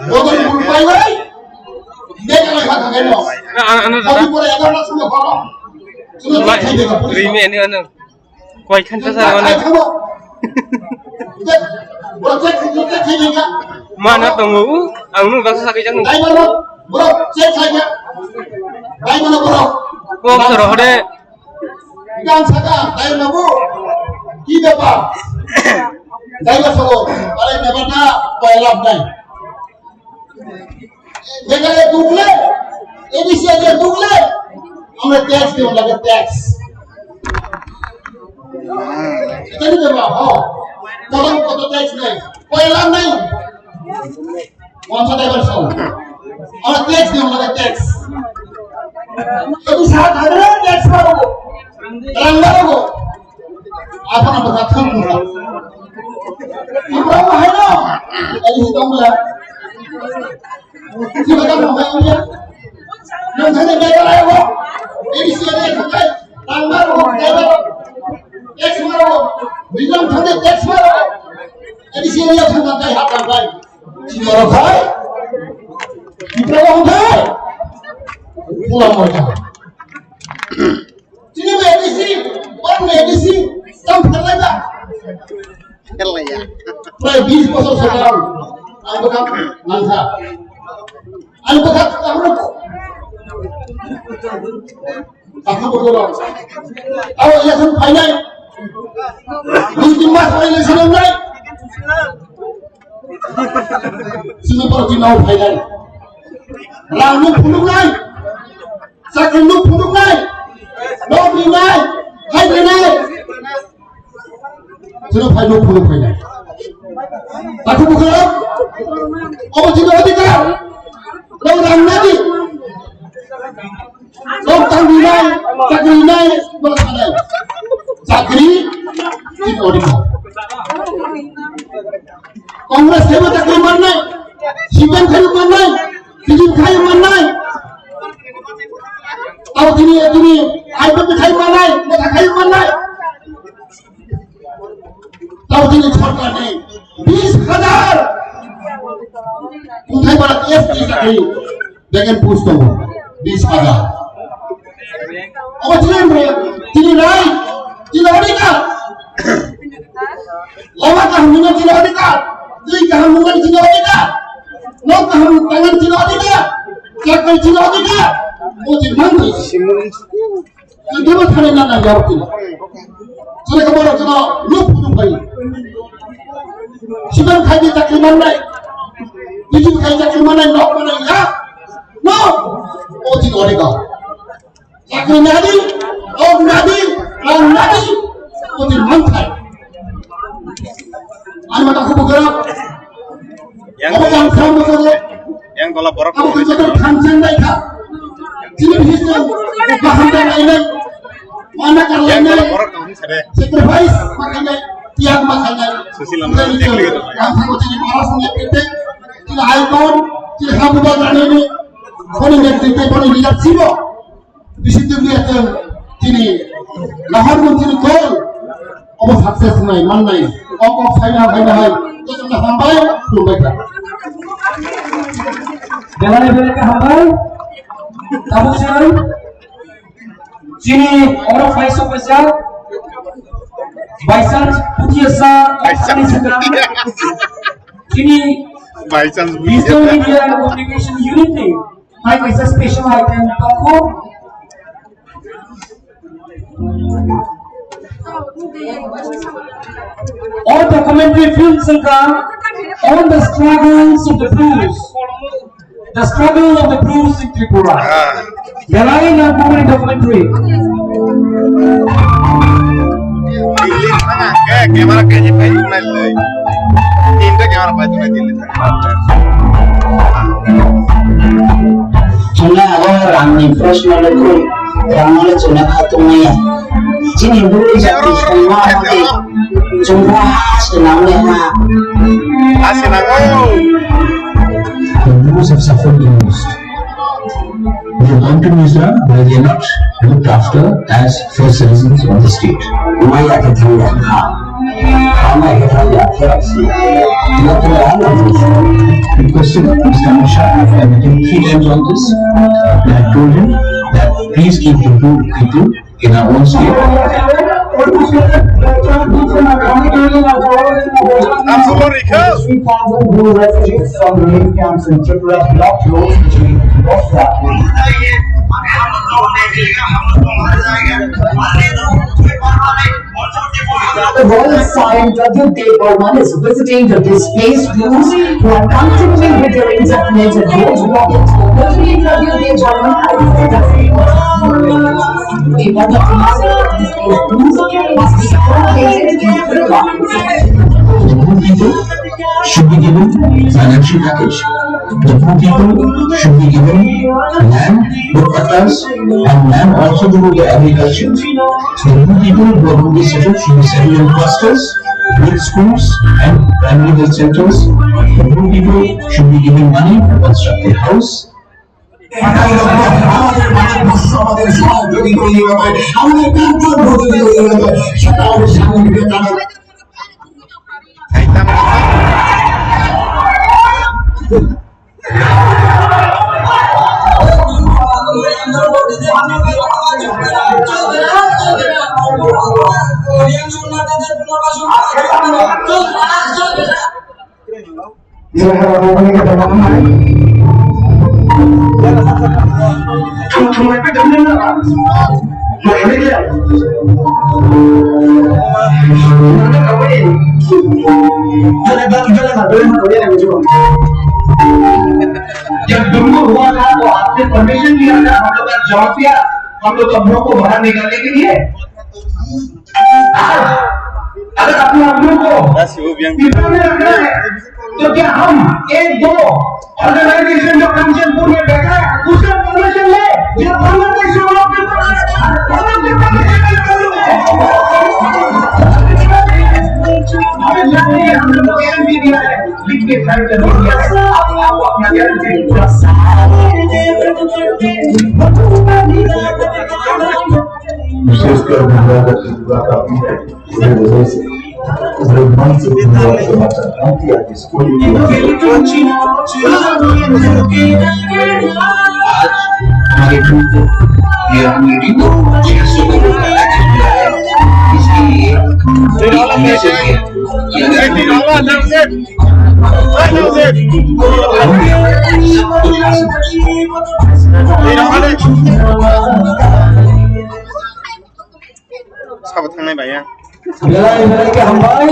Bodol mulu pai bai, Meghalaya kha kha no. Ano, ano, ano, ano. Abo pore egarota somoy phano. Chwng thai thai bega. Rimi, ano, ano. Koi khan ta sa mane. Mana tongo, ang nung baksa sakai jang nung. Kok soro hode. Gan saka, dai nabu. Ki bepar? Dai ba sogo, pare bepar na, koi lab nai. Meghalaya dukle, A D C area dukle, amra tax dibo lage, tax. Eta ni beba, ho. Koto, koto tax nai. Koila nai. Wansa driver sao. Amra tax dibo lage, tax. A D C ha thagre tax maro. Rang maro. Apa nama kata mura? Mura apa hai no? Tadi si tong mura. Si bakal mau hai mura. Yang sana dia kalau mau. Ini si ada yang pakai. Tambah mau, tambah mau. Tax maro. Bilang tadi tax maro. Ini si ada yang pakai hak pakai. Si maro kai. Kita mau kai. Pulang mereka. Chini medicine, one medicine, tam phalai ba. Phalai ya. Prai bis bosor sakang. Ang bwkha nangkha. Ang bwkha tabuk. Ang bwkha. Abo election phainai. Dui tin mas election wngnai. Sini poro tini o phainai. Rang nuk phunuknai. Chakri nuk phunuknai. Nok rinai. Hai rinai. Sini phai nuk phunuk phainai. Aku bukan. Obo tini odhikar. Nok rang nadi. Tong tang rinai, chakri rinai, bola sanai. Chakri, tini odhikar. Congress khaibo chakri mannai, C P M khaibo mannai, B J P khaibo mannai. Tao tini, tini, I P F T khaibo mannai, motha khaibo mannai. Tao tini sorkar ni bis hajar. Kunthai bara S T chakri. Vacant post tongo, bis hajar. Obo chini rai, tini rai, tini odhikar. Lama kaham nungna tini odhikar, twi kaham nungna tini odhikar, nok kaham tangan tini odhikar, chakri tini odhikar. Obo tini mantri. Ang tebo thani na nang yar tini. Sini ke borok jono nuk phunuk bai. Siban khai di chakri mannai. Bijim khai chakri mannai, nok mannai ya. No. O tini odhikar. Chakri nadi, nok nadi, rang nadi. O tini manthai. Ang mata kubu gerak. Yang Abo yang sam betul. Yang gola borok Abo ko kejator thansen bai kha. Chini bisi bahanda lainai. Mana kar yang lainai. Gola borok ko sare. Sacrifice makanai, tiag makanai. Susilam. Yang thango chini maras ni kete. Chini icon, chini habu ba janani. Boni netrite, boni leadership. Bisi dugli akan tini nahar mun tini kol. Obo success nai, man nai. Kok kok saina, saina hai. Joto na hambai, khulumbai kha. Belai belai kha hambai. Tabuk siang. Chini oro phai sok kaisa. By chance, puthi asa, by chance. Chini by chance, puthi asa. Visual Media and Communication Unit ni. Hai kaisa special item tongkho. All documentary films wngkha on the struggles of the Bru. The struggle of the Bru in Tripura. Ah. Belai nangkukmani documentary. Delhi thana, ke camera kaisa pai tunai lai. Tinta camera pai tunai Delhi thana. Chwngno abo rangni proshno le kung, rangno le chwngno kha tongmaya. Chini bwrwi jati songma hati chwngno ha swnamle ha. Ha swnamle. The Brus have suffered the most. The Mountain Mizra, where they are not looked after as first citizens of the state. Maya ke thangya kha. Maya ke thangya kha. Not to the other Mizra. Requested Mister Amit Shah, I've been three times on this. And I told him that please keep the two people in our own state. Three thousand Bru refugees from relief camps in Tripura blocked roads between Bosnia. The royal sign W K Burman is visiting the displaced Brus who are continuing with their indefinite road blockade. President W K Burman has said that the Brus must be accommodated in Tripura. The Bru people should be given financial package. The Bru people should be given land, dupattas, and land also to do the agriculture. The Bru people who are going to be settled should be settled in clusters with schools and primary health centers. The Bru people should be given money to construct a house. আমাদের ভারতবর্ষ, আমাদের সমাজ যদি তৈরি হতে হয়, আমাদের প্রাক্তন যদি তৈরি হতে হয়, সেটা হবে স্বামী Vivekananda. Thum thum pai tong nang na. Mai ni ya. Mana kau ni? Jalan jalan jalan jalan jalan. जब गुरु हुआ था तो आपने परमिशन दिया था हम लोग का जवाब दिया, हम लोग अपनों को बाहर निकालने के लिए। अगर अपने आप को पीपल में रखना है, तो क्या हम एक दो ऑर्गेनाइजेशन जो कंचनपुर में बैठा है, उससे परमिशन ले? ये बांग्लादेश से लोग पीपल में बैठा है, हम लोग पीपल में बैठा है। अभी जाते हैं, हम लोग को एम भी दिया है, लिख के साइन कर दीजिए। आप, आपको अपना ज्ञान चाहिए। विशेषकर महिला का चिंता काफी है। पूरे वजह से, पूरे मन से धन्यवाद करना चाहता हूँ कि आज इस कोई आज हमारे टीम को, ये अपनी टीम को छह सौ करोड़ का पैकेज मिला है। इसके लिए एक मैसेज है कि अगर हम सब कुछ हासिल कर सकते हैं। Sabo thangnai bai ya. Belai belai khe hambai.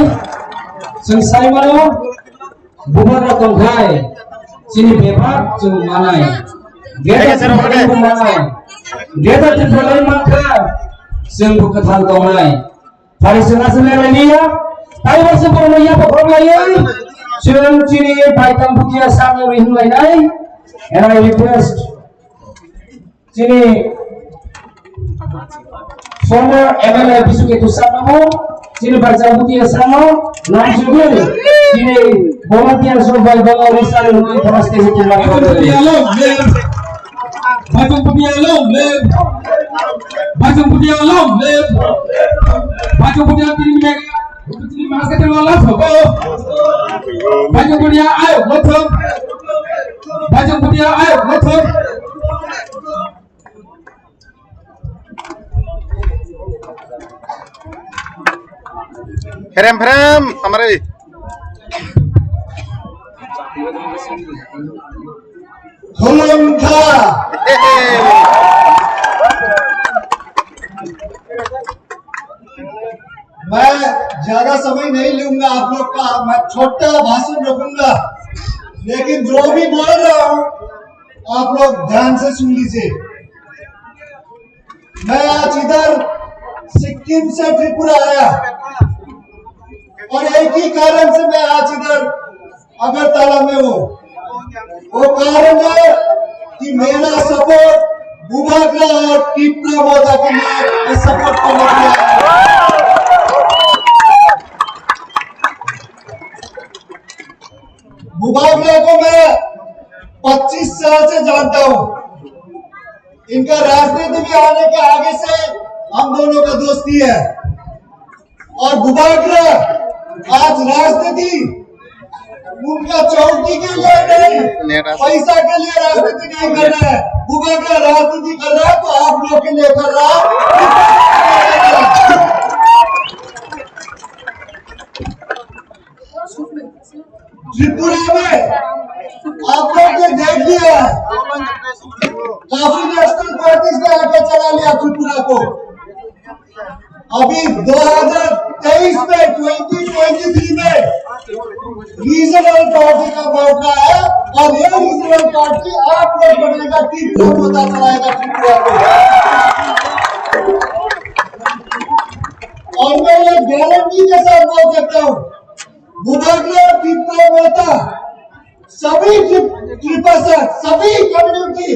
Chwng sai mano, bubagra tongthai, chini bebak chwng manai. Greater Tipraland bo manai. Greater Tipraland mankha, chwng bo kwthang tongnai. Phari chwng aswk lerlailiya, taibo se borokno yapha khorok laiwi, chwng chini baithang bukia sakno ri hwnlainai. And I request chini former M L A Bisu Ketu sakno, chini baithang bukia sakno, namsugwi chini volunteer sok bai bangwi sari hwnwi thamas khe hwnwi. Baichung Bhutia long live! Baichung Bhutia long live! Baichung Bhutia tini mek, tini mas kete lo la thogo. Baichung Bhutia ayok lo thok. Baichung Bhutia ayok lo thok. Pherem pherem, amari. Khulumkha. मैं ज्यादा समय नहीं लूंगा आप लोग का, मैं छोटा भाषण रखूंगा, लेकिन जो भी बोल रहा हूँ आप लोग ध्यान से सुन लीजिए। मैं आज इधर सिक्किम से त्रिपुरा आया और एक ही कारण से मैं आज इधर अगरतला में हूँ। वो कारण है कि मेरा सपोर्ट बुबाग्रा और टिप्रा मोता के लिए मैं सपोर्ट करने के लिए आया हूँ। बुबाग्रा को मैं पच्चीस साल से जानता हूँ। इनका राजनीति में आने के आगे से हम दोनों का दोस्ती है। और बुबाग्रा आज राजनीति उनका चौकी के लिए नहीं, पैसा के लिए राजनीति नहीं कर रहा है। बुबाग्रा राजनीति कर रहा है तो आप लोग के लिए कर रहा है। त्रिपुरा में आप लोग ने देख लिया है, काफी नेशनल पार्टीज ने आके चला लिया त्रिपुरा को। अभी दो हज़ार तेईस में, ट्वेंटी ट्वेंटी थ्री में रीजनल पार्टी का मौका है और ये रीजनल पार्टी आप लोग बनेगा, टिप्रा मोता चलाएगा त्रिपुरा को। और मैं ये गारंटी के साथ बोल सकता हूँ, बुबाग्रा टिप्रा मोता सभी त्रि-, त्रिपा से, सभी कम्युनिटी,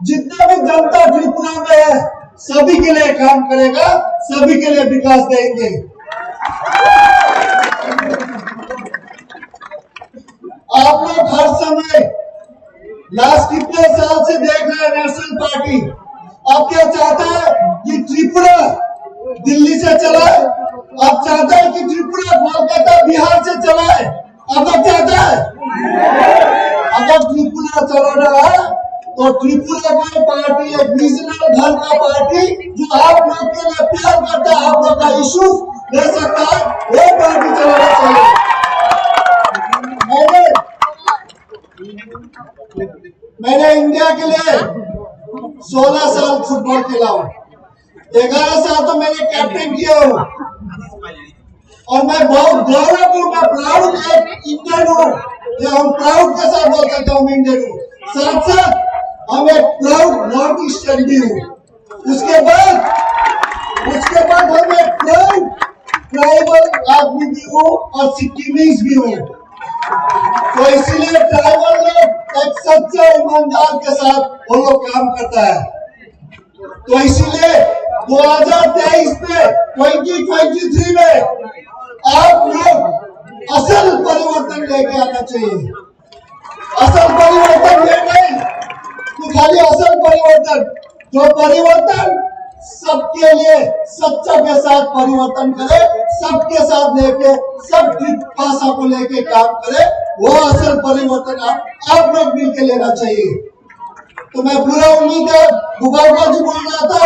जितना भी जनता त्रिपुरा में है, सभी के लिए काम करेगा, सभी के लिए विकास देंगे। आप लोग हर समय लास्ट कितने साल से देख रहे हैं नेशनल पार्टी, अब क्या चाहता है कि त्रिपुरा दिल्ली से चलाए? अब चाहता है कि त्रिपुरा कोलकाता बिहार से चलाए? अब क्या चाहता है? अगर त्रिपुरा चलाना है तो त्रिपुरा की पार्टी एक रीजनल घर का पार्टी जो आप लोग के लिए प्यार करता है, आप लोग का इशू ले सकता है, वो पार्टी चलाना चाहिए। मैंने सोलह साल फुटबॉल खेला हूँ, ग्यारह साल तो मैंने कैप्टन किया हूँ। और मैं बहुत गौरव हूँ, मैं प्राउड एक इंडियन हूँ, ये हम प्राउड के साथ बोल सकता हूँ, हम इंडियन हूँ। साथ साथ हम एक प्राउड नॉर्थ ईस्टर्न भी हूँ। उसके बाद, उसके बाद हम एक प्राउड ट्राइबल आदमी भी हूँ और सिक्किमीज भी हूँ। तो इसीलिए ट्राइबल लोग एक सच्चा ईमानदार के साथ वो लोग काम करता है। तो इसीलिए दो हज़ार तेईस में, ट्वेंटी ट्वेंटी थ्री में आप लोग असल परिवर्तन लेके आना चाहिए। असल परिवर्तन ये नहीं कि खाली असल परिवर्तन, जो परिवर्तन सबके लिए, सच्चा के साथ परिवर्तन करे, सबके साथ लेके, सब भाषा को लेके काम करे, वो असल परिवर्तन आप, आप लोग मिलके लेना चाहिए। तो मैं पूरा उम्मीद है, बुबाबा जी बोल रहा था,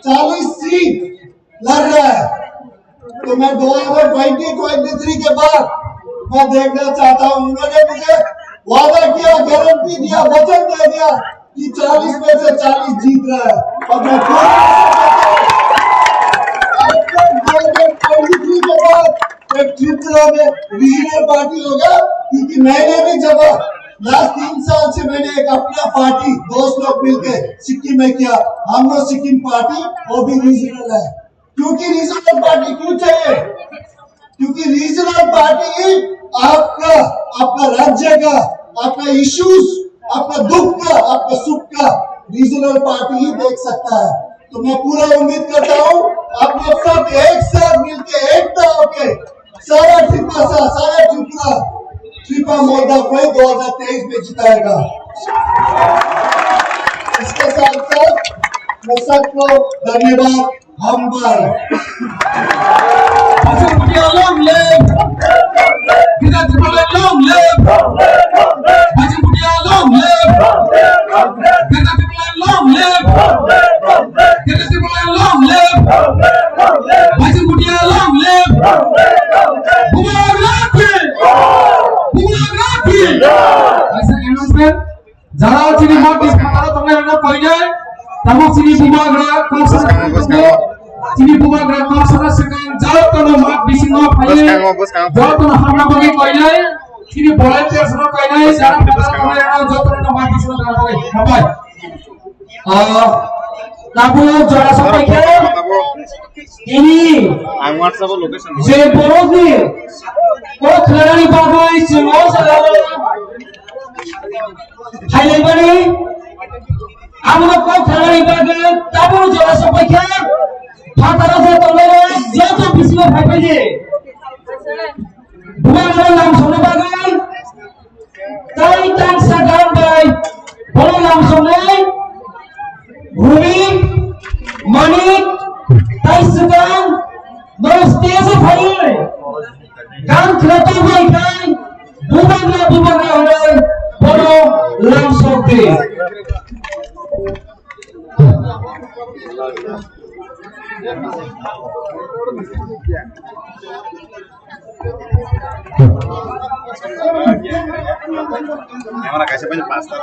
चालीस सीट लड़ रहा है, तो मैं दो हज़ार ट्वेंटी ट्वेंटी थ्री के बाद मैं देखना चाहता हूँ, उन्होंने मुझे वादा किया, गारंटी दिया, वचन दे दिया कि चालीस में से चालीस जीत रहा है, और मैं पूरा ट्वेंटी थ्री के बाद एक त्रिपुरा में रीजनल पार्टी होगा, क्योंकि मैंने भी जब लास्ट तीन साल से मैंने एक अपना पार्टी, दोस्त लोग मिलके सिक्किम में किया, हम लोग सिक्किम पार्टी, वो भी रीजनल है। क्योंकि रीजनल पार्टी क्यों चाहिए? क्योंकि रीजनल पार्टी आपका, आपका राज्य का, आपका इश्यूज, आपका दुख का, आपका सुख का रीजनल पार्टी ही देख सकता है। तो मैं पूरा उम्मीद करता हूँ आप लोग सब एक साथ मिलके, एकता होके सारा त्रिपुरा, सारा त्रिपुरा, त्रिपुरा मोर्चा को ही दो हज़ार तेईस में जिताएगा। इसके साथ साथ मैं सबको धन्यवाद। Hambar. Bhajan Bhutia long live! Bidya Tripura long live! Bhajan Bhutia long live! Bidya Tripura long live! Bidya Tripura long live! Bhajan Bhutia long live! Bubagra ki! Bubagra ki! Aisa announcement. Jara chini mok ni phataro tongnai rokno koinai, tabuk chini bubagra kok sana tongo, chini bubagra kok sana swkang jotono mok bisingo phaiwi, bwskango, bwskango. Jotono hamna bagwi koinai, chini volunteers rok koinai, jara phataro tongnai rokno jotono mok bisingo thangna bagwi. Hambai. Ah, tabuk jora sopai khe, ini ang WhatsApp o location je borokni kok khnanani bagwi chwng o jaga o Hailaibani, abono kok thanani bagwi tabuk jora sopai kha, phataro je tongnai rok joto bisingo phai phai di. Bubagra lamsokna bagwi tai tangsa gan bai bono lamsoknai Rumi, Manik, tai swkang no stage o phaiwi. Gan khwlai tongbai khai, bubagra bubagra hwnwi bono lamsok di. Camera kaisa pai pasta.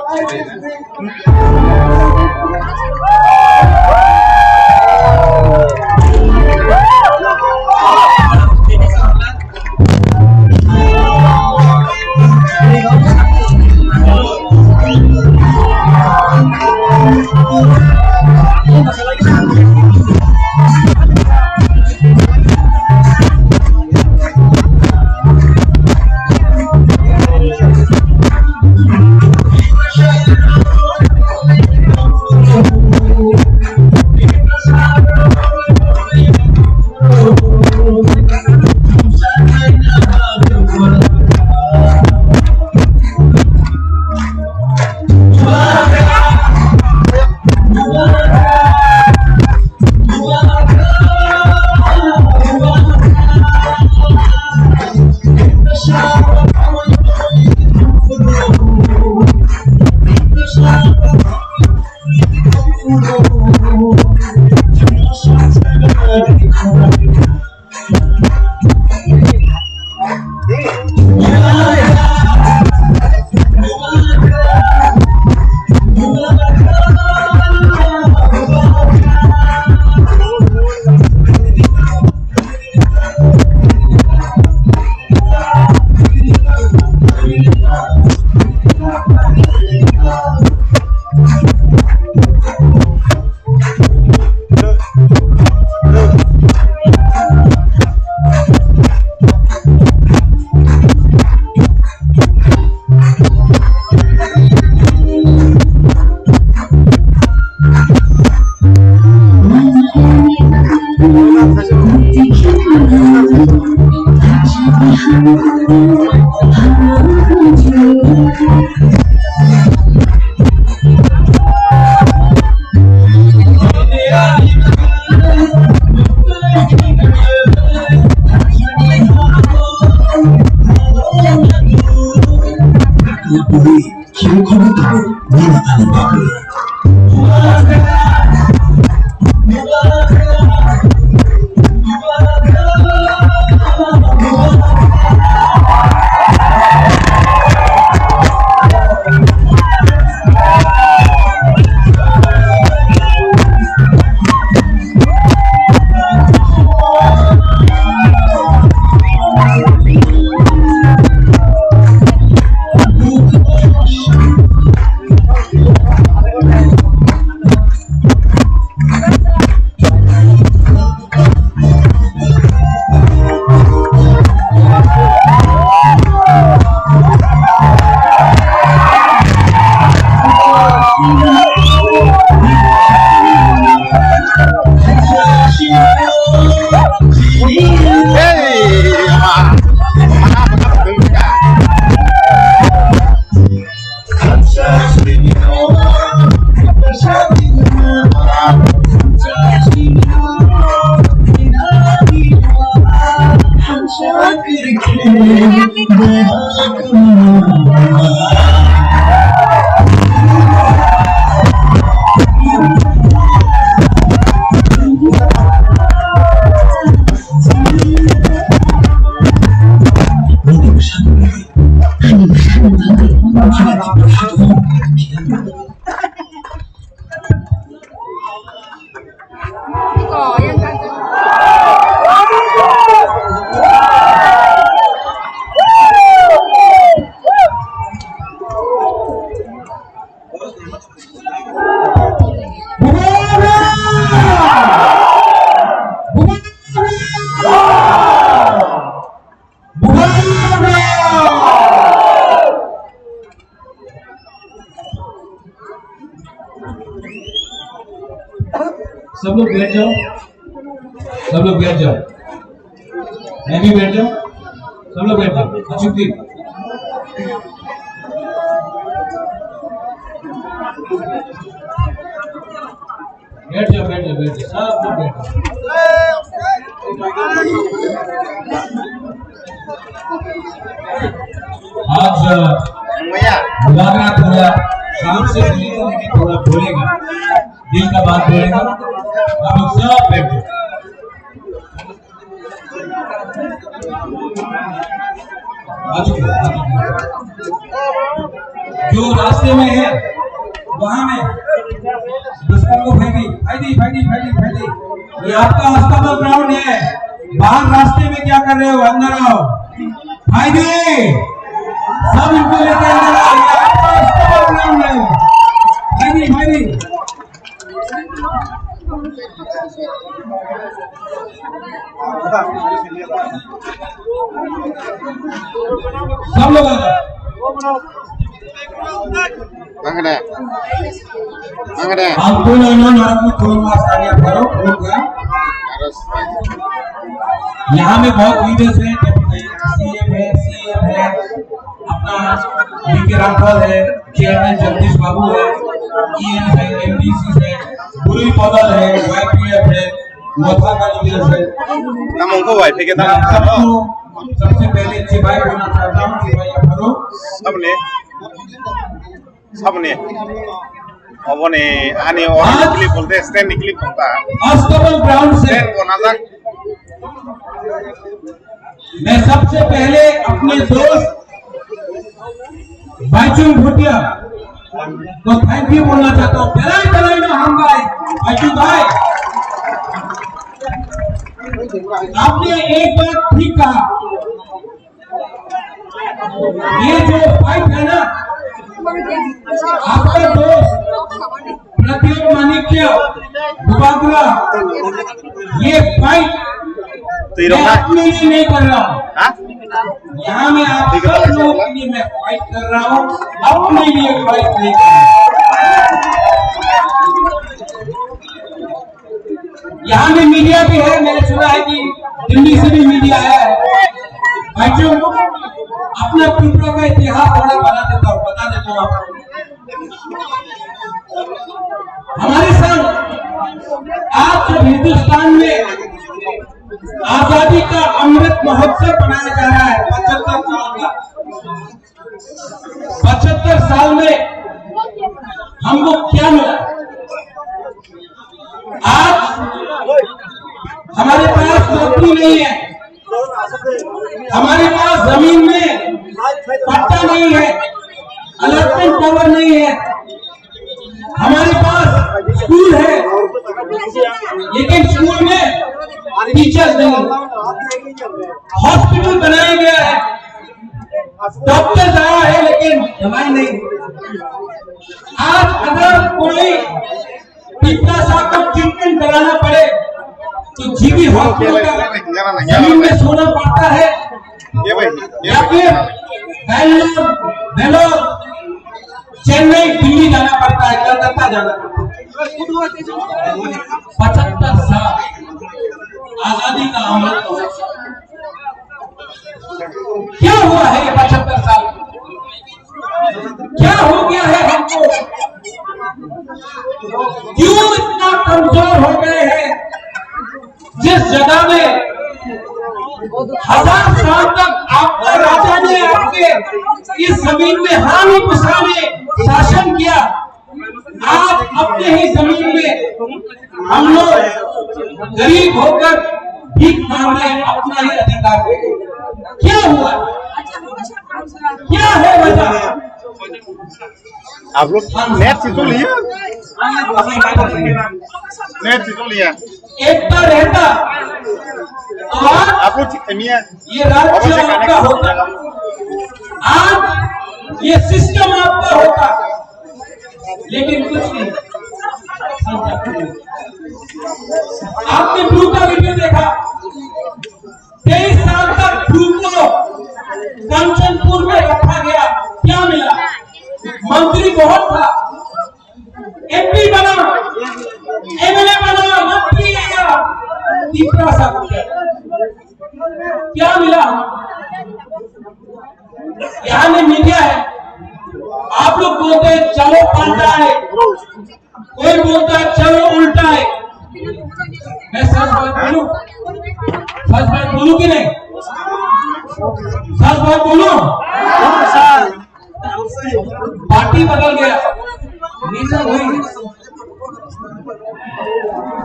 सब लोग बैठ जाओ, सब लोग बैठ जाओ, मैं भी बैठ जाओ, सब लोग बैठ जाओ। अशोक जी, बैठ जाओ, बैठ जाओ, बैठ जाओ, सब लोग बैठ जाओ। आज, अ, मुलाकात हुआ, काम से नहीं, लेकिन थोड़ा बोलेगा, दिल का बात बोलेगा। आप लोग सब बैठ जाओ। जो रास्ते में है, वहाँ में दुश्मन को फेंकी, फेंकी, फेंकी, फेंकी, फेंकी। ये आपका अस्तबल ग्राउंड है। बाहर रास्ते में क्या कर रहे हो? अंदर आओ। फेंकी, सब इनको लेके अंदर आओ। ये आपका अस्तबल ग्राउंड है। फेंकी, फेंकी। Mangkene. Mangkene. Ampun, ampun, ampun, ampun, mas kami apa, ampun, ya? Harus. यहाँ में बहुत लीडर्स हैं, डेप्यूटी सीएम है, सीएम है, अपना डीके राठौर है, चेयरमैन जगदीश बाबू है, ईएम है, एमडीसी है, बुरी पदल है, वाईपीएफ है, मोथा का लीडर्स है। Tamo wngkha wai phege tamo wngkha no? सबसे पहले चिपाई बोलना चाहता हूँ, चिपाई अफरो। Saboni, saboni. Oboni ani oro clip bolte stand ni clip tongta. अस्तबल ग्राउंड से stand bo najak. मैं सबसे पहले अपने दोस्त बाइचुंग भूटिया को थैंक यू बोलना चाहता हूँ। Belai belai no hambai, Bhaichung भाई। आपने एक बात ठीक कहा, ये जो फाइट है ना, आपका दोस्त प्रद्युत माणिक्य बुबागरा, ये फाइट मैं अपने लिए नहीं कर रहा हूँ। हाँ? यहाँ मैं आप सब लोगों के लिए मैं फाइट कर रहा हूँ, अपने लिए फाइट नहीं कर रहा हूँ। यहाँ में मीडिया भी है, मैंने सुना है कि दिल्ली से भी मीडिया आया है। भाइयों, अपना त्रिपुरा का इतिहास थोड़ा बता देता हूँ, बता देता हूँ आपको। हमारे संग आज जब हिंदुस्तान में आजादी का अमृत महोत्सव मनाया जा रहा है, पचहत्तर साल का, पचहत्तर साल में हमको क्या मिला? आज हमारे पास नौकरी नहीं है, हमारे पास जमीन में पट्टा नहीं है, अलॉटमेंट पावर नहीं है, हमारे पास स्कूल है, लेकिन स्कूल में टीचर्स नहीं, हॉस्पिटल बनाया गया है, डॉक्टर आया है, लेकिन दवाई नहीं। आज अगर कोई तिप्रासा को ट्रीटमेंट कराना पड़े तो जीबी हॉस्पिटल का जमीन में सोना पड़ता है, या फिर बैंगलोर, वेल्लोर, चेन्नई, दिल्ली जाना पड़ता है, कलकत्ता जाना पड़ता है। पचहत्तर साल आजादी का अमृत महोत्सव। क्या हुआ है ये पचहत्तर साल? क्या हो गया है हमको? क्यों इतना कमजोर हो गए हैं? जिस जगह में हजार साल तक आपका राजा ने आपके इस जमीन में हानि पुसाने शासन किया, आज अपने ही जमीन में हम लोग गरीब होकर भीख मांग रहे हैं अपना ही अधिकार के लिए। क्या हुआ? क्या है वजह? आप लोग नेट से तो लिया, नेट से तो लिया। एकता रहता तो आज आप लोग ठीक है, मियाँ। ये राज्य आपका होता, आज ये सिस्टम आपका होता, लेकिन कुछ नहीं। आपने ब्रू का वीडियो देखा, तेईस साल तक ब्रू को कंचनपुर में रखा गया, क्या मिला? मंत्री बहुत था, एमपी बना, एमएलए बना, मंत्री आया, तिप्रासा को क्या, क्या मिला? यहाँ में मीडिया है, आप लोग बोलते हैं चलो पलटा है, कोई बोलता है चलो उल्टा है। मैं सच बात बोलूं, सच बात बोलूं कि नहीं? सच बात बोलूं? पार्टी बदल गया, नेता वही।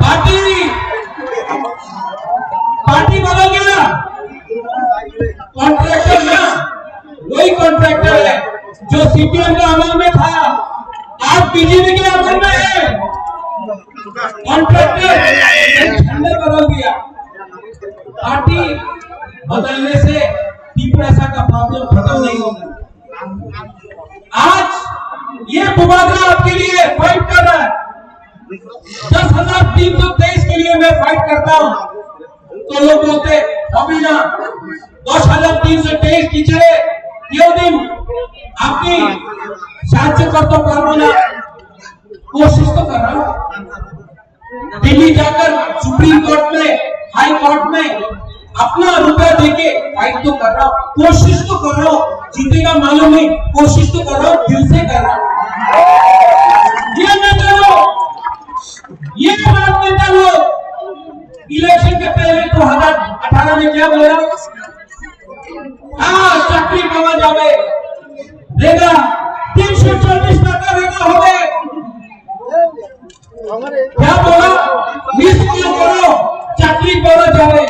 पार्टी, पार्टी बदल गया। कॉन्ट्रैक्टर ना, वही कॉन्ट्रैक्टर है जो सीपीएम के अमल में था, आज बीजेपी के अमल में है। कॉन्ट्रैक्टर झंडे बदल दिया। पार्टी बदलने से तिप्रासा का प्रॉब्लम खत्म नहीं होगा। आज ये बुबागरा आपके लिए फाइट कर रहा है। दस हजार तीन सौ तेईस के लिए मैं फाइट करता हूँ, तो लोग बोलते, "अभी ना, दस हजार तीन सौ तेईस टीचर है, क्यों दिन आपकी साहाय्य कर तो पारो ना, कोशिश तो कर रहा हूँ।" दिल्ली जाकर सुप्रीम कोर्ट में, हाई कोर्ट में अपना रुपया देके फाइट तो कर रहा हूँ, कोशिश तो कर रहा हूँ, जीतेगा मालूम नहीं, कोशिश तो कर रहा हूँ, दिल से कर रहा हूँ। ये नेता लोग, ये राजनेता लोग इलेक्शन के पहले दो हज़ार अठारह में क्या बोला? हाँ, চাকরি পাওয়া যাবে, रेगा, तीन सौ चौबीस টাকা रेगा হবে। क्या बोला? मिस कॉल करो, চাকরি পাওয়া যাবে।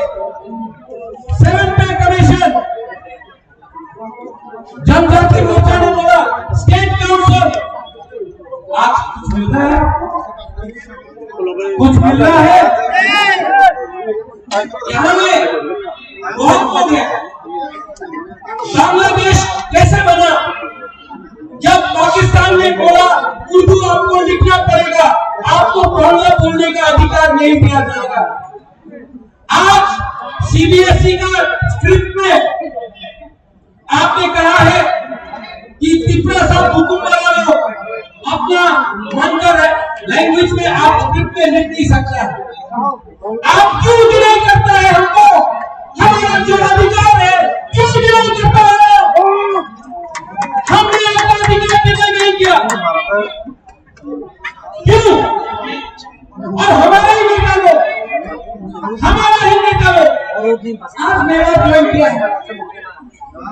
सेवन पे कमीशन, जनजाति मोर्चा ने बोला, स्टेट काउंसिल, आज कुछ मिल रहा है? कुछ मिल रहा है? यहाँ में बहुत हो गया। बांग्लादेश कैसे बना? जब पाकिस्तान ने बोला, "उर्दू आपको लिखना पड़ेगा, आपको बांग्ला बोलने का अधिकार नहीं दिया जाएगा।" आज सीबीएसई का स्क्रिप्ट में आपने कहा है कि तिप्रासा बुकुम वाला लोग अपना मन का लैंग्वेज में आप स्क्रिप्ट में लिख नहीं सकता है। आप क्यों डिनाई करता है हमको? हमारा जो अधिकार है, क्यों विरोध करता है? हमने आपका अधिकार नहीं किया। क्यों? और हमारे ही नेता लोग, हमारा ही नेता लोग आज मेवाड़ ज्वाइन किया है।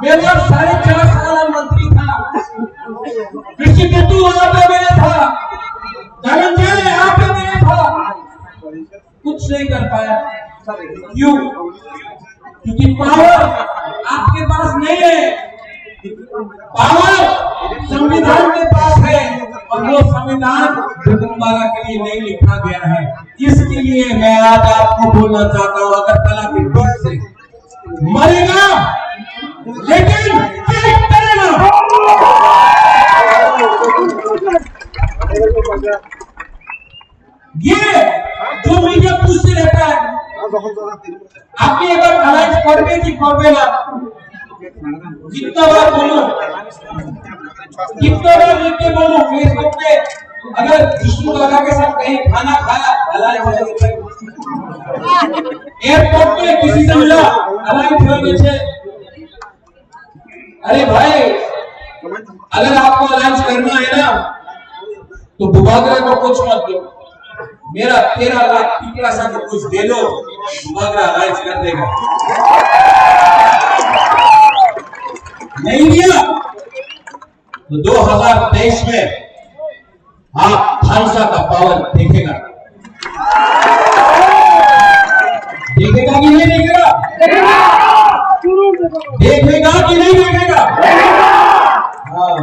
मेवाड़ साढ़े चार साल मंत्री था, कृषि मंत्री वहां पे मेरा था, धनंजय यहाँ पे मेरा था, कुछ नहीं कर पाया। क्यों? क्योंकि पावर आपके पास नहीं है, पावर संविधान के पास है, और वो संविधान भूतनाबारा के लिए नहीं लिखा गया है। इसके लिए मैं आज आपको बोलना चाहता हूँ, अगरतला के दिल से मरेगा, लेकिन क्या करेगा? ये जो मीडिया पूछते रहता है, আপনি এবার অ্যালায়েন্স করবে কি করবে না? कितना बार बोलूं, कितना बार लिख के बोलूं फेसबुक पे, अगर विष्णु दादा के साथ कहीं खाना खाया, अलायंस हो जाएगा। एयरपोर्ट पे किसी से मिला, अलायंस हो जाएगा। अरे भाई, अगर आपको अलायंस करना है ना, तो बुबागरा को कुछ मत दो। मेरा तेरह लाख टिपरासा को कुछ दे दो, बुबागरा अलायंस कर देगा। नहीं दिया तो दो हज़ार तेईस में आप थालसा का पावर देखेगा। देखेगा कि नहीं देखेगा? देखेगा कि नहीं देखेगा? हाँ।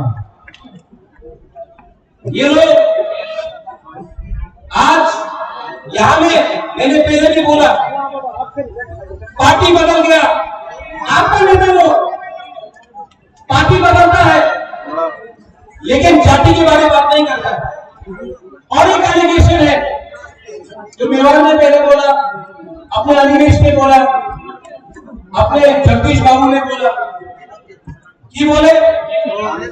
ये लोग आज यहाँ में, मैंने पहले भी बोला, पार्टी बदल गया, आपका नेता लोग पार्टी बदलता है, लेकिन जाति के बारे में बात नहीं करता। और एक एलिगेशन है जो मेवाड़ ने पहले बोला, अपने अनिमेश ने बोला, अपने जगदीश बाबू ने बोला, কি বলে?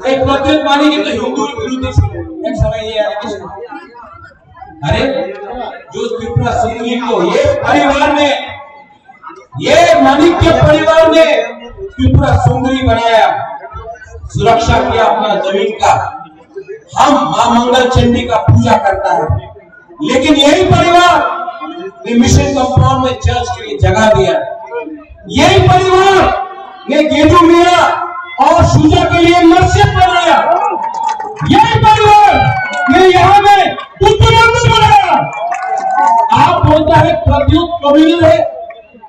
এই প্রদ্যুৎ মানিক কিন্তু হিন্দুর বিরোধী ছিল এক সময়, এই অ্যালিগেশন। अरे, जो त्रिपुरा सुंदरी को ये परिवार ने, ये माणिक्य परिवार ने त्रिपुरा सुंदरी बनाया, सुरक्षा किया अपना जमीन का। हम मां मंगल चंडी का पूजा करता है, लेकिन यही परिवार ने मिशन कंपाउंड में चर्च के लिए जगह दिया। यही परिवार ने गेदू मियाँ और शुजा के लिए मस्जिद बनाया। यही परिवार ने यहाँ में बुद्ध मंदिर बनाया। आप बोलता है प्रद्युत कम्युनल है,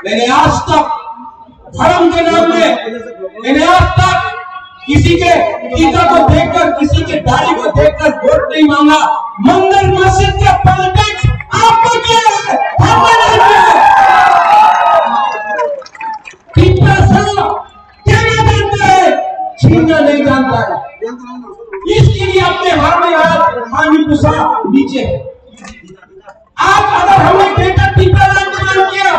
मैंने आज तक धर्म के नाम में, मैंने आज तक किसी के टीका को देखकर, किसी के दाढ़ी को देखकर वोट नहीं मांगा। मंदिर मस्जिद के पॉलिटिक्स आपको किया है, हमने नहीं किया है। कितना सा कहना जानता है, छीनना नहीं जानता है। इसके लिए अपने हाथ में हाथ, हामी पुसा नीचे है। आज अगर हमने ग्रेटर टिप्रा लैंड डिमांड किया,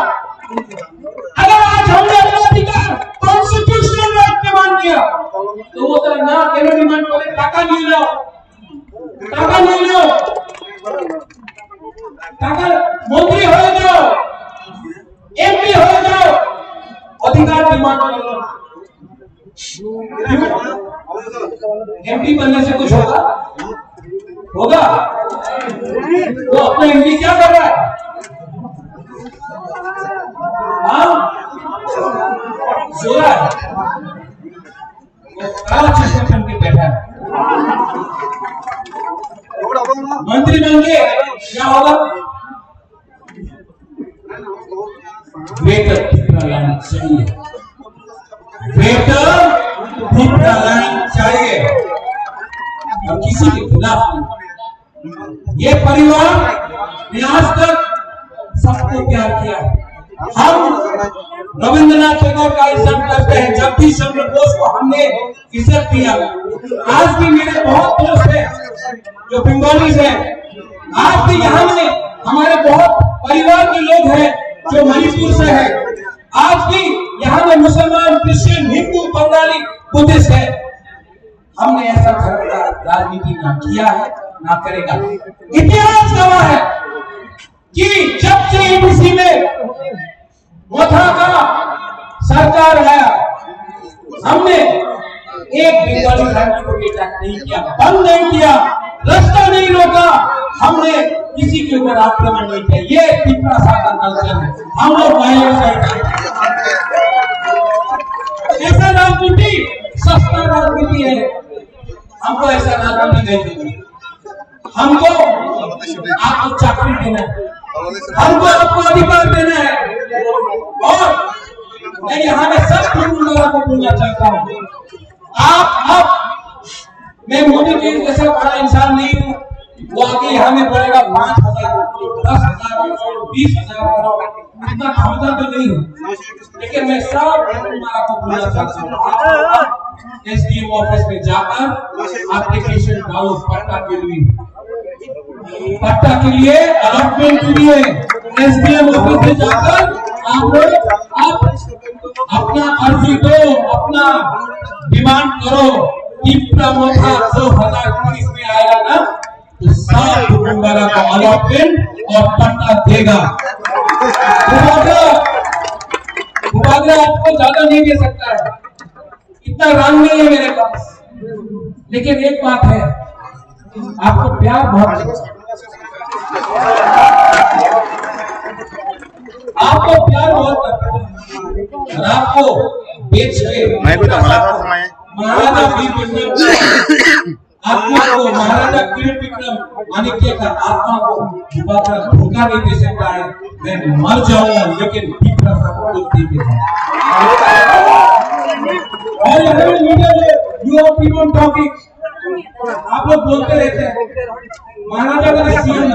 अगर आज हमने अपना अधिकार कॉन्स्टिट्यूशनल राइट डिमांड किया, तो वो तो ना, কেন ডিমান্ড করে? টাকা নিয়ে নাও, টাকা নিয়ে নাও, টাকা, মন্ত্রী হয়ে যাও, এমপি হয়ে যাও, অধিকার ডিমান্ড করে নাও। एमपी बनने से कुछ होगा? होगा? वो अपना एमपी क्या कर रहा है? हाँ? सो रहा है। वो काला चश्मा पहन के बैठा है। मंत्री बन के क्या होगा? ग्रेटर टिप्रा लैंड चाहिए, ग्रेटर टिप्रा लैंड चाहिए। हम किसी के खिलाफ नहीं। ये परिवार ने आज तक सबको प्यार किया है। हम रविंद्रनाथ टैगोर का एहसान करते हैं, जगदीश चंद्र बोस को हमने इज्जत दिया। आज भी मेरे बहुत दोस्त हैं जो बंगालीज हैं, आज भी यहाँ में हमारे बहुत परिवार के लोग हैं जो मणिपुर से हैं। आज भी यहाँ में मुसलमान, क्रिश्चियन, हिंदू, बंगाली, बुद्धिस्ट है। हमने ऐसा धर्म का राजनीति ना किया है, ना करेगा। इतिहास गवाह है कि जब से एडीसी में मोथा का सरकार आया, हमने एक भी बंगाली फैमिली को बेटा नहीं किया, बंद नहीं किया, रास्ता नहीं रोका, हमने किसी के ऊपर आक्रमण नहीं किया। ये तिपरासा का कल्चर है। हम लोग वायलेंस करते हैं। ऐसा राजनीति सस्ता राजनीति है। हमको ऐसा राजनीति नहीं चाहिए। हमको आपको चाकरी देना है, हमको आपको अधिकार देना है। और मैं यहाँ में सब गुरुद्वारा को बोलना चाहता हूँ, आप, आप, मैं मोदी जी जैसा बड़ा इंसान नहीं हूँ। वो आके यहाँ में बोलेगा पाँच हजार, दस हजार, बीस हजार करो, इतना क्षमता तो नहीं हूँ। लेकिन मैं सब गुरुद्वारा को बोलना चाहता हूँ, आप एसडीएम ऑफिस में जाकर एप्लीकेशन डालो पट्टा के लिए, पट्टा के लिए, अलॉटमेंट के लिए एसडीएम ऑफिस में जाकर आप लोग आप अपना अर्जी दो, अपना डिमांड करो। तिपरा मोथा दो हजार तीस में आएगा ना, तो सब गुरुद्वारा को अलॉटमेंट और पट्टा देगा। बुबागरा, बुबागरा आपको ज्यादा नहीं दे सकता है, इतना रंग नहीं है मेरे पास, लेकिन एक बात है, आपको प्यार बहुत करता हूँ। आपको प्यार बहुत करता हूँ। राम को बेच के मैं भी तो हमारा था समय। महाराजा वीर विक्रम, आत्मा को महाराजा वीर विक्रम माणिक्य का आत्मा को धोखा नहीं दे सकता है। मैं मर जाऊंगा, लेकिन विप्र सबको देते हैं। और यहाँ पे मीडिया में you are people talking, आप लोग बोलते रहते हैं, महाराजा का सीएम,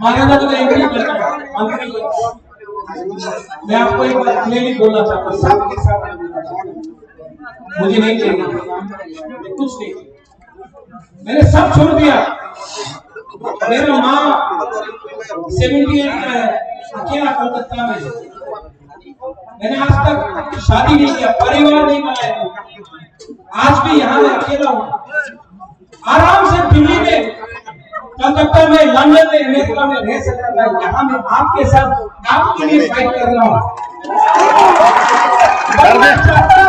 महाराजा का एमपी, मंत्री। मैं आपको एक बात क्लियरली बोलना चाहता हूँ, सबके सामने बोलना चाहता हूँ, मुझे नहीं चाहिए, मैं कुछ नहीं, मैंने सब छोड़ दिया। मेरा माँ सेवेंटी एट का है, अकेला कोलकाता में। मैंने आज तक शादी नहीं किया, परिवार नहीं बनाया। आज भी यहाँ मैं अकेला हूँ। आराम से दिल्ली में, कलकत्ता में, लंदन में, अमेरिका में रह सकता था। यहाँ मैं आपके साथ, आपके लिए फाइट कर रहा हूँ। बनना चाहता,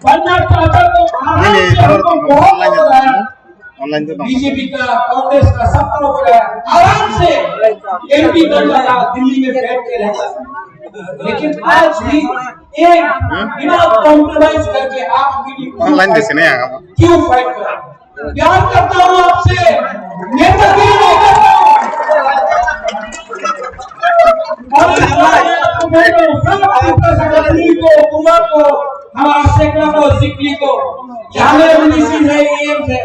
बनना चाहता तो आराम से हमको बहुत लोग आया। ऑनलाइन तो बीजेपी का, कांग्रेस का, सबका लोग आया। आराम से एमपी बन जाता, दिल्ली में बैठ के रहता। लेकिन आज भी एक बिना कॉम्प्रोमाइज करके आप मेरी ऑनलाइन देखे नहीं आएगा। क्यों फाइट कर रहे हैं? प्यार करता हूँ आपसे, नेतागिरी नहीं करता हूँ। और इस बार मैं आपको बोल रहा हूँ, सब आपको, सगत को, कुमार को, हमारा शेखर को, सिकली को, यहाँ मेरे मिनिस्ट्री है, एएम है,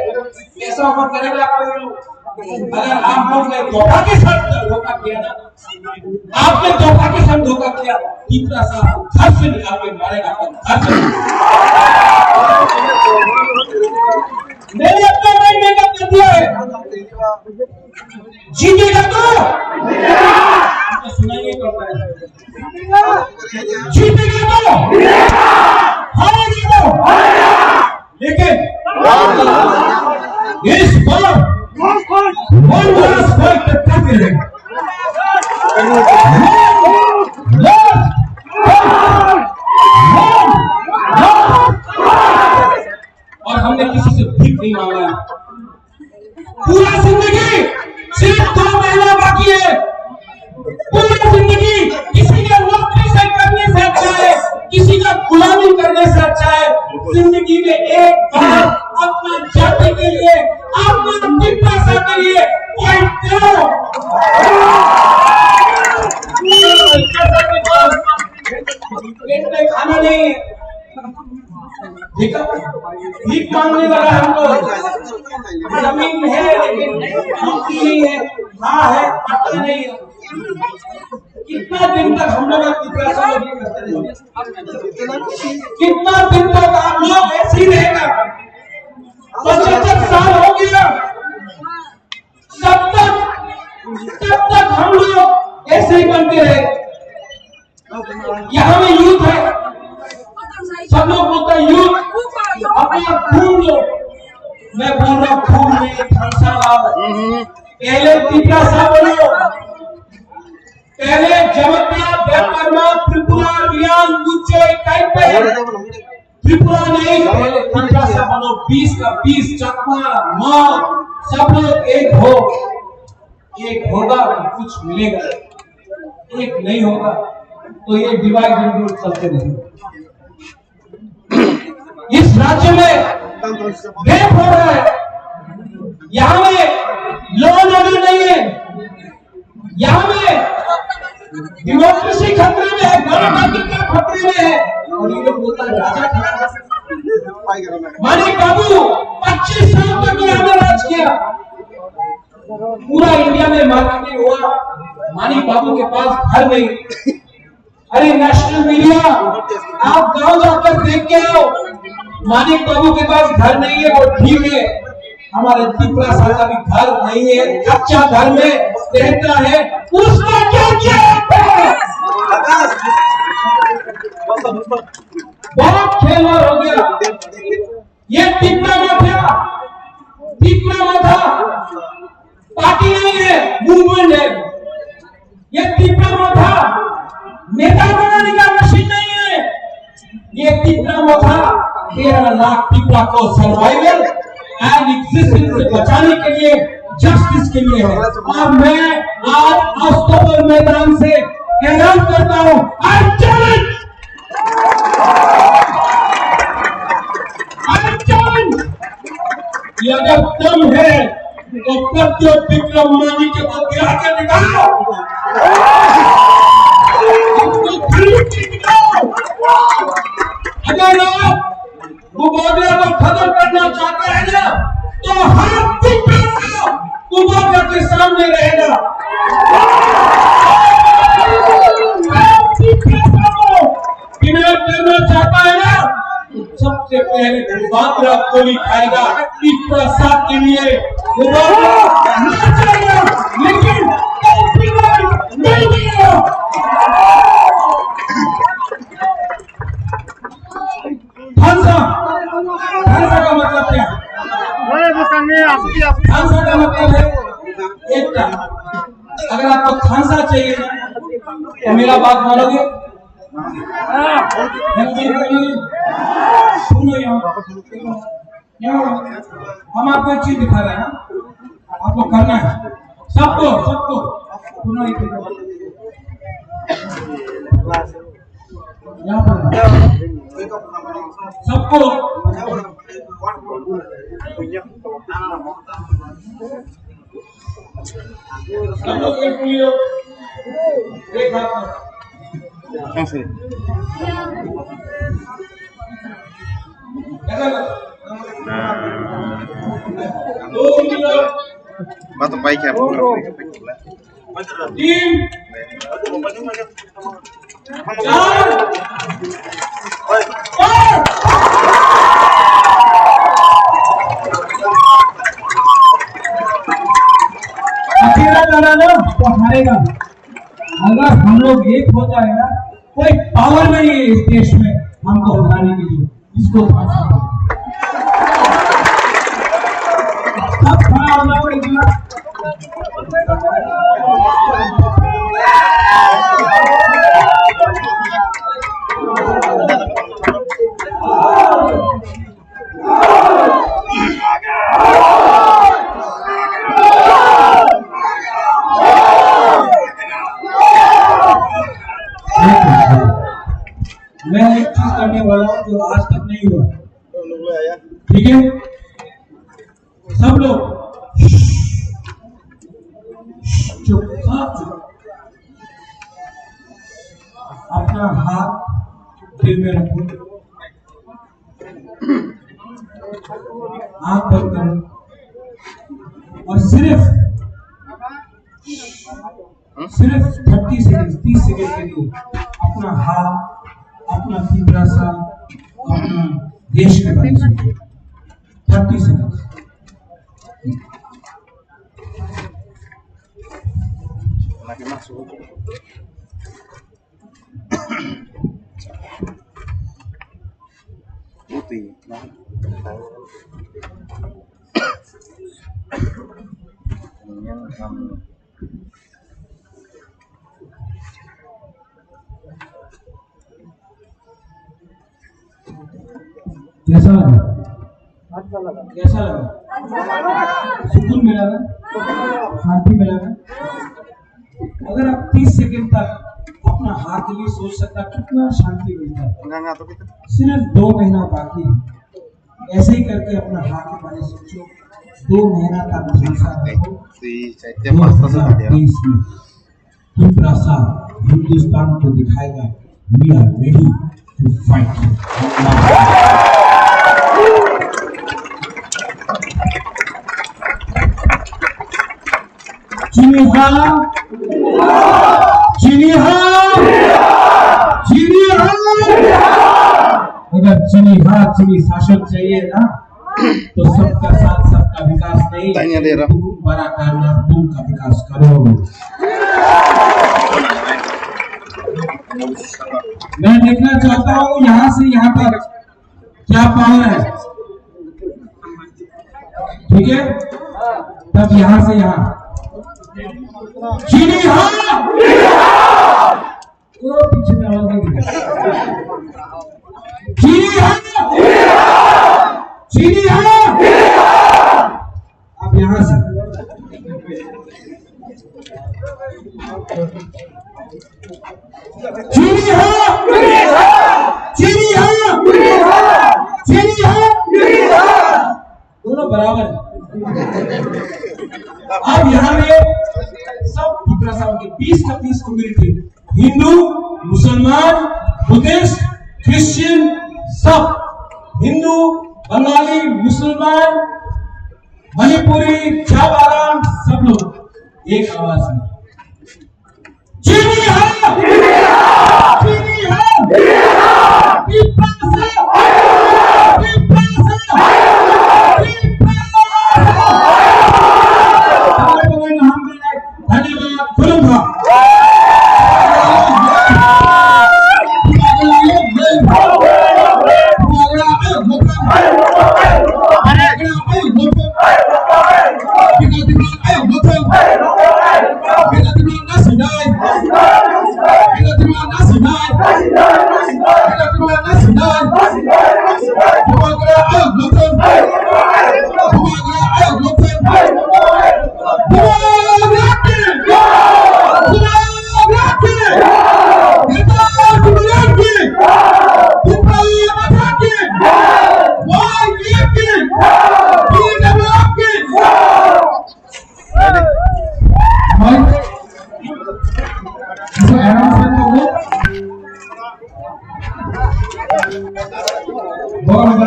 ऐसा ऑफर करेगा कोई लोग? अगर आप लोग ने धोखा के साथ धोखा किया ना, आपने धोखा के साथ धोखा किया, तीसरा साहब घर से निकाल के मारेगा, आपको घर से। मैंने अपना माइंड मेकअप कर दिया है, जीतेगा तो, आपको सुनाई नहीं पड़ता है, जीतेगा तो, हारेगा तो। लेकिन इस बार one last fight तक काफी रहेगा। One last fight। One last fight। और हमने किसी से भीख नहीं मांगा है। पूरा जिंदगी सिर्फ दो महीना बाकी है। पूरी जिंदगी किसी का नौकरी से करने से अच्छा है, किसी का गुलामी करने से अच्छा है। जिंदगी में एक बार अपना जाति के लिए, अपना तिपरासा के लिए फाइट करो। पेट में खाना नहीं है, भीख, भीख मांगने वाला हम लोग। जमीन है लेकिन नौकरी नहीं है, हाँ है, पट्टा नहीं है। कितना दिन तक हम लोग का तिपरासा लोग ये करते रहेंगे? कितना दिन तक आप लोग ऐसे ही रहेगा? पचहत्तर साल हो गया, तब तक, तब तक हम लोग ऐसे ही बनते रहे। यहाँ में यूथ है, सब लोग बोलता है यूथ, अपना खून दो। मैं बोल रहा हूँ, खून नहीं, फरसा लाओ। पहले तिपरासा बनो, पहले जमतिया Debbarma, Tripura, Reang, Gujjo, Kaipe, Tripura नहीं, पहले तिपरासा बनो, बीस का बीस, चकमा, माओ, सब लोग एक हो, एक होगा तो कुछ मिलेगा, एक नहीं होगा तो ये डिवाइड एंड रूल चलते रहेंगे। इस राज्य में रेप हो रहा है, यहाँ में लॉ एंड ऑर्डर नहीं है, यहाँ में डेमोक्रेसी खतरे में है, गणतंत्र खतरे में है। और ये लोग बोलता है राजा खड़ा है। मानिक बाबू पच्चीस साल तक यहाँ में राज किया, पूरा इंडिया में मार्केटिंग हुआ। मानिक बाबू के पास घर नहीं। अरे नेशनल मीडिया, आप गांव जाकर देख के आओ, मानिक बाबू के पास घर नहीं है, वो ठीक है, हमारे तिपरासा का भी घर नहीं है, कच्चा घर में रहता है, उसका क्या किया आपने? बहुत खेलवाड़ हो गया। ये तिपरा मोथा, तिपरा मोथा पार्टी नहीं है, मूवमेंट है। ये तिपरा मोथा नेता बनाने का मशीन नहीं है। ये तिपरा मोथा तेरह लाख तिपरा को सर्वाइवल एंड एग्जिस्टेंस से बचाने के लिए, जस्टिस के लिए है। और मैं आज अस्तबल मैदान से ऐलान करता हूँ, आई चैलेंज, आई चैलेंज, ये अगर दम है तो प्रद्योत विक्रम मानिक को गिरा के दिखाओ, इसको खरीद के दिखाओ। अगर आप मुबादला को खत्म करना चाहते हैं ना, तो हर तिपरा बुबादा के सामने रहेगा। हर तिपरा को किडनैप करना चाहता है ना, सबसे पहले बुबादा गोली खाएगा। तिपरासा के लिए बुबादा मर जाएगा, लेकिन तिपरा नहीं मिलेगा। थांसा, थांसा का मतलब क्या? थांसा का मतलब है एकता। अगर आपको थांसा चाहिए ना, तो मेरा बात मानोगे? सुनो यहाँ, यहाँ हम आपको एक चीज दिखा रहे हैं, आपको करना है, सबको, सबको। सुनो इधर। यहाँ पर सबको, हम लोग एक उंगली, एक हाथ। ऐसा। दो उंगली। Bato pai khe. तीन, चार, पाँच। अकेला लड़ा ना तो हारेगा। अगर हम लोग एक हो जाए ना, कोई पावर नहीं है इस देश में हमको हराने के लिए। इसको भाषा। सब खड़ा होना पड़ेगा। मैं एक चीज करने वाला हूँ जो आज तक नहीं हुआ। ठीक है, सब लोग चुप, सब चुप। अपना हाथ दिल में रखो, आंख बंद करो और सिर्फ सिर्फ थर्टी सेकंड, तीस सेकंड के लिए अपना हाथ, अपना तिपरासा, अपना देश के बारे में सोचो। Thirty second. कैसा लगा? कैसा लगा? सुकून मिला ना? शांति मिला ना? अगर आप तीस सेकंड तक अपना हाथ के लिए सोच सकता, कितना शांति मिलता है। सिर्फ दो महीना बाकी है, ऐसे ही करके अपना हाथ के बारे में सोचो। दो महीना तक भरोसा रखो। दो हज़ार तेईस में त्रिपुरा हिंदुस्तान को दिखाएगा, we are ready to fight। Chini ha, chini ha, chini ha. अगर chini ha, chini शासन चाहिए ना, तो सबका साथ, सबका विकास नहीं, तुम बड़ा करना, तुम का विकास करो। मैं देखना चाहता हूँ यहाँ से यहाँ तक क्या पावर है, ठीक है, तब यहाँ से यहाँ। चीनी हाँ, वो पीछे में आवाज नहीं दिखा। चीनी हाँ, चीनी हाँ। अब यहाँ से। चीनी हाँ, चीनी हाँ, चीनी हाँ। दोनों बराबर है। अब यहाँ में सब त्रिपुरा साउंड के बीस का बीस कम्युनिटी, हिंदू, मुसलमान, बुद्धिस्ट, क्रिश्चियन, सब हिंदू, बंगाली, मुसलमान, मणिपुरी, चाबाराम, सब लोग एक आवाज में। चीनी है! चीनी है! तिप्पा से! तिप्पा से! तिप्पा से! धन्यवाद, खुलुमखा। Borok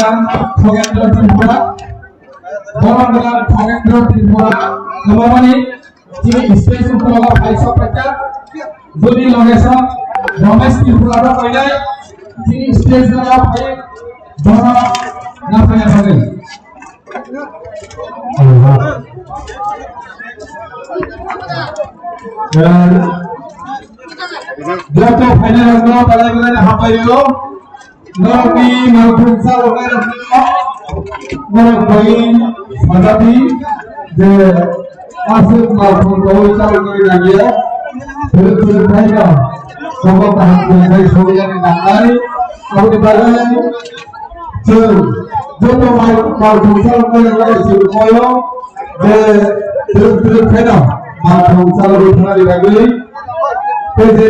Khoghendra Tripura, Borok Khoghendra Tripura, Khumamani, chini stage ukologo phai sok phaikha, jodi loge sok Ramesh Tripura rok koinai, chini stage no phai, bono na phai na phai. Joto final no balai balai hambai rok. Norokni malkhung chaloknai rokno norok bai sajadi je aswk malkhung rok chaloknai nangya. Philip philip phaino joto kaham khe sogwi nangnai. Aboni bagwi chwng joto malkhung chaloknai rokno chwng koyo je philip philip phaino malkhung chalogwi thangnani bagwi tei je